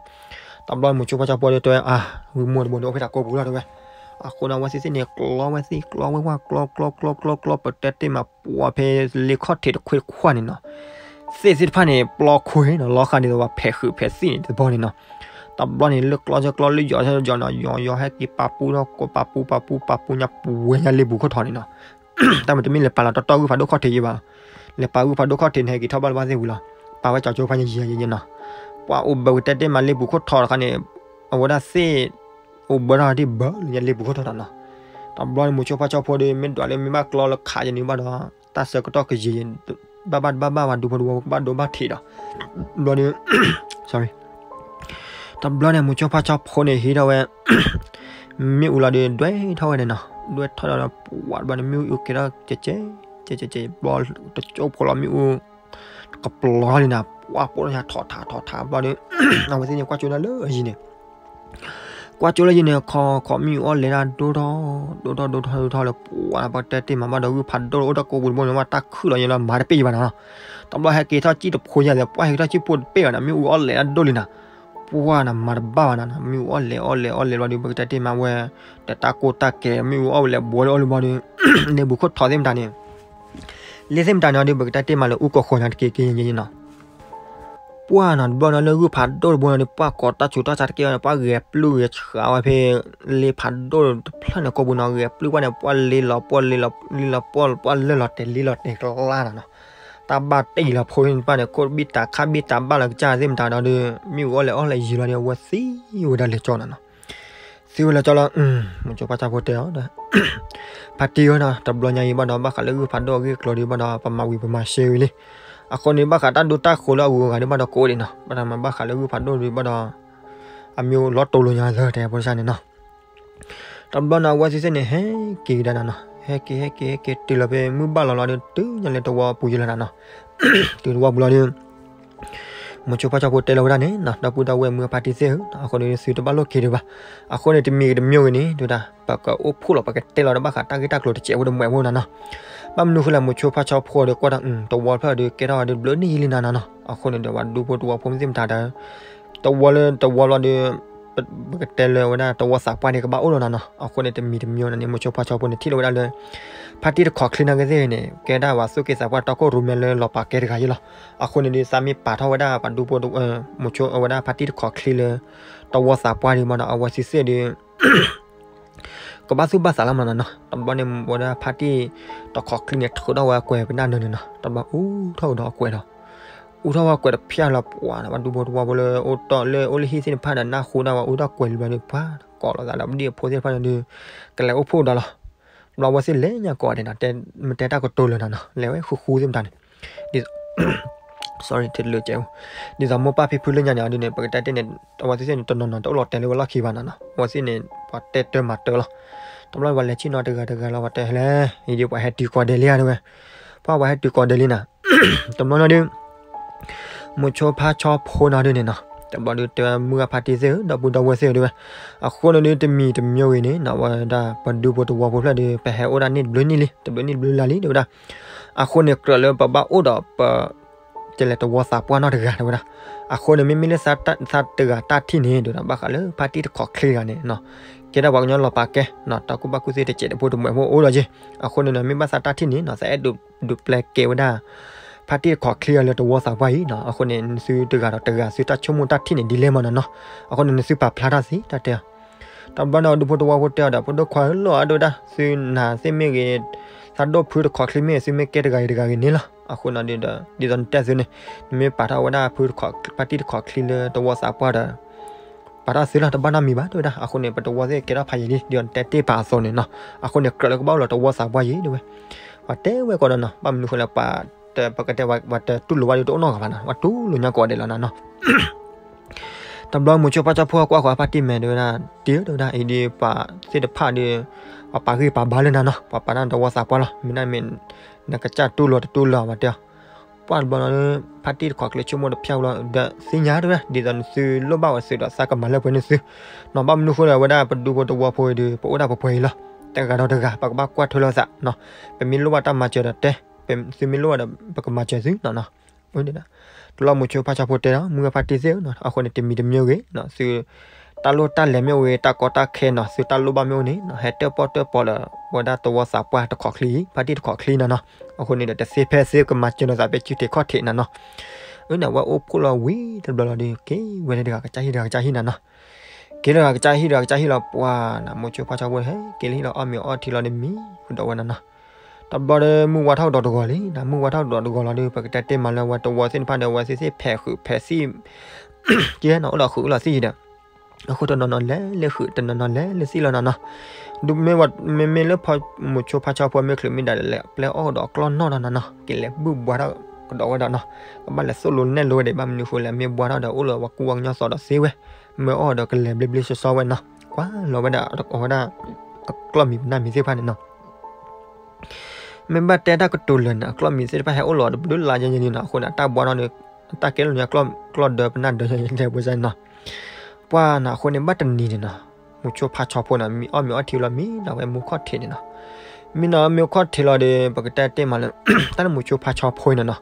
တဘျီမုဆိဖါဆီဖိဒီးတဲဝဲ အါ ဂုၢ်မိၢ်တဘိန့ၣ်အိၣ်ဖဲတၢ်ကိးပူၤလီၤတဲဝဲ, အဃိန့ၣ် အဝဲသ့ၣ်သ့ၣ်န့ၣ် ကျီဝဲသ့ၣ် ကျီဝဲဝၢ် ကျီ ကျီ ကျီ ကျီ ကျီ ပတဲတ့ၢ်မး ပှၤဖဲလ့ခီၣ်ထံးတခွ့တခွါန့ၣ်နီၤ သ့ၣ်သ့ၣ်တဖၣ်န့ၣ် ပျီခိၣ်နီၤ လီၤဃာ်ဒ်သိးပှၤဖဲးဃုာ်ဖဲးသံၣ်န့ၣ်တဘီန့ၣ်နီၤ, တဘျီန့ၣ် လၢကျီဆၢကျီလၢယီၤဆၢယီၤနီၤ ယီၤယီၤဟဲက့ၤပာ်ပူထီၣ်ကိးပာ်ပူပာ်ပူပာ်ပူညါပဝဲညါလ့ပူၤခိၣ်ထီန့ၣ်နီၤ, တၢ်မ့ၢ်တမ့ၢ်လဲၤပာ်လီၤတီတီဂုၢ်ဖးဒိၣ်ခီၣ်ထံးယံၤဘၣ်, လဲၤပာ်ဂုၢ်ဖးဒိၣ်ခီၣ်ထံးန့ၣ် ဟဲက့ၤထီၣ်ဘၣ်လၢဘၣ်သ့ၣ်ဝံၤလီၤ, ပာ်ဝဲကၠီကၠိဖးယံၤယံၤယံၤနီၤ, ပှၤအိၣ်ဘၢဝံၤတဲတ့ၢ်မးလ့ပူၤခိၣ်ထီတခါန့ၣ်, အဝဲဒၣ်သ့ၣ် အိၣ်ဘၢထီၣ်ဒ်ဘၢလၢညါလ့ပူၤခိၣ်ထီနီၤ, တဘျီန့ၣ် မုဆိဖါဆီဖိဒီး မ့ၢ်ဒွးလၢမ့ၢ်ဘၣ်ကျီလၢခးယံၤန့ၣ်ဘၣ်ဒီး တၢ်ဆၢကတီၢ်ကယံၤ ဘၣ်ဘၣ်တဘၣ်ဘၣ်ဝဲဒူဖိတဝီဖိကဘၣ်ဒိဘၣ်ထံးဒီး, ဘျီဒီး တဘျီန့ၣ် မုဆိဖါဆီဖိန့ၣ်ဟံးထီၣ်ဝဲ မ့ၣ်အူလီၤဒီး ဒွဲၣ်ထီၣ်ဝဲန့ၣ်နီၤ, ဒွဲၣ်ထီၣ်ဒီး ပှၤတဘျီန့ၣ်မ့ၣ်အူအုၣ်က့ၤထီၣ်ကဲကဲ, ကဲကဲကဲ ဘျီတကၠိဖိလီၤမ့ၣ်အူ ကပျီထီၣ်လံနီၤ, ပှၤပိာ်ထီၣ်ညါထီၣ်ထးထီၣ်ထး ဘျီဒီး အဝဲသ့ၣ်န့ၣ်ကွၢ်ကၠိဒၣ်လၢအယံၤန့ၣ် ကွၢ်ကၠိလၢယံၤန့ၣ် ခီခီမ့ၣ်အူအီၣ်လဲၤဒၣ်ဒိၣ်ထီၣ် ဒိၣ်ထီၣ်ဒိၣ်ထီၣ်ဒိၣ်ထီၣ်လၢ ပှၤပတဲတ့ၢ်မးဘၣ်ဒီး ဂုၢ်ဖးဒိၣ်လၢအိၣ်တၢ်ကိးပူၤတဘိန့ၣ် ဘၣ်တၢ်ခုၣ်လီၤယဲလီၤ မၤတပ့ၢ်ယံၤဘၣ်နီၤနီၤ. တဘျီဟဲက့ၤထီၣ်စံၣ်တဖိယၤသဲး ပှၢ်ဟဲက့ၤထီၣ်စံၣ်ဖိတပ့ၢ်ဘၣ်နီၤ မ့ၣ်အူအီၣ်လဲၤဒၣ်ဒိၣ်လံနီၤ. ပှၢ်နီၤ မၤတဘၣ်ဘၣ်နီၤနီၤ မ့ၣ်အူအီၣ်လဲၤအီၣ်လဲၤအီၣ်လဲၤဘျီဒီး ပကတဲတ့ၢ်မးဝဲ ဒီးတၢ်ကိၢ်တၢ်ကဲ မ့ၣ်အူအီၣ်လဲၤဘှီလၢအီၣ်လၢဘျီဒီး လ့ဘူးခိၣ်ထီသ့ၣ်မတၤန့ၣ် လ့သ့ၣ်မတၤန့ၣ်ဒီး ပကတဲတ့ၢ်မးလၢအူကီၢ်ဃီၤနီၤတက့ၢ်က့ၢ်ယဲယဲနီၤ. ပှၢ်နီၤ တဘျီနီၤလၢဂုၢ်ဖးဒိၣ်တဘိနီၤဒီး ပှၢ်ကိးတၢ်ဆူးတၢ်ဆါတက့ၢ်ဒီး ပှၢ်ဂဲၤပျုၢ်ဂဲၤဆှးဝဲဖဲ လ့ဖးဒိၣ်တဖျၢၣ်န့ၣ် ကိးပူၤနီၤ ဂဲၤပျုၢ်ပှၢ်န့ၣ် ပှၢ်လ့လီၤပှၢ်လ့လီၤလ့လီၤပှၢ်ပှၢ်လၢလီၤတဲာ်လ့လီၤတဲာ်ကျါနီၤနီၤ. တၢ်ဘၣ်တ့ၢ်လီၤဖိန့ၣ်တဖၣ်န့ၣ် ခိၣ်ဘံၣ်တၢ်ခါဘံၣ်တၢ်ဘၣ်လီၤကစၢ်သ့ၣ်မတၤဒီး မ့ၣ်အူအီၣ်လဲၤအီၣ်လဲၤယံၤလီၤဒီး အဝဲသံဝဲဒၣ်လဲၤကၠီနီၤနီၤ. သံဝဲလၢကၠီလီၤ မိၤဆိဖါဆီဖိတဲအီၤဒီး ဖါတံၢ်ဧၢနီၤ တဘျီညါအံၤဘၣ်ဒီး ဘၣ်ဃးလၢဂုၢ်ဖးဒိၣ်အဂ့ၢ်အကျိၤဒီး ဘၣ်ဒီးပမၤဝံၤပမၤရှဲဝံၤလံ. အဃိန့ၣ် ဘၣ်ဃးတၢ်ဒိတၢ်ဃိၤလၢအဂုၤအဂၤဒီး ဘၣ်ဒီးကိးဒံးနီၤ ဘၣ်ဒီးမ့ၢ်ဘၣ်ဃးလၢဂုၢ်ဖးဒိၣ်ဒီး ဘၣ်ဒီး အမ့ၢ်လီၤတိၢ်လိာ်ညါလၢတဲဖိတၢ်ဆါန့ၣ်နီၤ. တဘျီနီၤ အဝဲသ့ၣ်သ့ၣ်န့ၣ် ဟဲက့ၤကဒါနီၤနီၤ ဟဲက့ၤ ဟဲက့ၤ ဟဲက့ၤ တုၤလီၤဖဲမုၢ်ဘၣ်လီၤလီၤဒီး တုၤညါလၢတဝီပူၤယံၤလီၤနီၤနီၤ. တုၤတဝီပူၤလီၤဒီး မိၤဆိဖါဆီဖိတဲလီၤဝဲဒၣ်န့ၣ်နီၤ ဒီပုၢ်ဒီဝဲၢ်မုၢ်ဖါတံၢ်သ့ၣ်ဧၢ, အဃိန့ၣ်သုတဘၣ်လိၣ်က့ၤဒံးဘၣ်. အဃိန့ၣ် တမံၤဂ့ၤတမံၤဂ့ၤန့ၣ် ဒုၣ်ဒါ ပကအိၣ်ဖှိၣ်လီၤ ပကတဲလီၤဒီးဘၣ်ဃးတၢ်ဂ့ၢ်တၢ်ကျိၤတစဲးဖိတမှဲးဖိနီၤနီၤ. ဘၣ်မနုၤဃိလဲၣ် မိၤဆိဖါဆီဖိဒီးကွၢ်ဒီး တဝီဖျၢၣ်ဒီးကဲထီၣ်ဝဲဒီးဘျုးနံၣ်ယံာ်လံနီၤနီၤနီၤ. အဃိန့ၣ်ဒီး ပှၤဒူဖိတဝီဖိသ့ၣ်မတၤဒီး တဝီလၢတဝီဘျီဒီး ပကတဲလၢဝဲဒၣ်တဝီသးပှၢ်န့ၣ် ကဘၣ်အိၣ်လီၤနီၤနီၤ. အဃိန့ၣ် တမံၤတမံၤန့ၣ် မိၤဆိဖါဆီဖိန့ၣ် ထံၣ်လီၤဝဲဒၣ်လၢ ဖါတံၢ်တခီချံနာ်က့သ့ၣ်န့ၣ် ကဲဒၣ်ပှၤသူၣ်က့သးပှၢ်တီခိၣ်ရိၣ်မဲလၢလီၤပာ်ကဲတဂၤယ့လီၤ. အဃိန့ၣ်ဒီး သးမ့ၢ်ပာ်ထီၣ်ဝဲဒၣ်ပှၤဒူဖိ မိၤဆိဝဲဒၣ်ဖါတံၢ်တခီချံလၢ တဝီသးပှၢ်ဒီးမနီၤ အဝဲသ့ၣ်သ့ၣ်ဒီး ကဘၣ်သူၣ်ဘၣ်သးလီၤမနီၤနီၤ. တဘျီန့ၣ် ဝဲဒၣ်ဖါတံၢ်တခီချံန့ၣ် ထုးထီၣ်ဝဲအကွဲးပနၢ်နၢၤန့ၣ်နီၤ. တဘျီအူထီၣ်ကဒီးအကွဲးဒီး အူထီၣ်ဝဲအကွဲးတဖျၢၣ်လီၤ ပှၤ ပှၤဒူဖိတဝီဖိလၢအိၣ်တီၢ်လၢအိၣ်လၢဟံၣ်သ့ၣ်တဖၣ်ဒီး နၢ်ဟူဒၣ်ဝဲ အူထီၣ်ကွဲးလံဘျီဒီး ပှၤကိးလီၤသးလၢပဒံၣ်အဖိသ့ၣ်တဖၣ်န့ၣ်ဒီး ကလဲၤအိၣ်ဖှိၣ်ဒီးလီၤ. တဘျီအဝဲသ့ၣ်လဲၤညါကိးဂၤဒဲးနီၤ မ့ၢ်တဲတၢ်ကတိၤလၢာ်နီၤနီၤ လဲၤဝဲဃူဃူသ့ၣ်မတၤန့ၣ် ဒ် sorry တလၢကဲး ဒ်သိးမိၢ်ပၢ်ဖံဖုလၢညါန့ၣ် အဒ်န့ၣ် ပကတဲတ့ၢ်န့ၣ် အဝဲသ့ၣ်န့ၣ် တနီၤနီၤတအိၣ်လီၤတဲာ်လၢဝဲလီၢ်ခံဘၣ်နီၤနီၤ. အဝဲသ့ၣ်န့ၣ် ပှၤတဲတၢ်မၤတၢ်လီၤ. တဘျီပှၤလဲၤဆ့ၣ်နီၤတဂၤတဂၤလီၤ ပှၤတဲလဲၣ် အံၤဒ်ပှၤဟဲတုၤကိးဂၤဒဲးလံဧါတဲဝဲ. ပှၤပှၤဟဲတုၤကိးဂၤဒဲးလံနီၤ. တဘျီနီၤဒုး မိၤဆိဖါဆီဖိနီၤဒုးန့ၣ်နီၤ တဘျီဒုးတဲဝဲမုၢ်ဂၤဖါတံၢ်သ့ၣ်ဧၢ ဒီပုၢ်ဒီဝဲၢ်သ့ၣ်ဧၢတဲဝဲ. အဃိန့ၣ်ဒုး တမံၤတမံၤဂ့ၤန့ၣ်နီၤ ဝဲဒၣ်ပဒူဖိတဝီဖိဖျၢၣ်ဒီး ပဟဲအိၣ်ဒၣ်န့ၣ်တဘျုးနံၣ်လံ တဘျုးနံၣ်တဘျုးလါလံတဲဝဲဒၣ်. အဃိန့ၣ် ကြၢးလၢပဘၣ်အိၣ်ဒီးပ ကလဲၤတဝီသးပှၢ်နီတဂၤတဲဝဲဒၣ်. အဃိန့ၣ် မ့မ့ၢ်လၢသးတဂၤတၢ်ထံၣ်န့ၣ် ဒုးဒီးဘၣ်ဃးလၢဖါတံၢ်တခီချံတဂၤန့ၣ်နီၤ ကဲဒၣ်ပှၤကညီလီၤပာ်ကဲနီၤ တၢ်ကူၣ်ဘၣ်ကူၣ်သ့တစဲးတဖိတမှဲးဖိအိၣ်ဒီးက့ၢ်. အဃိန့ၣ်နီၤ မ့ၢ်ဘၣ်သးတၢ်ထံၣ်န့ၣ်နီၤ သးအဲၣ်ဒိးဒုးပျဲကဲဝဲဒၣ် ဖါတံၢ်တခီချံအီၤလၢတဝီသးပှၢ်အံၤနီၤ. အဃိန့ၣ် နသုတဂၤဒီးတဂၤ သုတၢ်ဆိကမိၣ်တၢ်ထံၣ်န့ၣ် ဒ်လဲၣ်မးနီၤနီၤ. အဃိန့ၣ် နသုပာ်ဖျါထီၣ်သ့တၢ်တဲအီၤ. တဘျီန့ၣ် အဒူဖိတဝီဖိတဲအီၤဒီး ဖိဒိၣ်ခွါဧၢ လိၣ်အါဒိၣ်ဒၣ် သုနာ်သ့ၣ်မ့ၢ်ဂ့ၤ သးဒိၣ်ဖုတခီချံမ့ၢ်ဂ့ၤ သုမ့ၢ်ကဲတဂၤဂ့ၤတဂၤဂ့ၤန့ၣ်လီၤ. အဃိန့ၣ်ဒီး ဒ်သိးနတဲသုန့ၣ် နမ့ၢ်ပာ်ထီၣ်ဝဲဒၣ်ဖုတခီ ဖါတံၢ်တခီချံလၢတဝီသးပှၢ်ဒီး ပာ်ထီၣ်သုလီၤ တဘၣ်နီတမံၤဘၣ်တဲဝဲဒၣ်. အဃိန့ၣ် ပတဝီသ့ၣ်ကဲထီၣ်ဖးယံာ်လံ ဒ်သိးနတဲတ့ၢ်ပာ်အသိးန့ၣ်နီၤ. အဃိန့ၣ် ကြၢးလၢကဘၣ်အိၣ်လီၤတဝီသးပှၢ်ယံာ်တဲဝဲ. ပှၤတဲဝဲကီးနီၤနီၤ ဘၣ်မနုၤဃိလဲၣ် ပှၤတပကတဲ ပှၤတတူၢ်လိာ်ဘၣ်ဒီးတအိၣ်နီတဂၤဘၣ်နီၤ ပှၤတူၢ်လိာ်ညါကိးဂၤဒဲးလီၤနီၤနီၤ. တဘျီမိၤဆိဖါဆီဖိကွၢ်ဃီၤဖါတံၢ်မဲာ် တဲဝဲဒၣ် တံၢ်ဧၢ တဲဝဲဒၣ် အံၤဒ်ပှၤသ့ၣ်တဖၣ်ဒီး ပှၤပာ်ဂံၢ်ပာ်ဘါလၢနၤနီၤ ပှၤပာ်နၤတဝီသးပှၢ်လီၤ မ့ၢ်နမ့ၢ် နကစၢ်တူၢ်လိာ်တတူၢ်လိာ်ဘၣ်တဲအီၤ. ပှၢ်တဘျီနီၤ ဖါတံၢ်တခီချံဆိကမိၣ်တဖျၢၣ်လီၤဒီး သ့ၣ်ညါတဲဝဲဒၣ် ဒ်သိးနသုလိၣ်ဘၣ်ဝဲသုဒီးသးကမၤလၢပှဲၤန့ၢ်သုနီၤ. ဘၣ်မနုၤဃိလဲၣ် အဝဲဒၣ်ပဒူဖိတဝီဖိအံၤဒီး ပအိၣ်ဒၣ်ပပှဲၤအံၤလီၤ. တဂၤဒီးတဂၤ ပကဘၣ်ကွၢ်ထွဲလိာ်သးနီၤ. ပမ့ၢ်လိၣ်ဘၣ်တၢ်မၤစၢၤဒီးတဲ သုမ့ၢ်လိၣ်ဘၣ်ဒီး ပကမၤစၢၤသုနီၤနီၤ. တဘျီမိၤဆိဖါဆီဖိတဲဒီး မုၢ်ဂၤဖါတံၢ်သ့ၣ်ဧၢ အဃိန့ၣ် တမံၤတမံၤဂ့ၤ သု တၢ်လိၣ်တၢ်လဲၤမ့ၢ်အိၣ်ဂ့ၤ တၢ်ကီတၢ်ခဲနီၤ သုတၢ်လိၣ်ဘၣ်မ့ၢ်အိၣ်န့ၣ် ဟဲတၢၣ်ပီၣ်တၢၣ်ပီလၢ ဝဲဒၣ်တဝီသးပှၢ်တခီချံအံၤ ဖါတံၢ်တခီချံနီၤနီၤ. အဃိန့ၣ်ဒီး တသ့ဖဲသ့ကမၤစၢၤလိာ်သးဖဲစုထံးခီၣ်ထံးနီၤနီၤ. အၢန့ၣ် အဝဲအိၣ်ဖှိၣ်လီၤဝံၤတဘျီလီၤဒီး က့ၤဝဲလၢတဂၤကစၢ်ဟံၣ်တဂၤကစၢ်ဟံၣ်နီၤနီၤ. က့ၤလၢတဂၤကစၢ်ဟံၣ်တဂၤကစၢ်ဟံၣ်လီၤ ပှၤနီၤ မိၤဆိဖါဆီဖိဟဲက့ၤလၢဟံၣ်လီၤ အီၣ်မ့ၤအီထံလီၤဒီးမံဃုာ်ဒီးဝဲနီၤနီၤ. တဘျီဒီးမုၢ်ဝါထီၣ်ကဒီးတဂီၤလံနီၤ မုၢ်ဝါထီၣ်ကဒီးတဂီၤလီၤဒီး ပကတဲတ့ၢ်မးလၢဝဲတဝီသ့ၣ်တဖၣ်ဒီး အဝဲသ့ၣ်သ့ၣ်ဖဲးဃုာ်ဖဲးသံၣ် ကဲနီၤ အိၣ်ဒီးဃုာ်အိၣ်လီၤသံၣ်ဒီး အဃိတနီၤနီၤလဲၤလၢဃုာ် တနီၤနီၤလဲၤလၢသံၣ်လီၤနီၤနီၤ. ဒ်မ့ၢ်ဝဲ မ့မ့ၢ်လၢဖီ မိၤဆိဖါဆီဖိမ့ၢ်ချုးမ့ၢ်ဒၣ်လဲာ် ပျဲအီၣ်ကဒီးကျီၢ်နီၣ်ဒီးနီၤနီၤ က့ၤလဲၤဘုၣ်ဘှါထီၣ်ကဒီးဝဲဒၣ်နီၤ. ကဘၣ်လဲၤသိၣ်လိနဲၣ်လိဝဲဒၣ် ဘၣ်မနုၤဃိလဲၣ် မ့ၢ်ဘှါထီၣ်ဒီးအိၣ်လၢပှၤကူပှၤကညီသီဒီးသ့ဝဲ မ့ၢ်အီၣ်ဒီးကလဲၤဘျ့ဘျ့ဆှီဆှီဝဲနီၤ. ကွၢ်လီၤဝဲဒၣ်အဝဲဒၣ် အကျီၢ်မံၤပနၢ်မံၤသ့ၣ်တဖၣ်န့ၣ်နီၤ. မ့ၢ်ဘၣ်တဲတၢ်ကတိၤလၢာ်န့ၣ် အကျီၢ်မံၤသ့ၣ်တဖၣ်ဟဲအိၣ်လီၤတဘျုးလါယဲၢ်ယဲၢ်န့ၣ်နီၤ. အဃိန့ၣ် အတၢ်ဘှါထီၣ်န့ၣ် တၢ်ကဲလီၤန့ၣ် ကျီၢ်ဒီးပနၢ်ဒၢးယဲၢ်ယဲၢ်တဲဖိစၢ်န့ၣ်နီၤ. ပှၤနီၤ အဃိန့ၣ် ဘၣ်တနံၤန့ၣ်နီၤ မိၤဆိဖါဆီဖိန့ၣ် မံအီၣ်မ့ၤအီထံလီၤ မံနီၤဝဲမိၤခီၣ်ထံးန့ၣ်နီၤ. မံနီၤဝဲမိၤခီၣ်ထံးလီၤဒီး ပကတဲတ့ၢ်မးလၢ တၢ်လၢမိၤဆိဖါဆီဖိအံၤန့ၣ်နီၤ,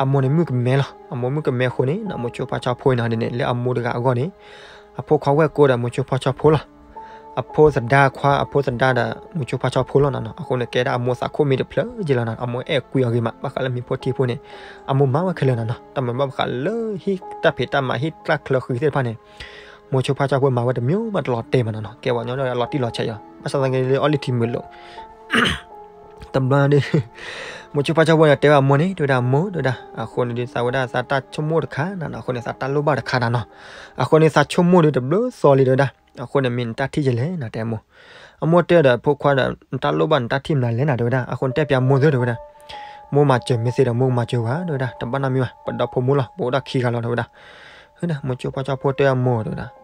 အမိၢ်န့ၣ်မုၣ်ကမဲလီၤ. အမိၢ်မုၣ်ကမဲအဃိန့ၣ်နီၤ မိၤဆိဖါဆီဖိအံၤနီၤဒ်န့ၣ် လၢအမိၢ်တဂၤအဂီၢ်န့ၣ် အဖိခွါဝဲၢ်ကိဒီးမိၤဆိဖါဆီဖိလီၤ. အဖိသဒါခွါ အဖိသဒါဒီးမိၤဆိဖါဆီဖိလီၤနီၤ. အဃိန့ၣ် ကဲဒၣ်အမိၢ်သးခိၣ်မ့ၢ်တဖျၢၣ်က့လီၤနီၤ. အမိၢ်အဲၣ်ကွံအီၤဂ့ၤမး ဘၣ်ဃးလၢမံၤဖိထံဖိန့ၣ် အမိၢ်မၤဝဲခဲလၢာ်နီၤနီၤ. တၢ်မၤဘၣ်ဃးလၢဟံၣ်တၢ်ဖံးတၢ်မၤ ဟံၣ်တၢ်ချၢဃံသ့ၣ်တဖၣ်န့ၣ် မိၤဆိဖါဆီဖိမၤဝဲတမံၤမးတလီၤတဲာ်မးနီၤနီၤ. ကဲပှၤကညီလီၤတံၢ်လီၤဆဲးအီၤ ဘၣ်ဆၣ်သနာ်က့လၢအီၣ်လံထံမုာ်လိာ် တဘျီဒီး မိၤဆိဖါဆီဖိန့ၣ် တဲဝဲအမိၢ်န့ၣ် တဲဝဲဒၣ် အမိၢ် တဲဝဲဒၣ် အဃိန့ၣ်ဒီး သးဝဲဒၣ်သးတၢ်ဆိကမိၣ်တခါနၤနီၤ, အဃိန့ၣ် သးတၢ်လိၣ်ဘၣ်တခါနၤနီၤ, အဃိန့ၣ် သးဆိကမိၣ်ဒီးတဘျုးသီလံ တဲဝဲဒၣ်, အဃိန့ၣ် မ့ၢ်နတၢ်ထံၣ်ယဲလဲၣ်နၤ တဲအမိၢ်, အမိၢ်တဲဒီးဖိခွါဒီး နတၢ်လိၣ်ဘၣ်နတၢ်ထံၣ်မနုၤလဲၣ်နၤ တဲဝဲဒၣ်, အဃိန့ၣ် တဲပျးမိၢ်သု တဲဝဲဒၣ်, မိၢ်မၤစၢၤမ့ၢ်သ့ဒီး မိၢ်ကမၤစၢၤဝဲ တဲဝဲဒၣ်, တဘၣ်နီတမံၤဘၣ်, ပဒီဖိမိၢ်လီၤ, ပအိၣ်ဒၣ်ခံဂၤလီၤ တဲဝဲဒၣ်, မိၤဆိဖါဆီဖိတဲအမိၢ် တဲဝဲဒၣ်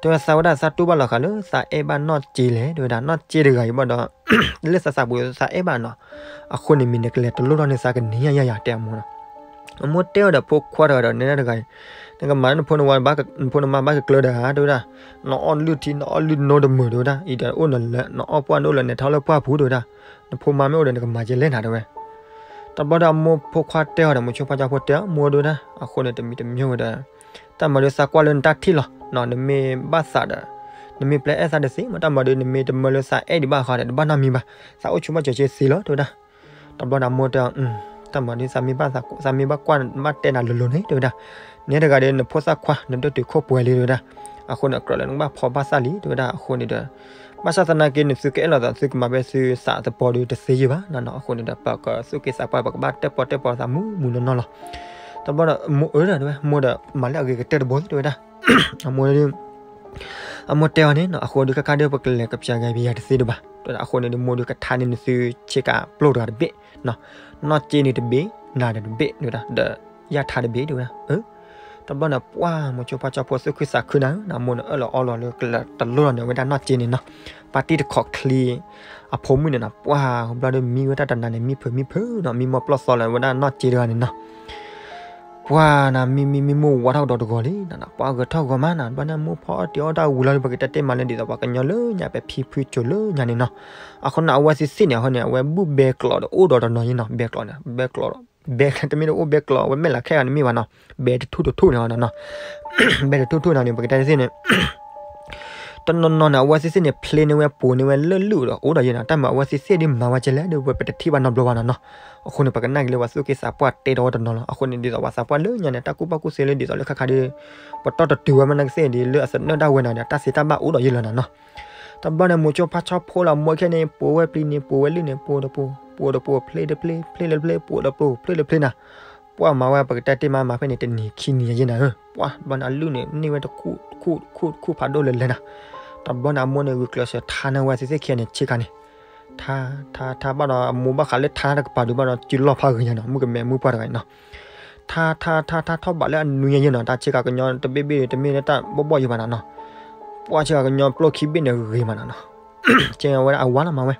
တဲဝဲ သးဝဲဒၣ်သးတူၢ်ဘၣ်လီၤဃာ်လၢသးအဲၣ်ဘၣ်နီၢ်စ့လဲၣ် တဲဝဲဒၣ်, နီၢ်စ့တဂၤအံၤဘၣ်ဒီး လၢသးသးပူၤသးအဲၣ်ဘၣ်နီၤ, အဃိန့ၣ်မ့ၢ်နကလဲၤတလိၣ်ထီၣ်န့ၢ်သးကနံၤညါယၤ တဲအမိၢ်နီၤ, အမိၢ်တဲအီၤဒီးဖိခွါတဂၤဒီး နဲဒၣ်တဂၤအံၤ, နကမၤလၢနဖိနမါဘၣ်ကကျၢၤတဂၤ တဲဝဲဒၣ်, နအီၣ်လုၢ်ထံ နအီၣ်လုၢ်နိတမုာ် တဲဝဲဒၣ်, အံၤဒီးအိၣ်နလၢ နအီၣ်ပှၢ်နအိၣ်လၢ နဲထီၣ်လၢပှၢ်ပူၤ တဲဝဲဒၣ်, နဖိမါမ့ၢ်အိၣ်ဒီး နကမၤကဲလဲၣ်နၤ တဲဝဲ တဘျီဒီးအမိၢ်ဖိခွါတဲအီၤဒီး မိၤဆိဖါဆီဖိတဲအီၤ မိၢ် တဲဝဲဒၣ်, အဃိန့ၣ် တမံၤတမံၤဝဲဒီး တၢ်မၤဒီးသးကွၢ်လၢနတၢ်ထံၣ်လီၤ, နမ့ၢ်ဘၣ်သးဒီး နမ့ၢ်ပျဲအဲၣ်သးတသ့မး, တၢ်မၤဒီးနမ့ၢ်တမၢလၢသးအဲၣ်ဒံးဘၣ်ဃီဒီး တဘၣ်နီတမံၤဘၣ်, သးအိၣ်ဆိးဘၣ်စၢၤက့သ့လီၤ တဲဝဲဒၣ်. တဘျီန့ၣ်အမိၢ်တဲအီၤ, တၢ်မၤဒီးသးမ့ၢ်ဘၣ်သး သးမ့ၢ်ဘၣ်ကွၢ်ဘၣ်တဲနၤလိၤလိၤန့ၣ် တဲဝဲဒၣ်, နဲတဂၤဒီးနဖိသၣ်ခွါ နဒိၣ်တုာ်ခိၣ်ပှဲၤလံ တဲဝဲဒၣ်, အဃိန့ၣ် ကြၢးလၢနကဘၣ်ဖီဘၣ်သးလံ တဲဝဲဒၣ်, အဃိန့ၣ်ဒီး ဘၣ်ဆၣ်သနာ်က့ နသုကအဲၣ်လိာ်သး သုကမၤဖဲသုသးသပီၤဒီးတသ့ယံၤဘၣ်နီၤနီၤ, အဃိန့ၣ်ဒီး ပကသုးက့သးပှၢ် ပကဘၣ်တဲပီၢ်တဲပီၢ်သးမုၢ်မုၢ်နီၢ်နီၢ်လီၤ. တဘျီဒီး မိၢ်အၢဒီး တဲဝဲ မိၢ်ဒီးမၤလၢအဂ့ၤကတၢၢ်တဘိ တဲဝဲဒၣ်, အမိၢ် အမိၢ်တဲအီၤန့ၣ်နီၤ, အဃိဒီးခါခါဒီး ပကလဲၤကပျးက့ၤပယၤတသ့တဘၣ်, တဲဝဲဒၣ်, အဃိန့ၣ်ဒီး မိၢ်ဒီးကထါန့ၢ်နသုဆ့ကၤပျိတဂၤတဘ့ၣ်, နီၢ်စ့န့ၣ်တဘ့ၣ်, နၤဒီးတဘ့ၣ် တဲဝဲဒၣ်, ဒီးယၢ်ထါတဘ့ၣ် တဲဝဲဒၣ်, တဘျီန့ၣ် ပှၢ်မိၤဆိဖါဆီဖိသူၣ်ခုသးခုနၤဧၢ, အမိၢ်န့ၣ်အၢၣ်လီၤအီလီၤလၢကလဲၤတလိၣ်ထီၣ်န့ၢ်ဝဲဒၣ်နီၢ်စ့န့ၣ်နီၤ, ပၣ်တံၢ်တခီးချံ အဖိမုၣ်န့ၣ်နီၤ, ပှၢ်ဘျီဒီးမံဝဲတၢ်တနၤန့ၣ် မံဖုးမံဖုးနီၤ, မံမီၢ်ပျီၢ်သီလၢဝဲဒၣ်နီၢ်စ့တဂၤန့ၣ်နီၤ ပှၢ်နၤ မံမံမံမိၢ်ဝါထီၣ်ကဒီးတဂီၤလံနၤနီၤ, ပှၢ်ဂဲၤထီၣ်ဂီၤမးနၤ, ဘျီန့ၣ်မိၢ်ဖီအီၣ်တ့ၤအီၣ်တၢ်ဝံၤလီၤဒီး ပကတဲတ့ၢ်မးလၢဒ်သိးပှၤကညီလၢညါ ပဲာ်ဖံဖုစိၤလၢညါန့ၣ်နီၤ, အဃိန့ၣ် အဝဲသ့ၣ်သ့ၣ်န့ၣ် အဃိန့ၣ် အဝဲဘူၣ်ဘဲကျိးဒီးအိၣ်ဒီးတနီၤယဲနီၤ, ဘဲကျိးန့ၣ် ဘဲကျိး ဘဲတမ့ၢ်တအိၣ်ဘဲကျိး အဝဲမဲာ်လၤခဲဂၤန့ၣ်မ့ၢ်ဘၣ်နီၤ, ဘဲတထူၣ်တထူၣ်န့ၣ်နီၤ, ဘဲတထူၣ်ထူၣ်နီၤန့ၣ် ပကတဲသ့ၣ်န့ၣ် တနီၤနီၤန့ၣ် အဝဲသ့ၣ်သ့ၣ်န့ၣ် ဖျ့န့ၢ်ဝဲပိာ်န့ၢ်ဝဲလၢလုၢ်ဒီးအိၣ်ဒီးယဲနီၤ, တၢ်မၤအဝဲသ့ၣ်သ့ၣ်ဒ်မၤဝဲကဲလဲၣ်ဒီး ပတထံၣ်ဘၣ်နီတဘျီဘၣ်နီၤနီၤ, အဃိန့ၣ် ပကနၣ်က့ၤလၢပှၤသူၣ်က့သးပှၢ်တဲဒီးဝဲတနီၤလီၤ, အဃိန့ၣ် ဒ်သိးပှၤသးပှၢ်လၢညါန့ၣ် တၢ်ကူၣ်ဘၣ်ကူၣ်သ့လၢဒ်သိးလၢခါခါဒီး ပတီၢ်တတုၤဝဲမးနကသ့ၣ်ဒီး လၢအသနၢၣ်ဒၣ်ဝဲနီၤဒီး တၢ်သ့တၢ်ဘၣ်အိၣ်ဒီးယဲလီၤနီၤနီၤ, တဘျီန့ၣ် မိၤဆိဖါဆီဖိလီၤ မိၢ်ခဲန့ၣ် ပိာ်ဝဲပျံၤန့ၣ် ပိာ်ဝဲလုၢ်န့ၣ် ပိာ်တပိာ် ပိာ်တပိာ် ဖျ့တဖျ့ ဖျ့တဖျ့ ပိာ်တပိာ် ဖျ့တဖျ့နၤ ပှၢ်မၤဝဲပကတဲတ့ၢ်မး မၤဖဲန့ၣ် တနံၤခံနံၤယဲနၤဧၢ, ပှၢ်ဘျီန့ၣ် အလုၢ်န့ၣ် န့ၢ်ဝဲတခူၣ်တခူၣ်တခူၣ်တခူၣ်ဖးဒိၣ်လၢလဲၤနၤ, တဘျီန့ၣ် အမိၢ်န့ၣ် ဂုာ်ကျဲးစၢးထါန့ၢ်ဝဲသ့ၣ်သ့ၣ်ခံဂၤန့ၣ် ဆ့ကၤန့ၣ်, ထါ ထါ ထါဘၣ်ဒီး အမိၢ်ဘၣ်ဃးလၢထါတကပၤဒုးဘၣ်ဒီး စုလီၢ်ဖးဂ့ၤညါနီၤ, မုၣ်ကမဲမုၣ်ပှၢ်တဂၤန့ၣ်နီၤ, ထါ ထါ ထါ ထါထီၣ်ဘးလၢအနွံညါယဲနီၤ, တၢ်ဆ့ကၤကညီတဘ့ၣ်ဘ့ၣ်တမ့ၢ်လၢတၢ်ဘီၣ်ဘီၣ်ယဲဘၣ်နၤနီၤ, ပှၢ်ဆ့ကၤကညီပျိၢ်ခံဘ့ၣ်န့ၣ်ဂ့ၤမးနၤနီၤ, ဆ့ကၤဝဲဒၣ်အဝါလီၤမၤဝဲ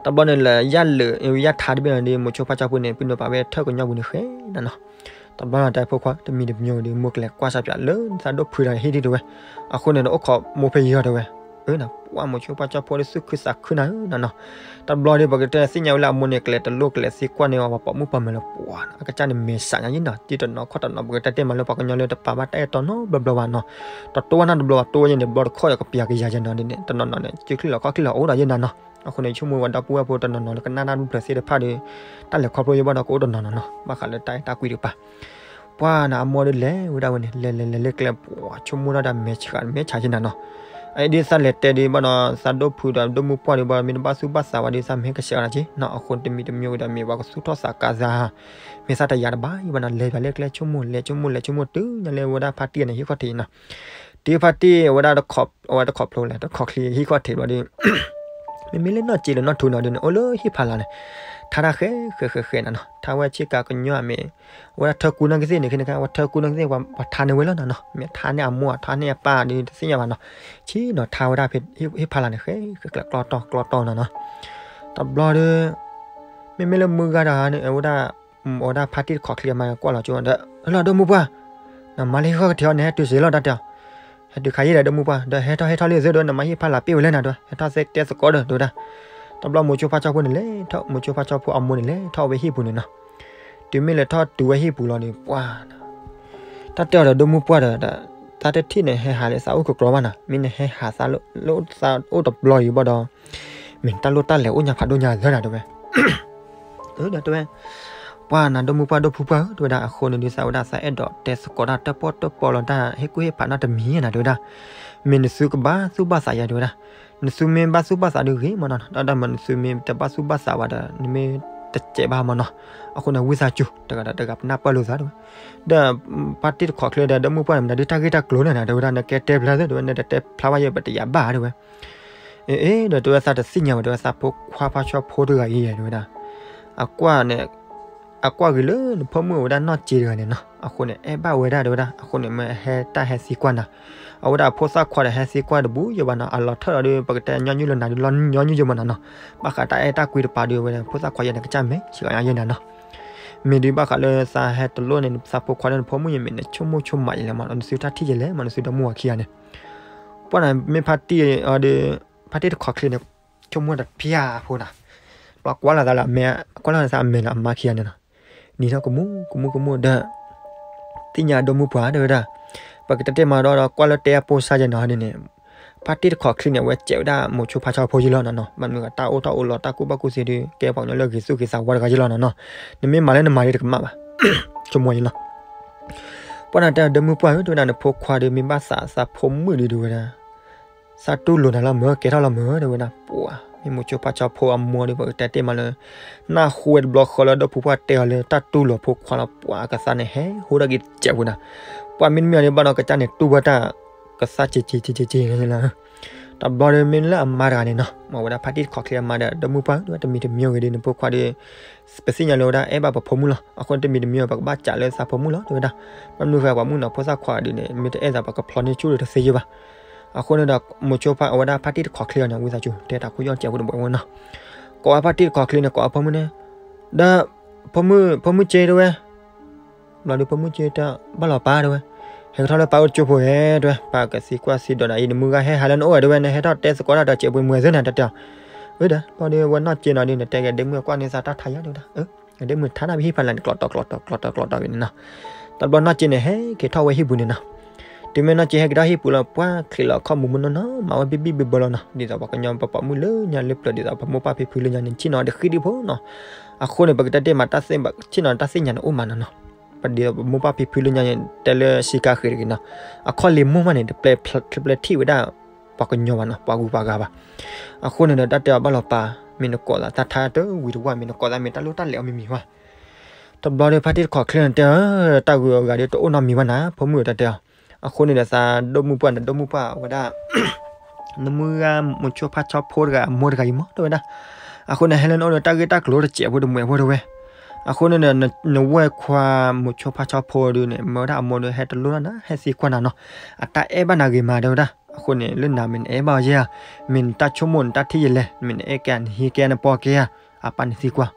တဘျီန့ၣ် လၢယၢ်လၢာ် ယၢ်ထါတဘ့ၣ်န့ၣ်ဒီး မိၤဆိဖါဆီဖိန့ၣ် ပုၢ်နီၢ်ပာ်ဝဲထၢၣ်ကညီပူၤန့ၣ်ဃဲနၤနီၤ, တဘျီန့ၣ် တၢ်ဖိခွါ တမံၤတမံၤဒီး မိၢ်ကလဲၤကွၢ်ဆၣ်ပၠးလၢသးဒိၣ်ဖုတဂၤဟံၣ်ဒံးတဲဝဲ, အဃိန့ၣ်ဒီး အိၣ်ခိးမိၢ်ဖဲယံၤအီၤတဲဝဲ, အၢနၤ ပှၢ်မိၤဆိဖါဆီဖိဒီးသူၣ်ခုသးခုနၤဧၢနၤနီၤ, တဘျီဒီး ပကတဲသ့ၣ်ညါဝဲလၢအမိၢ်န့ၣ် ကလဲၤတလိၣ်ကလဲၤသံကွၢ်န့ၢ်အီၤ ပှၤပိာ်မုၣ်ပှၢ်မုၢ်လၢပှၤ အကစၢ်န့ၣ်မဲာ်ဆှးညါယဲနီၤ, တံၢ်တနီၤခီၣ်တနီၤ ပကတဲတ့ၢ်မးလၢပှၤကညီလၢတပာ်ဘၣ်တၢ်အဲၣ်တီနီတဘျီဘျီဘၣ်နီၤ, တတိၢ်ဝဲနီတဘျီဘၣ် တိၢ်ဝဲယဲန့ၣ် ဘျီတခီၣ်ဒီးကပျးကယၤယဲနီၤဒ်န့ၣ် တနီၤနီၤန့ၣ် စုချံၣ်လီၤခီၣ်ချံၣ်လီၤအိၣ်ဒီးယဲနၤနီၤ, အဃိန့ၣ် ဆိကမိၣ်ဝဲဒီပုၢ်ဝဲၢ်ဖိတနီၤနီၤလၢကနၣ်တၢ်ဘျုးဖျၢၣ်သ့ၣ်တဖၣ်ဒီး တၢ်လဲၤခီဖျိယဲဘၣ်ဒီးကအိၣ်တနီၤနီၤနီၤ ဘၣ်ဃးလၢတၢ်အဲၣ်တၢ်ကွံတကပၤ ပှၢ်နၤအမိၢ်ဒီးလဲၤဝဲဒၣ်ဝဲန့ၣ် လဲၤလဲၤလဲၤလၢကျဲ ပှၢ်ဆိကမိၣ်တၢ်ဒီးမဲာ်ဆှးမဲာ်ဆှးယဲနၤနီၤ, အအံၤဒ်သးလဲၤတဲဒ်ဘၣ်ဒီး သးဒိၣ်ဖုဒီးဒိၣ်မုၢ်ပှၢ်ဒ်ဘၣ် မ့ၢ်တဘၣ်သူၣ်ဘၣ်သးဝဲဒီးသးမ့ၢ်ကဆှဲးအီၤနၤက့နီၤ, အဃိတမံၤတမံၤဝဲဒီးမ့ၢ်ပှၤကသူၣ်ထီၣ်သးကါသး မ့ၢ်သးတယာ်တဘၣ်ယဲဘၣ်နီၤ လဲၤပၠးလၢကျဲဆိကမိၣ် လဲၤဆိကမိၣ်လဲၤဆိကမိၣ်တုၤညါလၢဝဲဒၣ်ဖါတံၢ်န့ၣ် ဟံၣ်ခီၣ်ထံးနီၤ, တံၢ်ဖါတံၢ်ဝဲဒၣ် အဝဲတခိးဖျိလဲၣ် တခိးချံဟံၣ်ခီၣ်ထံးဘျီဒီး မ့မ့ၢ်လၢနီၢ်စ့လၢနီၢ်ထူနီၤဒ်န့ၣ် အိၣ်လၢဟံၣ်ဖးလၢ်န့ၣ် ထါတၢ်ဃဲဃဲဃဲဃဲနၤနီၤ ထါဝဲဆ့ကၤကညီအမ့ၢ် အဝဲဒၣ်ထၢကူနၢ်ကသ့ၣ်န့ၣ် ခဲန့ၣ် အဝဲထၢကူနၢ်ကသ့ၣ် ပှၤထါန့ၢ်ဝဲလီၤနၤနီၤ မ့ၢ်ထါန့ၢ်အမိၢ် ထါန့ၢ်အပၢ်ဒ်တသ့ၣ်ညါဘၣ်နီၤ, ဆ့နီၤထါဝဲဒၣ်ဖဲဟံၣ်ဖးလၢ်န့ၣ် ဃဲဃဲကျဲကျီတီၢ်ကျီတီၢ်နၤနီၤ, တဘျီဒီး မ့မ့ၢ်လၢမုၢ်ဂၤတဂၤန့ၣ် အဝဲဒၣ် အဝဲဒၣ်ဖါတံၢ်တခိးချံအမါကွၢ်လီၤကၠိဒီး လီၤဒိၣ်မုၢ်ပှၢ် နမၤလၢဟံၣ်ခီၣ်ကထံးအီၤန့ၣ် ဟဲတုၤစ့လီၤတၢ်တဲအီၤ, တုၤခါယံာ်ဒီး ဒိၣ်မုၢ်ပှၢ် ဒီးဟဲထီၣ်ဟဲထီၣ်လံသုဒီး နမါဟံၣ်ဖးလၢ်ပ့ၢ်ဝဲလဲၣ်နၤ တဲဝဲ, ဟဲထီၣ်တဲသကိးဒီး တဲဝဲဒၣ်. တဘျီမိၤဆိဖါဆီဖိန့ၣ်လဲၤထီၣ်, မိၤဆိဖါဆီဖိအမိၢ်န့ၣ်လဲၤထီၣ်ဝဲဟံၣ်ပူၤန့ၣ်နီၤ. တုၤမ့ၢ်လဲၤထီၣ်တုၤဝဲဟံၣ်ပူၤလီၤဒီး ပှၢ် တၢ်တဲအီၤဒီး ဒိၣ်မုၢ်ပှၢ်ဒီး သးတထံၣ်န့ၣ် ဟဲဟးလၢသးအိၣ်ကကြီဘၣ်နီၤ, မ့ၢ်နဟဲဟးသးလၢသးအိၣ်တဘျီအံၤဘၣ်ဒီး မ့ၢ်တၢ်လိၣ်တၢ်လဲၤအိၣ်ညါဖးဒိၣ်ညါသၢနၤ တဲဝဲ. ဒီးတဲဝဲ, ပှၢ်နၤ ဒိၣ်မုၢ်ပှၢ် ဒိၣ်ဖုပှၢ်ဧၢ တဲဝဲဒၣ်, အဃိန့ၣ်ဒုးသးဝဲဒၣ် သးအဲၣ်ဒိးတဲသကိးတၢ်တၢၣ်ပီၣ်တၢၣ်ပီလီၤ တၢ်ဟ့ၣ်ကူၣ်ဟ့ၣ်ဖးနီတမံၤနၤ တဲဝဲဒၣ်. မ့ၢ်နသုကဘၣ်သူၣ်ဘၣ်သးယဲ တဲဝဲဒၣ်. နသုမ့ၢ်ဘၣ်သူၣ်ဘၣ်သးဒုးဂ့ၤမနီၤ, ဒီးမ့ၢ်နသုမ့ၢ်တဘၣ်သူၣ်ဘၣ်သးဘၣ်ဒီး နမ့ၢ်တစဲးဘၣ်မနီၤ. အဃိန့ၣ် ဝံသးစူၤ တဂၤဒီးတဂၤ ပနၢ်ပၢၢ်လိာ်သး တဲဝဲ. ဒီးဖါတံၢ်တခိးချ့ဒီး ဒိၣ်မုၢ်ပှၢ်န့ၣ် မတၤဒုးတၢ်ဂ့ၢ်တၢ်ကျိၤန့ၣ်နၤ တဲဝဲဒၣ်, နကဲတဲဖျါသ့ တဲဝဲ, နတတဲဖျါဘၣ်ယဲ ပတယၤဘၣ် တဲဝဲ. အ့ ဒီးတဲဝဲ သးတသ့ၣ်ညါဝဲ တဲဝဲ, သးဖိခွါဖါဆီဖိတဂၤအံၤ တဲဝဲဒၣ်, အကွၢ်န့ၣ် အကွၢ်ဂ့ၤလၢနဖိမုၣ်ဝဲဒၣ်နီၢ်စ့တဂၤန့ၣ်နီၤ, အဃိန့ၣ် အဲၣ်ဘၣ်ဝဲဒၣ် တဲဝဲဒၣ်, အဃိန့ၣ် မ့ၢ်ဟဲတၢ်ဟဲသံကွၢ်နၤ, အဝဲဒၣ်အဖိသၣ်ခွါဒီး ဟဲသံကွၢ်တဘူးယိာ်ဘၣ်နီၤ, အလီၤထၢၣ်လီၤဒီး ပကတဲညီနုၢ်လၢနၤဒုး လီၤညီနုၢ်ယိာ်မနီၤနီၤ, ဘၣ်ဃးတၢ်အဲၣ်တၢ်ကွံတပၤဒုး အဝဲဒၣ် ဖိသၣ်ခွါယဲန့ၣ် ကစၢ်မဲာ်ဆှးယဲနၤနီၤ. မ့ၢ်ဒုးဘၣ်ဃးလၢသးဟဲတလိၣ်န့ၣ် သးဖိခွါလၢနဖိမုၣ်ယဲ မ့ၢ်နဆိကမိၣ်ဆိကမးယဲလဲၣ်မနီၤ, နသုတၢ်ထံၣ်ယဲလဲၣ်မနီၤ, နသုဒီမါဝၤခံဂၤန့ၣ် ပှၢ်န့ၣ် မ့ၢ်ဖါတံၢ်အီၤဒီး ဖါတံၢ်တခိးချ့န့ၣ် ဆိကမိၣ်တဖၠၣ်ဖိနၤ, ဘျီကွၢ်လီၤသးလၢအမဲာ်, ကွၢ်လီၤသးအမဲာ်လၢအမါခံဂၤန့ၣ်နီၤ, နံၤထီၣ်ကမူၣ်ကမူၣ်ကမူၣ်ဒီး သ့ၣ်ညါဒိၣ်မုၢ်ပှၢ် တဲဝဲဒၣ်, ပကတဲတ့ၢ်မးဒီး ကွၢ်လၢတဲအပိၢ်စါယဲနီၤဒ်န့ၣ်, ဖါတံၢ်တခိးချ့န့ၣ် အဝဲစဲးဝဲဒၣ်မိၤဆိဖါဆီဖိယဲလီၤနီၤနီၤ, ဘၣ်မနုၤဂၤ တၢ်အိၣ်တၢ်အိၣ်လီၤ တၢ်ကူၣ်ဘၣ်ကူၣ်သ့ဒုး ကဲပှၤကညီလၢဂ့ၤသူၣ်ဂ့ၤသးဝါတဂၤယဲလီၤနီၤနီၤ, နမ့ၢ်မၤလၢနမၤဒ်တကမၣ်ဘၣ်, ဆိကမိၣ်ယဲလီၤ. ပှၢ်န့ၣ်တဲ ဒိၣ်မုၢ်ပှၢ်ဧၢ တဲဝဲဒၣ်, နဖိခွါဒုးမ့ၢ်ဘၣ်သးသးဖိမုၣ်ဒုး တဲဝဲဒၣ်, သးတူၢ်လိာ်နၤလီၤမၢ် ကဲထီၣ်လီၤမၢ် တဲဝဲဒၣ်, ပှၢ် မ့ၢ်မိၤဆိဖါဆီဖိအမိၢ်ဒီး ပကတဲတ့ၢ်မးလၢ နၢ်ဟူဝဲတဘျီဃီလၢဒိၣ်ဖုပှၢ်တဲအီၤလၢတၢ်တူၢ်လိာ်ဖိခွါလီၤ, ပှၢ်အကသါန့ၣ် ဟဲဟူဒၣ်က့ၤတစဲးဖိနၤ, ပှၢ်မ့တမ့ၢ်အီၤဒုးဘၣ်ဒီး ကစၢ်န့ၣ်တူၢ်ဘၣ်တၢ် ကသါက့ၤက့ၤက့ၤက့ၤက့ၤလီၤ. တဘျီဒီးမ့ၢ်လၢအမါတဂၤန့ၣ်နီၤ, မ့ၢ်ဝဲဒၣ်ဖါတံၢ်တခိးချ့အမါဒီး ဒိၣ်မုၢ်ပှၢ်ဧၢ တမံၤတမံၤဂ့ၤဒုး နဖိခွါဒီး ပသ့ၣ်ညါလၢဝဲဒၣ်အဲၣ်ဘၣ်ပဖိမုၣ်လီၤ, အဃိန့ၣ်တမံၤတမံၤ ပကဘၣ်စးလၢသးဖိမုၣ်လီၤ တဲဝဲဒၣ်, ဘၣ်မနုၤဃိပှၤမုၣ်နီၤ ဖိသၣ်ခွါဒုးန့ၣ် မ့ၢ်တအဲၣ်သးပကဖျီန့ၢ်ဆူၣ်ဒီးတသ့ယဲဘၣ်. အဃိန့ၣ်ဒီး မိၤဆိဖါ အဝဲဒၣ်ဖါတံၢ်တခိးချ့အီၤန့ၣ် ဝံသးစူၤ တဲတၢ်ခိၣ်ယီၢ်စဲးဖိတဘှဲးဝဲနီၤ, ကိးဝဲဖါတံၢ်တခိးချ့န့ၣ် ကိးဝဲဖိမုၣ်န့ၣ်, ဒီး ဖိမုၣ် ဖိမုၣ်က့ တဲဝဲ ဘျီဒုးဖိမုၣ်က့တဲ ဘၣ်လီၤပၢ် တဲဝဲ, ဟဲကထီၣ်လၢပၢ်အိၣ်တကၠိဖိဧဲ တဲဝဲ, ပၢ်ကသံကွၢ်သံဒိးနၤအံၤ နမုၢ်ဂၤဟဲဟးလၢနအိၣ်ဝဲ တဲဝဲ, နဟဲထီၣ်တဲသကိးတၢ်ဒီးစဲးပှ့ၤမွဲသ့နၤ တဲတဲအီၤ, အၢဒီး ဘျီဒုးဝဲနီၢ်က့နီၤဒုး နတဲက့ၤဒ့မုၣ်အကွၢ်န့ၢ်သးတၢ်ထါယါ တဲဝဲဒၣ်, ဒ့မုၣ်ထါနၢ်ပဟံၣ်ဖးလၢ်န့ၣ် ကျီးတီၤကျီးတီၤကျီးတီၤကျီးတီၤဝဲန့ၣ်နီၤ, တဘျီနီၢ်က့န့ၣ် ဟဲက့ၤထီၣ်ဝဲဟံၣ်ပူၤန့ၣ်နီၤ, တုၤမ့ၢ်နီၢ်က့ဟဲက့ၤထီၣ်ဟံၣ်ပူၤလီၤ ပှၢ်ချံးလီၤခီၣ်မူးမူးနီၢ်နီၢ် မၤဝဲဘံၣ်ဘံၣ်ဘၢဘၢလီၤနီၤ, ဒ်သိးပှၤကညီပပိာ်မုၣ်လၢညါလၢပျၢၤ ဒ်သိးပမိၢ်ပၢ်ဖံဖုလၢညါန့ၣ် ဆ့ၣ်နီၤတဃံဒံဖိနီၤ, အဃိန့ၣ် ပကတဲတ့ၢ်မး ဆ့ၣ်နီၤတၢ်သ့ၣ်ညါန့ၣ်အိၣ်မးနီၤနီၤ, ပဒ်သိးပမိၢ်ပၢ်ဖံဖုလၢညါန့ၣ် တဲလၢစံကါဃ့တဂ့ၤနီၤ, အခီၣ်လ့ၤမိၢ်မးန့ၣ် တပျဲထံၣ်ဝဲဒၣ် ပှၤကညီဘၣ်နီၤ ပှၤဂုၤပှၤဂၤဘၣ်, အဃိန့ၣ်ဒီး တၢ်တဲအီၤဘၣ်လီၤပၢ် မ့ၢ်နကိးသးတၢ်ထါတဝံၤတဝၢ် မ့ၢ်နကိးသးမ့ၢ်တၢ်လိၣ်တၢ်လဲၤအီၤမံၤမံၤဝဲ, တဘျီဒီးဖါတံၢ်တခိးချ့န့ၣ်တဲအီၤ, တၢ်ဂုၤအဂၤဒီးတအိၣ်နီတမံၤဘၣ်နၤ ဖိမုၣ်တၢ်တဲအီၤ, အဃိန့ၣ်ဒီးသးဒိၣ်မုၢ်ပှၢ်န့ၣ် ဒိၣ်မုၢ်ပှၢ်ဝဲဒၣ် နမုၢ်ဂၤမိၤဆိဖါဆီဖိတဂၤအမိၢ်တဂၤအံၤမး တဲဝဲဒၣ်, အဃိန့ၣ် ဟဲလၢနအိၣ်ဒီးတၢ်ဂ့ၢ်တၢ်ကျိၤတစဲးဖိတမှဲးဖိတဲဝဲ, အဃိန့ၣ်ဒီး နဝဲၢ်ခွါမိၤဆိဖါဆီဖိဒုးန့ၣ် မ့ၢ်ဝဲဒၣ်အမိၢ်ဒီး ဟဲတလိၣ်တၢ်နၤ ဟဲသံကွၢ်နၤနီၤ, အတၢ်အဲၣ်ဘၣ်နၤဂ့ၤမး တဲဝဲဒၣ်, အဃိန့ၣ် လၢနၤမ့ၢ်နအဲၣ်ဘၣ်အီၤယဲဧါ, မ့ၢ်နတၢ်ဆိကမိၣ်နတၢ်ထံၣ်ယဲလဲၣ်, မ့ၢ်နအဲၣ်ကဲနဟံးကဲနပီၢ်ကဲဧါ, အပၢ်န့ၣ်သံကွၢ်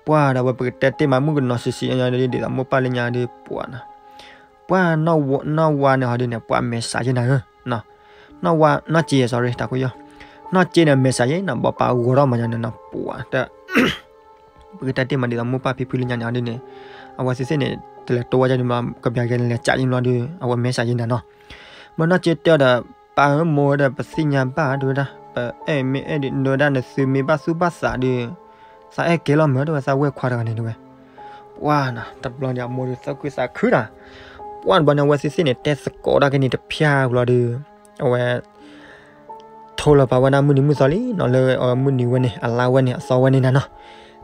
ပှၢ်ဒီးဝဲပကတဲတ့ၢ်မး မုၣ်ကနီၤဆံးဆံးညါဒ်သိးမိၢ်ပၢ်လၢညါဒုး ပှၢ်နီၤ, ပှၢ်နီၢ်ဝါန့ၣ်ဟီဒုးန့ၣ် ပှၢ်မဲာ်ဆှးယဲနၤဧၢ, နီၢ်ဝါ နီၢ်က့ sorry တၢ်ခိၣ်ယီၢ်, နီၢ်က့န့ၣ် မဲာ်ဆှးယဲနၤ ဘီပာ်ဂီၤထီၣ်မးညါန့ၣ်နီၤ ပှၢ်တၢ် ပကတဲတ့ၢ်မးဒ်သိးမိၢ်ပၢ်ဖံဖုလၢညါန့ၣ်ဟီဒုးန့ၣ်, အဝဲသ့ၣ်သ့ၣ်န့ၣ် တလဲၤတိဝဲဒၣ်န့ၣ်ဘျီ ကဘၣ်ကလဲၤကးယံၤဘျီဒီး အဝဲမဲာ်ဆှးယဲနၤနီၤ, ဘျီနီၢ်က့တဲအီၤဒီး ပၢ်ဧၢမိၢ်ဧၢဒီး ပသ့ၣ်ညါဘၣ် တဲဝဲဒၣ်, ပအဲၣ်မ့ၢ်အဲၣ်ဒုး တဲဝဲဒၣ် နသုမ့ၢ်ဘၣ်သူၣ်ဘၣ်သးဒီး သးအဲၣ်ကဲလီၤမး တဲဝဲ သးဝဲၢ်ခွါတဂၤန့ၣ် တဲဝဲ, ပှၢ်နၤ တဘျီန့ၣ် အမိၢ်ဒီးသးခုသးခုတၢ်, ပှၢ်တဘျီန့ၣ် အဝဲသ့ၣ်သ့ၣ်န့ၣ် တဲသကိးတၢ်က့ၤန့ၣ်တဖၠၣ်ဘျီဒီး အဝဲ ထိလီၤပာ်ဝဲဒၣ်မုၢ်နံၤမုၢ်သီလံနီၤ လၢအမုၢ်နံၤဝဲန့ၣ် အလါဝဲန့ၣ် အသီဝဲန့ၣ်နၤနီၤ,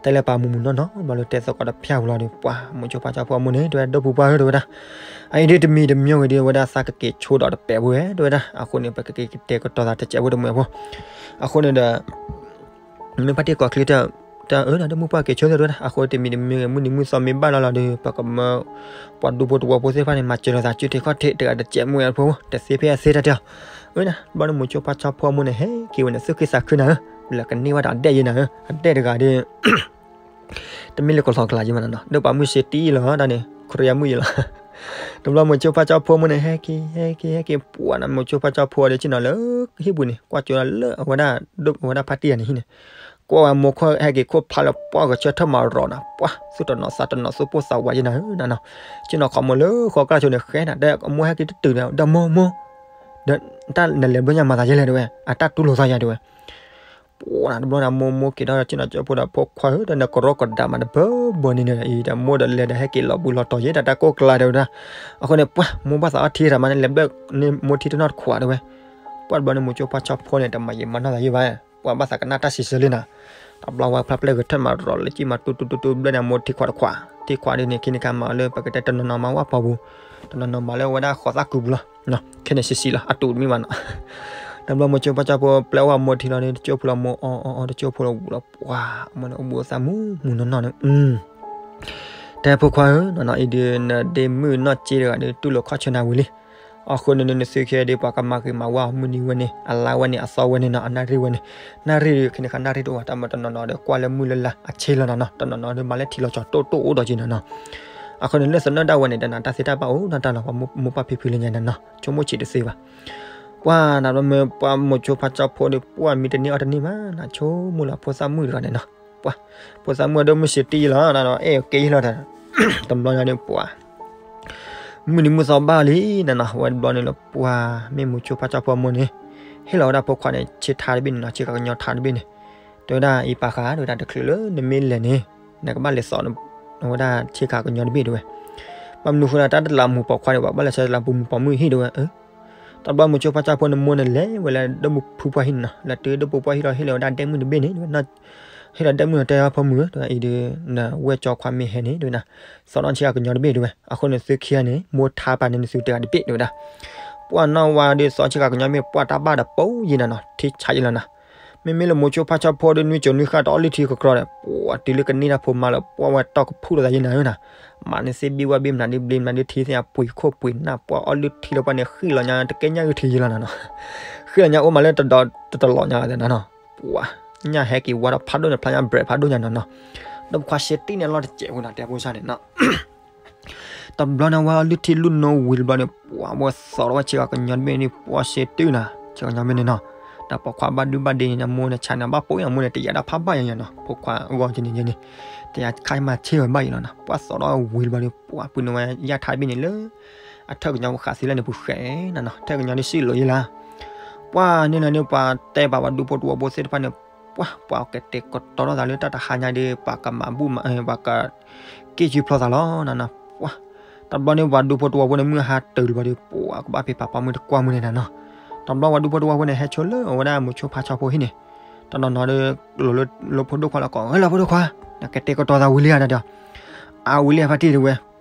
တဲလၢပာ်မူးမူးနီၢ်နီၢ် ဘျီဒီးတဲသကိးတဖၠၣ်ဘျီဒီး ပှၢ်မိၤဆိဖါဆီဖိအမိၢ်န့ၣ် တဲဝဲ ဒိၣ်ဖုပှၢ်ဧၢ တဲဝဲဒၣ်, အအံၤဒုးတမံၤတမံၤဂ့ၤဒီး အဝဲဒၣ်သးကက့ၤဆိဒီးတပဲာ်ဖိဝဲ တဲဝဲဒၣ်, အဃိန့ၣ် ပကက့ၤကတဲာ်ကတီၤသးတစဲးဖိတမှဲးဖိ, အဃိန့ၣ်ဒီး မ့ၢ်ဖါတံၢ်တခိးချ့ တၢ်အၢ ဒိၣ်မုၢ်ပှၢ်က့ၤဆိသ့ တဲဝဲဒၣ်, အဃိတမံၤတမံၤဂ့ၤ မုၢ်နံၤမုၢ်သီမ့ၢ်ဘၣ်လီၤလီၤဒီး ပကမၢ ပှၤဒူဖိတဝီဖိသ့ၣ်တဖၣ်န့ၣ် မၤစၢၤလိာ်သး စုထံးခီၣ်ထံး တဂၤတစဲးမ့ၢ်အဖိ တသ့ဖဲအသ့ တၢ်တဲအီၤ, အၢ ဘျီန့ၣ် မိၤဆိဖါဆီဖိအမိၢ်န့ၣ် ဟဲက့ၤဝဲန့ၣ် သူၣ်က့သးခုနၤဧၢ, လၢကန့ၢ်ဘၣ်ဒီးအဒဲၣ်ယဲနၤဧၢ, အဒဲၣ်တဂၤဒီး တမ့ၢ်လၢကလီကလးယဲမးနီၤ, ဒီးပှၤမုၢ်စ့တံၢ်လီၤ တၢ်န့ၣ် ခိရံယါမုၣ်ယဲလီၤ, တဘျီမိၤဆိဖါကၠီဖိမိၢ်န့ၣ် ဟဲက့ၤ ဟဲက့ၤ ဟဲက့ၤ ပှၤန့ၣ် မိၤဆိဖါကၠီဖိဒီး ဆ့ၣ်နီၤလၢဟံၣ်ပူၤန့ၣ် ကွၢ်ကၠိလၢအဝဲဒၣ် အဝဲဒၣ်ဖါတံၢ်ဂၤန့ၣ်ဟံၣ်န့ၣ်, ကွၢ်ဝဲမိၢ်ခိၣ်ဟဲက့ၤခိၣ်ဖျါလၢပှၢ်ကဆၢထၢၣ်မၤရီၤနၤ, ပှၤသူၣ်တနီၤသးတနီၤ သူၣ်ပိၢ်သးဝးယဲနၤဧၢနၤနီၤ, ဆ့ၣ်နီၤခီမိၢ်လၢဃီကျါဆိန့ၣ် ဃဲနၤ တဲအမိၢ်ဟဲက့ၤတတုၤန့ၣ် ဒီးမိၢ်မိၢ် ဒီးတၢ်နလဲၤဘျီညါမၤသးယဲလဲၣ်တဲဝဲ အတၢ်တူၢ်လိာ်သးယၤတဲဝဲ ပှၤနၤတဘျီန့ၣ် မိၢ်မိၢ်က့ၤထီၣ်ဆ့ၣ်နီၤကၠိဖိဒီး ဖိခွါဧၢ တၢ်နကရီကဒါမးတဘၢဘၢန့ၣ်န့ၣ် အံၤဒီးမိၢ်ဒီးလဲၤဒီးဟဲက့ၤလီၤဘူးလီၤတီၤယဲ တၢ်တၢ်ကိၢ်ကျါတဲဝဲဒၣ်, အဃိန့ၣ် ပှၤမိၢ်ဘၣ်သးအီထံတၢ်မးန့ၣ် လဲၤဘျၢန့ၢ်မိၢ်ထံတနီၢ်တခွးတဲဝဲ, ပှၤတဘျီန့ၣ် မိၤဆိဖါကၠီဖိန့ၣ် တမၤယံာ်မၤနီၢ်သးယဲဘၣ်, ပှၤဘၣ်သးကနၣ်တၢ်စံးဆၢလံနၤ, တဘျီဝဲဖျါဖျၢၣ်ဂဲၤထၢၣ်မၤရီၤလၢကံၢ်မၤတူတူတူတူဘျၢန့ၣ် မိၢ်ထံခွးတခွး, ထံခွးဒ်န့ၣ် ခံန့ၣ်ခါမၤလၢပကတဲတနီၤနီၤမၤဝဲပှၤပူၤ, တနီၤနီၤမၤလၢဝဲဒၣ်ဃိးသၣ်ကူပူၤလီၤ ခဲန့ၣ်စံးစံးလီၤ အတူးတမံၤဘၣ်နီၤ, တဘျီမိၤဆိဖါကၠီဖိပျဲဝဲမိၢ်ထံလီၤန့ၣ် တကၠိဖိလီၤမိၢ်အီအီအီ တကၠိဖိလီၤဝူၤလီၤ ပှၤအမိၢ်န့ၣ်အိၣ်ဘူးအိၣ်သးမုၢ်မုၢ်နီၢ်နီၢ်န့ၣ်, တဲဖိခွါဧၢ နီၤနီၤ အံၤဒုး နဒ့မုၣ်နီၢ်က့တဂၤဒီး တူၢ်လိာ်ခီၣ်ဆၢနၤဝံၤလံ, အဃိန့ၣ်နသုခံဒီး ပှၤကမၤဂ့ၤမၤဝါအီၤ မုၢ်နံၤဝဲန့ၣ် အလါဝဲန့ၣ် အသီဝဲန့ၣ်နီၤ အနၣ်ရံၣ်ဝဲန့ၣ်, နၣ်ရံၣ်ဒုး ခဲန့ၣ်ခါနၣ်ရံၣ်တအိၣ်ဘၣ် တၢ်မၤတနီၤနီၤဒီးကွၢ်လၢမုၢ်လၢ်လၢ်အဆ့လီၤနၤနီၤ တနီၤနီၤဒီးမၤလၢထံလီၤကီၤတိၢ်တိၢ်အိၣ်ဒီးက့နၤနီၤ, အဃိန့ၣ် လၢသနၢၣ်ဒၣ်ဝဲန့ၣ် တနၤတၢ်သ့တၢ်ဘၣ်အိၣ်နီတၢ်လီၤ ပှၤမိၢ်ပၢ်ဖံဖုလၢညါနၤနီၤ ဆိကမိၣ်ဆံးတသ့ဘၣ်, ပှၤနၤဘျီမ့ၢ်ပှၤမိၤဆိဖါကၠီဖိဒီး ပှၤမံတန့ၢ်အီၣ်တန့ၢ်ဘၣ် နဆိကမိၣ်လီၤ ဖိသၣ်မုၣ်တဂၤန့ၣ်နီၤ, ပှၤ ဖိသၣ်မုၣ်အဒိၣ်မုၢ်စံးတံၢ်ယဲလီၤ အဲၣ်ကဲယဲလီၤ တဘျီညါန့ၣ်ပှၤ မုၢ်နံၤမုၢ်သီဘၣ်လံနၤနီၤ ဝဲတဘျီန့ၣ်လၢပှၤမ့ၢ်မိၤဆိဖါကၠီဖိအမိၢ်န့ၣ် ဟ့ၣ်လီၤဝဲဒၣ်ဖိခွါန့ၣ် ဆ့ထါတဘ့ၣ်န့ၣ်နီၤ ဆ့ကၤကညီထါတဘ့ၣ်န့ၣ်, တဲဝဲဒၣ်အံၤပာ်ဃာ် တဲဝဲဒၣ် တချုးလၢနမ့ၢ်လဲၤန့ၣ် နကဘၣ်လဲၤသိး ဝဲဒၣ်ဆ့ကၤကညီတဘ့ၣ်တဲဝဲ, ဘၣ်မနုၤဃိလၢတၢ်တလးမူးပိာ်ခွါန့ၣ် ပှၤဘၣ်လဲၤဆှၢတလးပူၤမူးပိာ်မုၣ်ဟံၣ်တဲဝဲ, တဘျီမိၤဆိဖါကၠီဖိန့ၣ်မိၢ်န့ၣ်လဲၤဝဲလၢဒၢမုၢ်ဖုပှၢ်ဟံၣ်န့ၣ်နီၤ လဲၤတုၤဒၢမုၢ်ဖုပှၢ်ဟံၣ်လီၤ ဟ့ၣ်လီၤဝဲဒၣ်ဒဲမုၢ်တဘ့ၣ်န့ၣ် တဲဝဲ ဟ့ၣ်လီၤဒဲမုၢ်တဲဖါမုၢ်ဧၢ တဲဝဲအံၤဒီး နဝဲၢ်ကၠီခွါမ့ၢ်ဟဲန့ၣ် တဲဝဲဒၣ် သိးထီၣ်ဆ့ကၤကညီတဘ့ၣ်တဲဝဲ အဃိန့ၣ်သုခံဂၤန့ၣ် မိၢ်ထါပာ်န့ၢ်နသုတဂၤတဘ့ၣ်တဲဝဲဒၣ်, ပှၤနီၢ်ဝါဒီးသိးဆ့ကၤကညီတဘ့ၣ် ပှၤတၢ်ဘၣ်ဒီးပိယံနၤနီၤ ထံဆးယံလီၤနၤ, မ့မ့ၢ်လၢမိၤဆိဖါကၠီဖိဒီးနွံကၠိနွံဃၣ်တအီၣ်လုၢ်ထံကကြီဒီး ပှၤတုၤလၢကန့ၢ်တၢ်ဖိမါလၢ ပှၤဝဲတီၢ်ကဖူၣ်လိာ်သးယဲနၤဧၢနၤ, မၤန့ၢ်သ့ၣ်ဘံၣ်ဝၣ်ဘ့ၣ်မနုၤဒ်ဘျ့မနုၤဒ်ထံသ့ၣ်ညါပှံၤခိၣ်ပှံၤနၢ် ပှၤအီၣ်လုၢ်ထံလၢပှၤန့ၣ် ဃံလီၤညါတကဲညၣ်ဂုၢ်ထံယဲလီၤနၤနီၤ, ဃံလီၤညါအိၣ်မးလၢတဒီးတတလီၤညါသ့နၤနီၤ, ပှၤ ညၣ်ဟဲက့ၤဝါထီၣ်ဖးဒိၣ်န့ၣ် ဖျါညါဘြဲးဖးဒိၣ်ညါနီၤနီၤ, ဒီးပှၤဆ့တံၢ်န့ၣ်လီၤတစဲးဝဲနၤ တဲဖိဆါန့ၣ်နီၤ တဘျီန့ၣ်ဝဲလုၢ်ထံလုၢ်နိဝံၤတဘျီန့ၣ် ပှၤဝဲသိးထီၣ်ဝဲဆ့ကၤကညီတဘ့ၣ်န့ၣ် ပှၤဆ့တံၢ်နၤ ဆ့ကၤကညီတဘ့ၣ်န့ၣ်နီၤ, ဒီးပိာ်ခွါဘၣ်ဒုဘၣ်ဒ့န့ၣ် မိၢ်န့ၣ်ဆါန့ၣ် ဘၣ်ပိာ်အံၤနၤ မိၢ်န့ၣ်တယာ်ဒၣ်ဖးဘၣ်ယဲနၤနီၤ ဖိခွါအဂီၢ်ကန့ၣ်ယဲန့ၣ်, တယာ်ခါမၤဆ့ဝဲဘၣ်ယဲလီၤနီၤ ပှၤသိးထီၣ်ဝံၤတဘျီန့ၣ် ပှၤပုၢ်န့ၢ်ဝဲယၣ်ထါတဘ့ၣ်န့ၣ်လၢ အထၢၣ်ကညီပဃးသံလၢန့ၣ်ပူၤဃဲနၤနီၤ ထၢၣ်ကညီဒ်စံၣ်လိာ်ယဲလီၤ ပှၤန့ၣ်လီၤန့ၣ် ပှၤတဲဘၣ်ပှၤဒူဖိတဝီဖိသ့ၣ်တဖၣ်န့ၣ် ပှၤ ပှၤကတဲာ်ကတီၤလိာ်သးလၢတၢ်တဟါညါဒီး ပှၤကမၤဘူၣ်မၤ ပှၤက က့ၢ်စုဖျီသးလီၤနၤနီၤ, ပှၤ တဘျီန့ၣ်ပှၤဒူဖိတဝီဖိန့ၣ် မုၢ်ဟါတုၤတဘျီဒီး ပှၤကဘၣ်ဖံးဖးပှၢ်မုၢ်တကွၢ်မုၢ်န့ၣ်နၤနီၤ, တဘျီပှၤဒူဖိတဝီဖိန့ၣ် ဟဲဆိလၢအဝဲဒၣ်မိၤဆိဖါဆီဖိဟံၣ်န့ၣ်, တနီၤနီၤဒီး လီၤလၢဖိဒိၣ်ခွါလၢကီး ဟဲလီၤဖိဒိၣ်ခွါ, နကတဲာ်ကတီၤသးဝံၤလံဧါတဲ အဝံၤလံဧါဖါတံၢ်တဲဝဲ,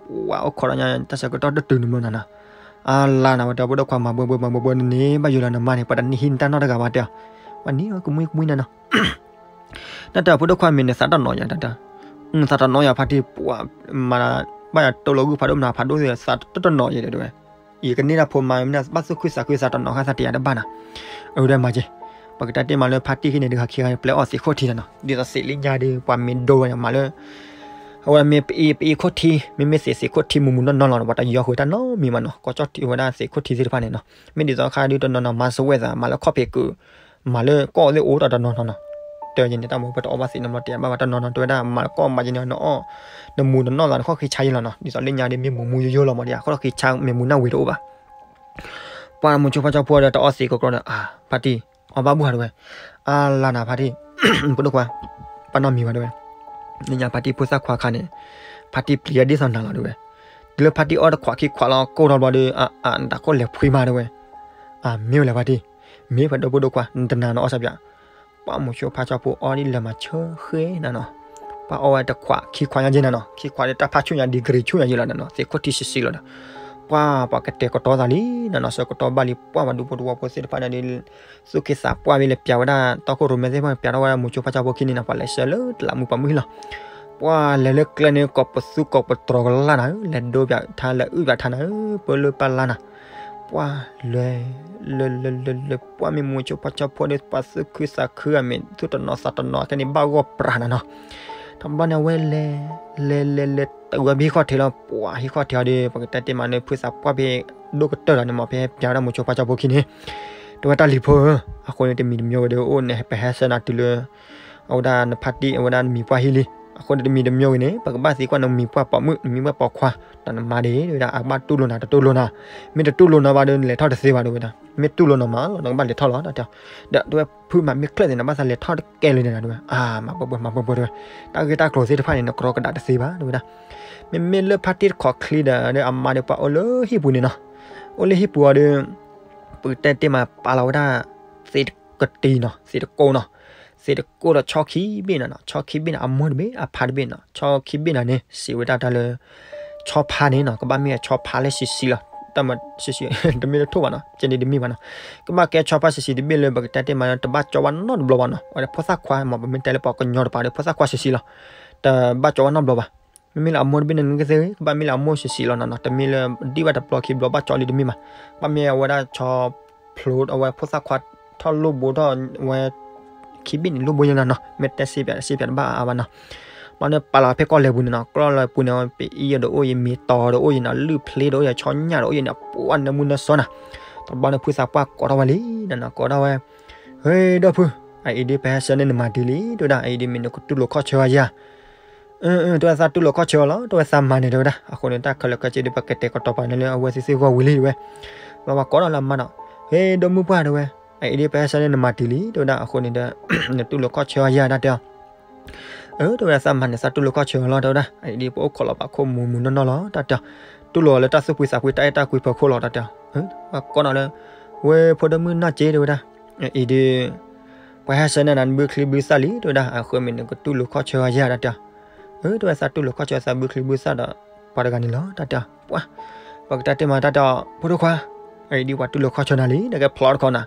ပှၤအိၣ်ခိးဒီးညါ တၢ်ဆၢကတီၢ်တတုၤန့ၣ်မ့ၢ်နၤနီၤ, အလါနၤဝဲတဲဖိဒိၣ်ခွါ မၤဘှဲဘှဲမၤဘှဲဘှဲန့ၣ်န့ၣ် ဘၣ်ယိၣ်လီၤနမါန့ၣ် ပှၤတနံၤဟံးနတၢ်နီတဂၤဘၣ်တဲ, ပှၤနံၤကမှံကမှံနၤနီၤ, နတဲဖိဒိၣ်ခွါမ့ၢ်နသးတနီၤယၤတၢ်တၢ်, သးတနီၤယၤဖါတံၢ်ပှၤ, မၤ, ဘၣ်ယၤတိၢ်လီၤဂုၢ်ဖးဒိၣ်မနုၤ ဖးဒိၣ်သ့ၣ်သးတနီၤယၤတဲဝဲ, ယကန့ၢ်တၢ်ဖိမါမ့ၢ်ဘၣ်သူၣ်ခုသးခုသးတနီၤဃါသးတယၤတဘၣ်နီၤ, အဝဲဒၣ်မၤက့ၤ, ပကတဲတ့ၢ်မးလၢဖါတံၢ်ဟံၣ်န့ၣ် တဂၤခံဂၤန့ၣ် ပျဲအီၣ်သံးခိၣ်ထံနၤနီၤ ဒ်သိးသံးလၢညါဒီး ပှၤမ့ၢ်ဒိဝဲန့ၣ် မၤလၢ အဝဲမ့ၢ်ပအံၤပအံၤခိၣ်ထံ, မ့မ့ၢ်သံးသံးခိၣ်ထံမူးမူးနီၢ်နီၢ်လီၤ ပှၤတယီဃုာ်တၢ်နီတမံၤဘၣ်နီၤ ကီၢ်ကၠီၣ်ထံဝဲဒၣ်သံးခိၣ်ထံသ့ၣ်တဖၣ်န့ၣ်နီၤ, မ့ၢ်ဒ်သိးခါဒုးတနီၤနီၤ မၤစဝဲသး မၤလၢခီၣ်ဖံးကုာ်, မၤလၢကီၢ်သ့ၣ်အိၣ်တနီၤနီၤနီၤ, တဲယဲန့ၣ် တၢ်မ့ၢ်ပတအီၣ်ဘၣ်သံးနီတဘျီတယၤဘၣ်ဘၣ် တနီၤနီၤတဲဝဲဒၣ် မၤလၢကီၢ်မၤယဲန့ၣ် နအီၣ်, နမူးနနီၢ်သးနခီၣ်ဃံဆါယဲလီၤနီၤ ဒ်သိးလၢညါဒီးမ့ၢ်မူးမူးယိယိလီၤမးဒ် ခီၣ်ဃံဆါမ့ၢ်မူးနၢ်ဝံၤတအိၣ်ဘၣ် ပှၤမိၤဆိဖါကၠီဖိဒီးတအီၣ်သံးကကြီဒီး အါ, ဖါတံၢ်, အီၣ်ဘၣ်ဘူၣ်ဧါတဲဝဲ, အါလါနၤဖါတံၢ်, ဖိဒိၣ်ခွါ, ပၢ်နီတမံၤဘၣ်တဲဝဲ, လၢညါဖါတံၢ်ဖိသၣ်ခွါခါန့ၣ်, ဖါတံၢ်ပျံၤဒ်သိးနၤလီၤတဲဝဲ, တုၤလၢဖါတံၢ်အီၣ်တခွးခံခွးလီၤကိၢ်ထီၣ်ဘျီဒီး အါ, အါ, နတၢ်ခိၣ်လဲၤဖှံမးတဲဝဲ, အါ, မ့ၢ်ဝဲလဲၣ်ဖါတံၢ်, မ့ၢ်ဖဲဒိၣ်ဖိဒိၣ်ခွါ, နတနာ်နအီၣ်ဆၣ်ပၠး ပှၤမိၤဆိဖါကၠီဖိအီၣ်ဒ်လဲၣ်မးဆၢဃဲနၤနီၤ, ပှၤအီၣ်ဝဲတခွးခံခွးညါက့နၤနီၤ, ခံခွးဒီးတၢ်ဖးဆူၣ်ညါ degree ဆူၣ်ညါယဲလီၤနၤနီၤ, သံးခိၣ်ထံဆံးဆံးလီၤဒီး, ပှၤ, ပှၤကတဲာ်ကတီၤသးလံနၤနီၤ, ဆၢကတီၢ်ဘၣ်လံ ပှၤပှၤဒူဖိတဝီဖိသ့ၣ်တဖၣ်န့ၣ်ဒီး, သူၣ်က့သးပှၢ်ဝံၤလဲၤပျးဝဲဒၣ် တီခိၣ်ရိၣ်မဲသ့ၣ်တဖၣ် ပျးထီၣ်ဝဲဒၣ်မိၤဆိဖါကၠီဖိခံန့ၣ်နီၤ, ပှၤလဲၤဆှၢလၢတလးမူးပှၤမုၢ်လီၤ. ပှၤလဲၤလၢကျဲန့ၣ် ကိးပသူကိးပတြီၤကလၢ်နၤဧၢ, လဲၤဒိပၠးထါ လဲၤအုၣ်ပၠးထါနၤဧၢ, ပၢလၢပၢ်လါနၤ ပှၤလဲၤ, လဲၤလဲၤလဲၤလဲၤ ပှၤမ့ၢ်မိၤဆိဖါကၠီဖိဒီး ပှၤသူၣ်ခုသးခုအမ့ၢ် သူၣ်တနီၤသးတနီၤခဲန့ၣ် ဘၣ်ဂီၢ်ပြးနၤနီၤ. တ တဘျီန့ၣ်အဝဲလဲၤ လဲၤလဲၤလဲၤတုၤဝဲဖဲဟံၣ်ခီၣ်ထံးလီၤ. ပှၤဟံၣ်ခီၣ်ထံးအီၤဒီး ပကတဲတ့ၢ်မးန့ၣ် ဖုသးပှၢ်ဖဲဒိၣ်ကတၢၢ်လီၤန့ၣ် မ့ၢ်ဖဲပၠးဝဲဒၣ်မိၤဆိဖါဆီဖိခံန့ၣ်, တဲဝဲတၢ်လံၤဖိဧၢ, အဃိန့ၣ်တမံၤတမံၤဝဲဒီးအိၣ်န့ၣ် ပဟဲဆှၢနၤတုၤလၢ အဝဲဒၣ်နဖါတံၢ် အဝဲဒၣ်နမံၤပှၢ်ဟံၣ်လံ. အဃိန့ၣ်တမံၤတမံၤဝဲန့ၣ် ပကဘၣ်သံကွၢ်နမံၤပှၢ်ပိာ်မုၣ် နမံၤပှၢ်ပိာ်ခွါ ဒီးနမါဒၣ် တဲဝဲဒၣ် အကဘၣ်တူၢ်လိာ်နၤတတူၢ်လိာ်နၤ, မ့ၢ်တတူၢ်လိာ်နၤဘၣ်ဒီး နလဲၤထီၣ်တသ့ဘၣ် တဲဝဲဒၣ်. မ့ၢ်တူၢ်လိာ်နၤမးလီၤ နကဘၣ်လဲၤထီၣ်လီၤ တၢ်တဲအီၤ. ဒီးတဲဝဲ ဖုမး မ့ၢ်ချၢၣ်သ့ၣ်န့ၣ် ဘၣ်သးလဲၤထီၣ်တကဲလၢၤန့ၣ် တဲဝဲ. အါ မၤပှဲၤပှဲၤ မၤပှဲၤပှဲၤ တဲဝဲ, တၢ်ဂ့ၢ်တၢ်ကျိၤသ့ၣ်တဖၣ်န့ၣ် နကြီကဒးတသ့ဘၣ် တဲဝဲဒၣ်. မ့မ့ၢ်လၢဖါတံၢ်တခိးချံဒီး အမါဒီးပှၤအိၣ်လၢဟံၣ်ပူၤန့ၣ်နီၤ, အိၣ်လၢဟံၣ်ပူၤအီၤဒီး ပကတဲတ့ၢ်မး ပာ်လီၤဝဲဒၣ် သ့ၣ်ကတံၤနီၤ သ့ၣ်တကိးနီၤ, သ့ၣ်တကိးဒီးဆီခံဘ့ၣ်နၤနီၤ, ဆီခံဘ့ၣ်န့ၣ် အမိၢ်တဘ့ၣ် အဖါတဘ့ၣ်နီၤ. ဆီခံဘ့ၣ်န့ၣ်န့ၣ် စံးဝဲဒၣ်တၢ်လၢ ဆီဖါန့ၣ်နီၤ ကဘၣ်မ့ၢ်အဆီဖါလၢဆံးဆံးလီၤ. တၢ်မၤဆံးဆံး တမ့ၢ်လၢထိၣ်ဘၣ်နီၤ, ကဲန့ၣ်တမ့ၢ်ဘၣ်နီၤ. ကဘၣ်ကဲဆီဖါဆံးဆံးတဘ့ၣ်လၢ ပကတဲတ့ၢ်မး တဘၣ်ကၠီဝဲနီတဘျီဘၣ်နီၤ. အဝဲဒၣ်ဖိသၣ်ခွါမး ပမ့ၢ်တဲလၢပှၤကညီတပၤဒီး ဖိသၣ်ခွါဆံးဆံးလီၤ. တဘၣ်ကၠီဝဲနီတဘျီဘၣ်. မ့မ့ၢ်လၢအမိၢ်တဘ့ၣ်န့ၣ် နကသ့ၣ် ကဘၣ်မ့ၢ်လၢအမိၢ်ဆံးဆံးလီၤနီၤနီၤ, တမ့ၢ်လၢဒံၣ်ဘၣ်တဘျီခံဘျီဘၣ်ကၠီလံတမ့ၢ်ဘၣ်. ဘၣ်မ့ၢ်အဝဲဒၣ်ဆီဖျိ အဝဲဖိသၣ်ခွါထီၣ်လိၣ်ဘိထီၣ်ဝဲ ခံဘ့ၣ်န့ၣ် လိၣ်ဘိယဲနီၤနီၤ, မ့ၢ်တဲစ့ပၠး စ့ပၠးတဘၣ်အါအါဘၣ်နီၤ. ဘၣ်န့ၣ်ပာ်လီၤဖဲကီၢ်လဲၤပူၤန့ၣ်နီၤ, ကီၢ်လဲၤပူၤန့ၣ် ပအံၤဒီးအိၣ်ယမ့ၤတီၤဒီးအိၣ်ယနီၤ, လုၢ်ဖျ့ဒီးအိၣ်ယ ဆီညၣ်ဒီးအိၣ်ယန့ၣ် ပှၤနၢမူနၢဆှီနၤ. တဘျီန့ၣ်ဖုသးပှၢ်ကိးထီၣ်ဝဲလံနီၤနီၤ, ကိးထီၣ်ဝဲ, ဟ့ၢ် ဒီပုၢ်, အအံၤဒ်ပဟဲဆှၢန့ၢ်နမၤတံၢ်လံ တဲဝဲဒၣ်, အအံၤဒ်မ့ၢ်နကတူၢ်လိာ်ခီၣ်ဆၢအီၤယၤ အၢ တဲဝဲ သးတူၢ်လိာ်ခီၣ်ဆၢအီၤလီၤ တဲဝဲ သးမၤန့ၢ် တဲဝဲဒၣ်. အဃိန့ၣ် တၢ်ခဲလၢာ်ခဲဆ့ဒီး ပကတဲာ်ကတီၤပာ်န့ၢ်လၢအဝဲသ့ၣ်သ့ၣ်ဂီၢ်ဝံၤလံ တဲဝဲ. ဘျီပှၤကိးထီၣ်လၢအမါဒီး, ဟ့ၢ် ဒီမုၢ်ပှၢ် တဲဝဲ, အအံၤဒ်ပဟဲဆှၢန့ၢ်နမၤတံၢ်လံ တဲဝဲဒၣ်. အဃိန့ၣ်ဒီး နတူၢ်လိာ်ခီၣ်ဆၢအီၤယၤ တၢ်တဲအီၤ. အၢ တဲဝဲဒၣ် သးမၤန့ၢ် သးတူၢ်လိာ်ခီၣ်ဆၢအီၤလီၤ တဲဝဲဒၣ်. အအံၤဒ်ပအိၣ်ခိးလီၤပာ်ခိၣ်မူးမူးနီၢ်နီၢ်လီၤ တၢ်တဲအီၤ. တူၢ်လိာ်လၢတၢ်သူၣ်ဖှံသးဖှံ တၢ်အဲၣ်တၢ်ကွံဖီခိၣ်လီၤ တၢ်တဲအီၤ. ပှၤကိးနီၤလၢ, ဝဲဖိဒီမုၣ်နီၢ်က့ တဲဝဲဒၣ်, အအံၤဒ် ပှၤဟဲဆှၢန့ၢ်နၤ နဘုချံဘုသၣ်လံ တဲဝဲဒၣ်. အဃိမ့ၢ်နကတူၢ်လိာ်ခီၣ်ဆၢအီၤယၤ တၢ်တဲအီၤ. အၢ တဲဝဲ သးတူၢ်လိာ်ခီၣ်ဆၢ သးဘုချံဘုသၣ်ဒီး ပှၤတဂၤန့ၣ်လီၤ တၢ်တဲအီၤ. ပှၤ ပကတဲတ့ၢ်မး တၢ်တဲအီၤ ဖိဒိၣ်ခွါ, အအံၤဒ်ပှၤတူၢ်လိာ်ခီၣ်ဆၢနၤလံ နကဲဖျီတခီနၤ,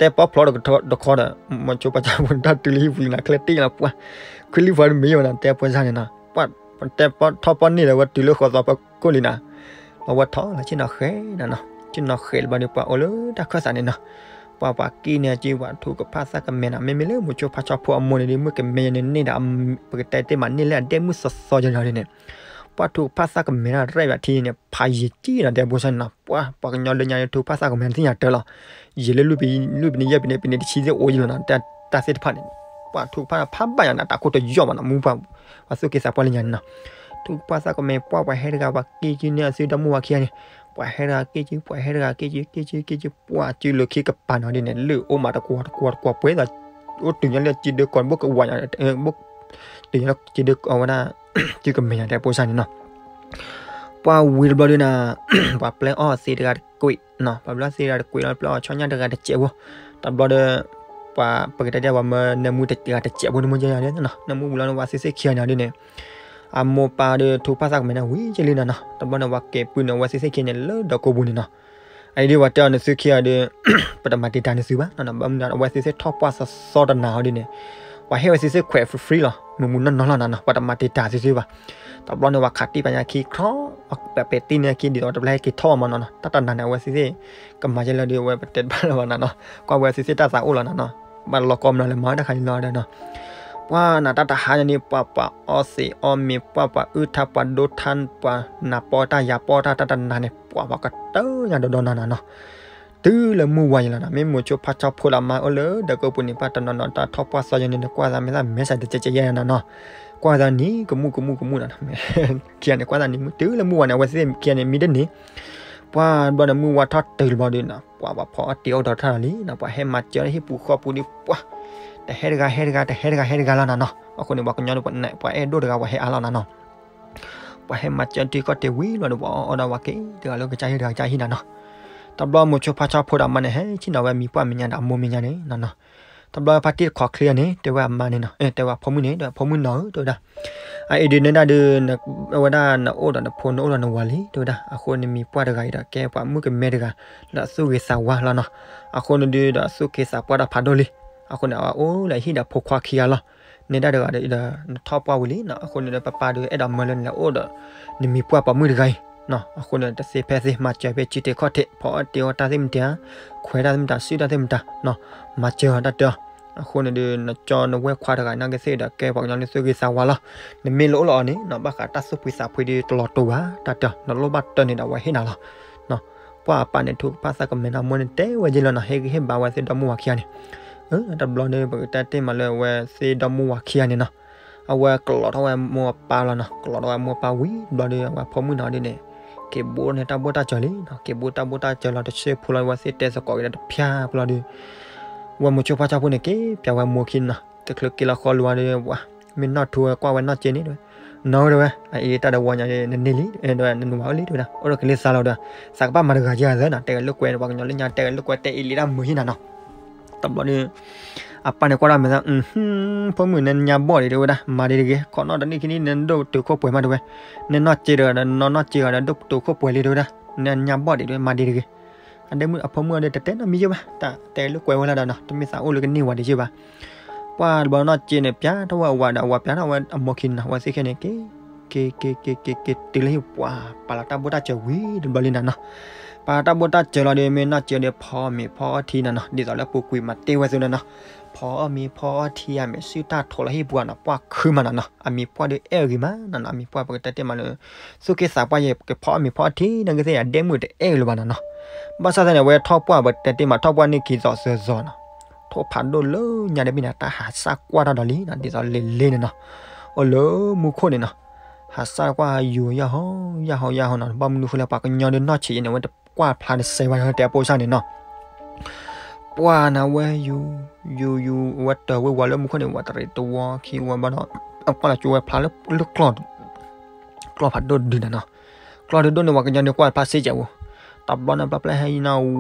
တဲပီၣ်ဖျီတခီဒီး မိၤဆိဖါဆီဖိန့ၣ် တၢ်တုၤလၢဟံၣ်ပူၤလံနၤ ချဲတ့ၢ်လီၤ ပှၤ, ခွံလံၣ်ပှၤတမ့ၢ်ဝဲနၤ တဲပှၤစၢ်န့ၣ်နီၤ, ပှၤတဲပီၣ်ထီၣ်ပီၣ်န့ၢ်ဒီး ဝဲတုၤလၢဃီသီဖီခိၣ်လံနၤ, လီၤဝဲထီၣ်လီၤ ဆ့ၣ်နီၤဃဲၤနၤနီၤ, ဆ့ၣ်နီၤဃဲၤလၢၤဘျီဒီး ပှၤအိၣ်လၢတၢ်ခၢၣ်သးန့ၣ်နီၤ, ပှၤ ပှၤကံၣ်န့ၢ်အစု ပှၤထုကဖၣ်သးကမဲာ်နၤ, မ့မ့ၢ်လၢမိၤဆိဖါဆီဖိအမိၢ်န့ၣ်ဒီး မုၣ်ကမဲာ်ယဲန့ၣ်န့ၢ်ဒီး ပကတဲတ့ၢ်မးန့ၢ်လၢအဒဲမုၣ်သီသီယဲန့ၣ်န့ၣ် ပှၤထုကဖၣ်သးကမဲာ်နၤ ရဲၣ်ဘၣ်ထံန့ၣ် ဖးယံာ်ကံၣ်နၤ တဲဖိစၢ်န့ၣ်နီၤ, ပှၤ ပှၤကညီလၢညါန့ၣ် ထုကဖၣ်သးကမဲာ်နၤသ့ၣ်ညါတၢ်လီၤ, ယံာ်လၢလွံၢ်ပနံးယဲၢ်ပနံး ပနံးတဆံသ့ၣ်အိၣ်ယံာ်လီၤနီၤ, တၢ်သ့ၣ်တဖၣ်န့ၣ် ပှၤထုကဖၣ်ဖးဘၣ်ယၤနၤ တၢ်ခိၣ်တယီၣ်မးနီၤ, မူပှၤ ပှၤသူၣ်က့သးပှၢ်လၢညါန့ၣ်နီၤ, ထုကဖၣ်သးကမဲာ် ပှၤ ပှၤဟဲတဂၤ ပှၤကံၣ်ကံၣ်န့ၢ်အစု ဒီမုၢ်ဝၤခံဂၤန့ၣ်, ပှၤဟဲတဂၤကံၣ်ကံၣ် ပှၤဟဲတဂၤကံၣ်ကံၣ် ကံၣ်ကံၣ် ကံၣ်ကံၣ် ပှၤစုလိာ်ခံကပၤနီၤဒ်န့ၣ် လၢၢ်အိၣ်မးတကွီၤတကွီၤတကွီၤ ပှဲၤသး အိၣ်တုၤညါလၢစုဒၢကီၢ် ဘိၣ်ကဝၤညါ တုၤညါလၢစုဒၢကီၢ်ဝဲဒၣ် စုကမဲာ်ညါ တဲဖိစၢ်န့ၣ်နီၤ, ပှၤဝံၤတဘျီဒုးနၤ, ပှၤပျဲအီၣ်သ့တဂၤတကွံာ်နီၤ, ပှၤပျဲအီၣ်သ့တဂၤတကွံာ်လီၤ ပျဲအီၣ်ဆီညၣ်တဂၤတစဲးဖိ, တဘျီဒီး ပှၤ ပကတဲဒ်ပှၤမၢနၢမူတဂၤတစဲးဖိ နၢမူယဲယၤန့ၣ်နီၤ, နၢမူဝံၤလီၤန့ၣ် ပှၤသုသ့ၣ်ခံဂၤန့ၣ်ဒ်န့ၣ်, အမိၢ်ပၢ်ဒီးထုကဖၣ်သးကမဲာ်န့ၣ် ဝံၤကလံနီၤနီၤ, တဘျီန့ၣ် ပှၤက့ၤပုၢ်န့ၣ် အဝဲသုသ့ၣ်ခံဂၤန့ၣ် လၢဒီးကိးပူၤန့ၣ်နီၤ, အအံၤဒ်ပှၤတဲအီၤနသုခံဂၤဒီး ပတမၤတံာ်တာ်နသုဘၣ်နီၤ, ဘၣ်မနုၤ အဝဲသုသ့ၣ်ထီၣ်ပှၢ်သီသီတနၤအီၤဒ်န့ၣ်, ပှၤဟ့ၣ်ဝဲသုသ့ၣ်ခွဲး free free လီၤ, မုၢ်မုၢ်နီၢ်နီၢ်လီၤနၤနီၤ, ပှၤတမၤတံာ်တာ်သုသ့ၣ်ဘၣ်, တဘျီန့ၣ် ပှၤခးတံၢ်ပာ်ညါခံခီ, ပှၤပဲာ်တံၢ်န့ၢ်ခံဒ်သိး တဘျီဟဲက့ၤထီၣ်မးနီၤနီၤ, တၢ်တနၤန့ၣ် အဝဲသုသ့ၣ် ကမၤယဲလၢဒ်အဝဲပတဲတဘၣ်လၢၤဘၣ်နၤနီၤ, ကွၢ်ဝဲသုသ့ၣ်တၢ်သးအိၣ်လီၤနၤနီၤ, ဘၣ်လီၤကီမနုၤလဲၣ် မၤတၢ်ခါန့ၣ်လီၤဒီးနီၤ ပှၤနၤတၢ်တဟါညါန့ၣ် ပှၤပှၤအီသံးအီမ့ၤ ပှၤပှၤအုၣ်ထါ ပှၤဒိထါ ပှၤနးပီတၢ်ယၤပီတၢ် တၢ်တနၤန့ၣ် ပှၤပှၤကတၢၢ်ညါဒီဒီနၤနၤနီၤ, တုၤလၢမုၢ်ဝါယံၤလီၤနီၤ, မ့ၢ်မိၤဆိဖါဆီဖိဒီးမါအိၣ်လၢဒီးကိးပူၤန့ၣ် ပှၤတနီၤနီၤတၢ်ထီၣ်ပှၢ်သီယဲန့ၣ် နကွၢ်သးမ့ၢ်သးမဲာ်ဆှးတကဲးကဲးယဲနၤနီၤ, ကွၢ်သးနံၤကမူၣ်ကမူၣ်ကမူၣ်နၤနီၤ, ခံဂၤန့ၣ် ကွၢ်သးနံၤမုၢ်တုၤလၢမုၢ်ဝါန့ၣ် အဝဲသ့ၣ်ခံဂၤန့ၣ် မံတန့ၢ် ပှၤဘျီန့ၣ် မုၢ်ဝါထီၣ်တုၤလၢဘျီဒီးနီၤ ပှၤပှၤဖီအီၣ်တ့ၤအီၣ်ဒီးတၢ်လီၤလံနီၤ, ပှၤဟဲမၤစၢၤဟံၣ်ပူၤဃီပူၤဒီးပှၤ တဟဲတဂၤဟဲတဂၤ တဟဲတဂၤဟဲတဂၤလီၤနၤနီၤ, အဃိန့ၣ် ပှၤကညီဒီးပှၤအဲၣ်ဒိၣ်တဂၤ ပှၤဟဲအါလီၤနၤနီၤ, ပှၤဟဲမၤစၢၤထံကီၢ်တ့ၤဝံၤလီၤဒီး ပှၤအီၣ်အီၣ်ဒီးပှၤက့ၤတဂၤလၢကစၢ်ဟံၣ်တဂၤကစၢ်ဟံၣ်နၤနီၤ, တဘျီမိၤဆိဖါဆီဖိဒီးအမါန့ၣ် ဟဲဆ့ၣ်နီၤဝဲမံၤပှၢ်မဲာ်ညါဒီးအမိၢ်မဲာ်ညါန့ၣ်နီၤနီၤ, တဘျီဖါတံၢ်တခိးချံအီၤန့ၣ် တဲဝဲအမါန့ၣ်နီၤ, တဲဝဲဖိမုၣ်န့ၣ် ဒီးဖိမုၣ်နီၤဧၢ တဲဝဲဒၣ် အအံၤဒုးနဲဒၣ်ဒုး ဝဲဒၣ်နအိၣ်ဒီးနဖိနအိၣ်ဒီးနဝၤလံ တဲဝဲဒၣ်, အဃိနမံၤပှၢ်တဂၤအံၤဒီး ကဲပှၤမုၣ်ကမဲတဂၤ လၢအသူၣ်ဂ့ၤသးဝါလီၤနီၤ, အဃိန့ၣ်ဒုးဒီး သူၣ်က့သးပှၢ်တၢ်ဖးဒိၣ်လံ, အဃိန့ၣ် အအိၣ်လၢဟံၣ်ဒီးဖိခွါခံဂၤလီၤ, နဲဒၣ်တဂၤဒီး နထီၣ်ပှၢ်ဝံၤလံနီၤ, အဃိန့ၣ်ဒီး ပပၢ်ဒုးအဲၣ်ဒိးမၢလၢနလဲၤအိၣ်ဒီး နမံၤပှၢ်ပိာ်မုၣ်တဂၤအံၤ အဃိန့ၣ် တသ့ဖဲသ့ မၤစၢၤဖဲထံတ့ၤခီၣ်ထံး ဖီအီၣ်တ့ၤအီၣ်တၢ်သ့ၣ်မတၤ ခွဲးတၢ်သ့ၣ်မတၤ စုၣ်တၢ်သ့ၣ်မတၤ မၤစၢၤတၢ်တၢ် အဃိန့ၣ်ဒီး နကၠီနဝဲၢ်ခွါတဂၤနာ်က့သ့ၣ်ဒီး ကဲပှၤကညီလၢသုဂ့ၤသးဝါလီၤ. နမ့ၢ်လၢအိၣ်လၢအီၤန့ၣ်နီၤ ဘၣ်ဃးတၢ်သူၣ်ဖှံသးဖှံဒီးတလီၤတူာ်ဘၣ် တၢ်တၢ် နလိၣ်ဘၣ်တၢ်န့ၣ်ဒီးအဝဲဟ့ၣ်နၤလီၤ. ပှၢ်အပၢ်န့ၣ် ထူကဖၣ်သးကမဲာ်နၤ အမိၢ်န့ၣ်တဲဝဲယ့ၢ်လီၤနီၤ ဟ့ၣ်ဂံၢ်ဟ့ၣ်ဘါဝဲသ့ၣ်ဒီမါဝၤခံဂၤန့ၣ်. တဘျီန့ၣ် ပကတဲတ့ၢ်မးလၢအဝဲသ့ၣ်ဒီမါဝၤခံဂၤန့ၣ်နီၤ အဝဲကလီးထီၣ်ဝဲမိၢ်အပၢ်လီၤနီၤ ကလီးထီၣ်ဝဲမိၢ်အပၢ်ဝံၤတဘျီဒီး အဝဲဖိမုၣ်န့ၣ်ဒ်န့ၣ် က့ၤဘိန့ၣ်တၢ်ဘိၣ်တၢ်စၢၤလံနီၤ က့ၤဘိတၢ်ဘိၣ်တၢ်စၢၤလီၤတဆၢဖိလီၤ အဝဲသ့ၣ်တဲသကိးက့ၤဒီးတဖၠါဖိလီၤဒီး ဝဲမိၤဆိဖါဆၣ်ဖိန့ၣ် က့ၤပျးဝဲမိၤခံန့ၣ်နီၤ တချုးက့ၤလီၤဃီလိၤဝဲဒီး ပှၤ မ့ၢ်နီၢ်ထူဝဲကွၢ်ဝဲနီၢ်စ့န့ၣ်တဲဝဲ နီၢ်ဝဲတဲဝဲ အအံၤတၢ်တဝီညါဒီး နန့ၢ်လံ တဲဝဲ နနဝၤအိၣ်လံတဲဝဲဒၣ် အိၣ်ဒီးကလံၤသးလီၤဒီး သးကဘၣ်မၤတဂၤယဲၢ်ဂၤသၢနီၤ တဲဂဲၤလိာ်ကွဲ ပှၤကညီလၢညါတဲဂဲၤလိာ်ကွဲ တဲအံၤလံတၢ်မုာ်ဟံၣ်နၤနီၤ. တဘျီဒီး အပၢ်န့ၣ်ကွၢ်တၢ်မဲာ်သး ဖိမုၣ်နညါဘီၣ်ဒံးတဲဝဲဒၣ် မၤဒံးတဂ့ၤ ခိးနီၣ်တနံၣ်ခံနံၣ် နဒိၣ်တုာ်ခိၣ်ပှဲၤမးတဲဝဲ နနီၢ်စ့တဂၤဒီး နနီၢ်စ့ဂၤဒီး ဒိၣ်တုာ်ခိၣ်ပှဲၤလံတဲဝဲဒၣ် နညါဘီၣ်ဒံးတဲဝဲ မၤဒံးတဂ့ၤ အဒဲမုၣ်အဖိမုၣ်အီၤဒီး တတဲနီတမံၤယဲၢ်ဘၣ် တၢ်တဲဂဲၤလိာ်ကွဲဝဲလၢဒီးနီၤ တမ့ၢ်သးအိၣ်လၢကန့ၢ်ဝဲဒံးယဲၢ်ဘၣ်. ပှၢ်တဘျီနီၢ်စ့န့ၣ် ပျးထီၣ်ဝဲအဝၤဒီး အဝၤပျးထီၣ်ဝဲအမိၤခံန့ၣ်နီၤ အဝဲသ့ၣ်ခဲန့ၣ် က့ၤ က့ၤ က့ၤ က့ၤ က့ၤ တုၤလၢဟံၣ်ပှၢ် ပာ်လီၤတၢ်ဘိၣ်တၢ်စၢၤဝံၤတဘျီလံနၤနီၤ. ပာ်တၢ်ဘိၣ်တၢ်စၢၤလီၤဒီး မ့ၢ်နီၢ်စ့ဒီး ဖီအီၣ်မ့ၤဖီအီထံနၤနီၤ ဒ်သိးလၢပူၤကွံာ်မၤတ့ၢ်ဝဲသုနၤနီၤ. ဖီအီၣ်မ့ၤဖီအီထံအမ့ၢ် စုၣ်တၢ်ထိးလီၤဟံၣ်ပှၢ်နီၤ ပှၢ်ခုမးနၤနီၤ အမံၤပှၢ်ဒီးအဲၣ်ဂ့ၤမးနၤနီၤ အမံၤပှၢ်ပကတဲတ့ၢ်မးလၢ သူၣ်က့သးပှၢ်ယဲၢ် ကဖီအီၣ်မ့ၤဖီအီထံနာ်က့သ့ၣ် အဒဲမုၣ်တအဲၣ်လၢၤဘၣ်နၤနီၤ. ဘၣ်ဆၣ်သနာ်က့ အဝဲထီၣ်ပှၢ်ပတဲတ့ၢ်မး ထီၣ်ပှၢ်န့ၢ်ခံသီသၢသီနီၤ ထိၣ်ဖးဒိၣ်လၢညါဒီးမ့ၢ်နၤ တၢ်ဟးစၢ်ကွၢ်တၢ်ဒီးလံနီၤ ဒ်သိးလ့လ့န့ၣ်နီၤ အိၣ်လၢမူခိၣ်န့ၣ်နီၤ ဟးစၢ်ကွၢ်ယူၤယၢ်ဟီယၢ်ဟီယၢ်ဟီနီၤ ဘၣ်မနုၤဃိလဲၣ် ပှၤကညီဒီးနီၢ်ဆံးယဲၢ်န့ၣ် အဝဲတကွၢ်ဖျါတစဲးဘၣ် တဲအပိၢ်စၢ်န့ၣ်နီၤ ပှၢ်နၤဝဲယူၤ ယူၤယူၤ အဝဲတၢၤဝဲဝၤလၢမူခိၣ်န့ၣ် ဝၤတရံးတဝီခံဝီဘၣ်ဒီး အကွၢ်လီၤကၠိဝဲဖျါလၢကျီၢ် ကျီၢ်ဖးဒိၣ်ဒုန့ၣ်နီၤ ကျီၢ်ဒုဒိၣ်န့ၣ် ပှၤကညီန့ၣ်ကွၢ်ဖျါစ့ၢ်ကီးဝဲ တဘျီန့ၣ် ပျၢ်ပျၢ်ဟဲယံၤနၤ အူ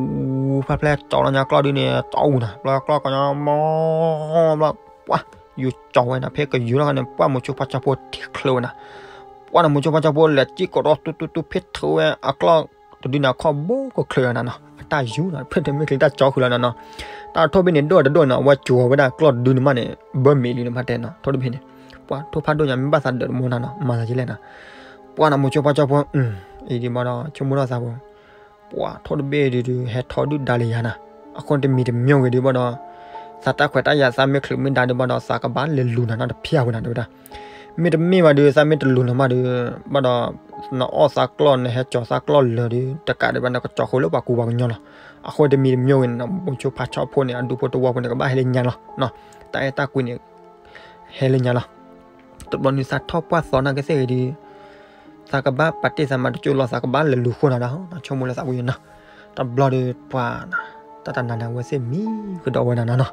ပျၢ်ပျၢ်ကၠီလီၤညါကျီၢ်ဒုန့ၣ် တီအူနၤ ပျၢ်ကျီၢ်ကညီမီ ဘျီ ပှၢ် ယူၤကၠီဝဲနၤ ဖဲကယူၤလီၤန့ၣ် ပှၢ်မိၤဆိဖါဆၣ်ဖိထံၣ်ချၢဝဲနၤ ပှၢ်နၤမိၤဆိဖါဆၣ်ဖိလဲၤစံၣ်ကိးထီၣ်တူတူတူ ဖဲထုးဝဲအကျီၢ် တဒုန့ၣ်အခီၣ်ဘိကချၢနၤနီၤ အတၢ်ယူၤနီၤ ဖဲတမ့ၢ်ချံတၢ်ကၠီဃုာ်လီၤနၤနီၤ တၢ်ထိၣ်ဘ့ၣ်န့ၣ်ဒိၣ်တဒိၣ်နီၤ အဝဲကၠီဝဲဒၣ်ကျီၢ်တဒုန့ၣ်မးန့ၣ် ဘၢမံၤလံန့ၣ် ဘၣ်တဲနီၤ ထိၣ်တဘ့ၣ်န့ၣ် ပှၤထိၣ်ဖးဒိၣ်ညါ မ့ၢ်ဘၣ်သးဒၢးတမီနၤနီၤ မၤသးယလဲၣ်နၤ ပှၢ်နၤမိၤဆိဖါဆၣ်ဖိ အံၤဒ်ဘၣ်ဒီး ဆိကမိၣ်ထီၣ်သးဖိ ပှၢ်ထိၣ်တဘ့ၣ်ဒုးဒုး ဟဲထီၣ်ဒုၣ်ဒါလၢယၤနၤ အဃိတမံၤတမံၤဂ့ၤဒုးဘၣ်ဒီး သးတၢ်ခွဲးတၢ်ယာ်သးမ့ၢ်ချုးမ့ၢ်ဒါဒုးဘၣ်ဒီး သးကဘၣ်လဲၤလူၤနၤနီတဖျၢၣ်ဝဲနၤတဲဝဲဒၣ် မ့တမ့ၢ်ဘၣ်ဒုး သးမ့ၢ်တလူၤနၤမးဒုး ဘၣ်ဒီး နအီၣ်သးကျီၢ် နဟဲကၠီသးကျီၢ်လၢာ်ဒုး တကးဒံးဘၣ် နကကၠီဃိလၢပှၤကူပှၤကညီလီၤ. အဃိတမံၤတမံၤဂ့ၤန့ၣ်နီၤ မိၤဆိဖါဆၣ်ဖိန့ၣ် အဒူဖိတဝီဖိန့ၣ် ကဘၣ်ဟဲလၢညါလီၤ. တၢ်အဲၣ်တၢ်ကွံန့ၣ် ဟဲလၢညါလီၤ. တဘျီန့ၣ်သးထီၣ်ပှၢ်သီနာ်က့သ့ၣ်ဂ့ၤဒုး သးကဘၣ်ပာ်တ့ၢ်သးမၤတကၠိလီၤ သးကဘၣ်လဲၤလူၤဃိနၤဒီး ဆိကမိၣ်လၢသးပူၤယနီၤ. တဘျီဒီးပှၤ တၢ်တနၤန့ၣ် အဝဲသ့ၣ်မံကဒီးဝဲနၤနီၤနီၤ.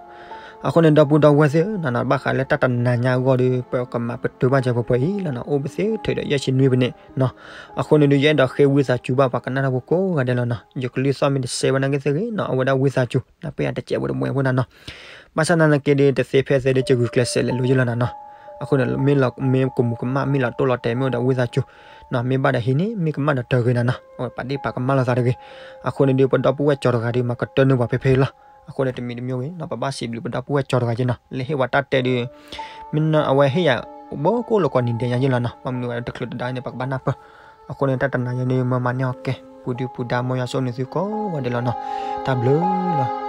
အဃိန့ၣ် ဒီပုၢ်ဒီဝဲၢ်သ့ၣ်ဧၢ နနီၤ ဘၣ်ဃးလၢတၢ်တနၤညါအဂီၢ်ဒီး ပကမၤပတုာ်ဘၣ်စၢၤပှဲၤပှဲၤအံၤလီၤနီၤ. အိၣ်ပသ့ထုးဒီးယဲၢ်ဆံနွံပနံၣ်နီၤ. အဃိန့ၣ်ဒုး ယအဲၣ်ဒိးဃ့ဝံသးစူၤဘၣ်ပှၤကနၣ်တၢ်ဖိကိးဂၤဒဲးလီၤနီၤ. ယကလုၢ်သီၣ်မ့ၢ်တစဲးဝဲနာ်က့သ့ၣ်ဂ့ၤနီၤ အဝဲဒၣ်ဝံသးစူၤ နၢ်ပၢၢ်ယၤတစဲးဖိတမှဲဖိနၤနီၤ. ဘၣ်ဆၣ်သနာ်က့ဒီး တသ့ဖဲသ့ဒီး ယဂုာ်ကျဲးစၢးလဲၤလိယလီၤနၤနီၤ. အဃိန့ၣ် မ့ၢ်လီၤ မ့ၢ်ကမူၤကမၣ် မ့ၢ်လီၤတိၢ်လီၤတဲာ် မ့ၢ်အိၣ်ဒီးဝံသးစူၤနီၤ. မ့ၢ်ဘၣ်ဒီးဟံးန့ၢ် မ့ၢ်ကမၣ်ဒီးတၢ်ဂ့ၤနၤနီၤ. အဝဲပာ်ဒ့ၣ်ပာ်ကမၣ်လိာ်သးတဂ့ၤ. အဃိန့ၣ်ဒုး ပဒီပုၢ်ဝဲၢ်ကၠီတဂၤဒီး မၤကတၢၢ်န့ၢ်ပှၤဖဲဖဲလီၤ. အဃိန့ၣ် တမံၤတမံၤဂ့ၤနီၤ ပဘၣ်စံးဘျုးပဒီပုၢ်ဝဲၢ်ကၠီတဂၤက့နီၤ လၢဟ့ၣ်ဝဲတၢ်တဲဒုး မ့ၢ်နီၤ အဝဲဟ့ၣ်ယၤ ဘၣ်ကိၣ်လိာ်ကိးနံၤဒဲးညါယလီၤနီၤ. ဘၣ်မနုၤဝဲတချုးတဒါန့ၣ် ပကဘၣ်နၢ်ပၢၢ်. အဃိန့ၣ် တၢ်တနၤညါန့ၣ် မၢမၤန့ၢ်အီၤကဲ ပူၤဒုပူၤဒါ မ်ယွၤဆိၣ်ဂ့ၤနသုကိးဂၤဒဲးလီၤနီၤ. တၢ်ဘျုးလီၤ.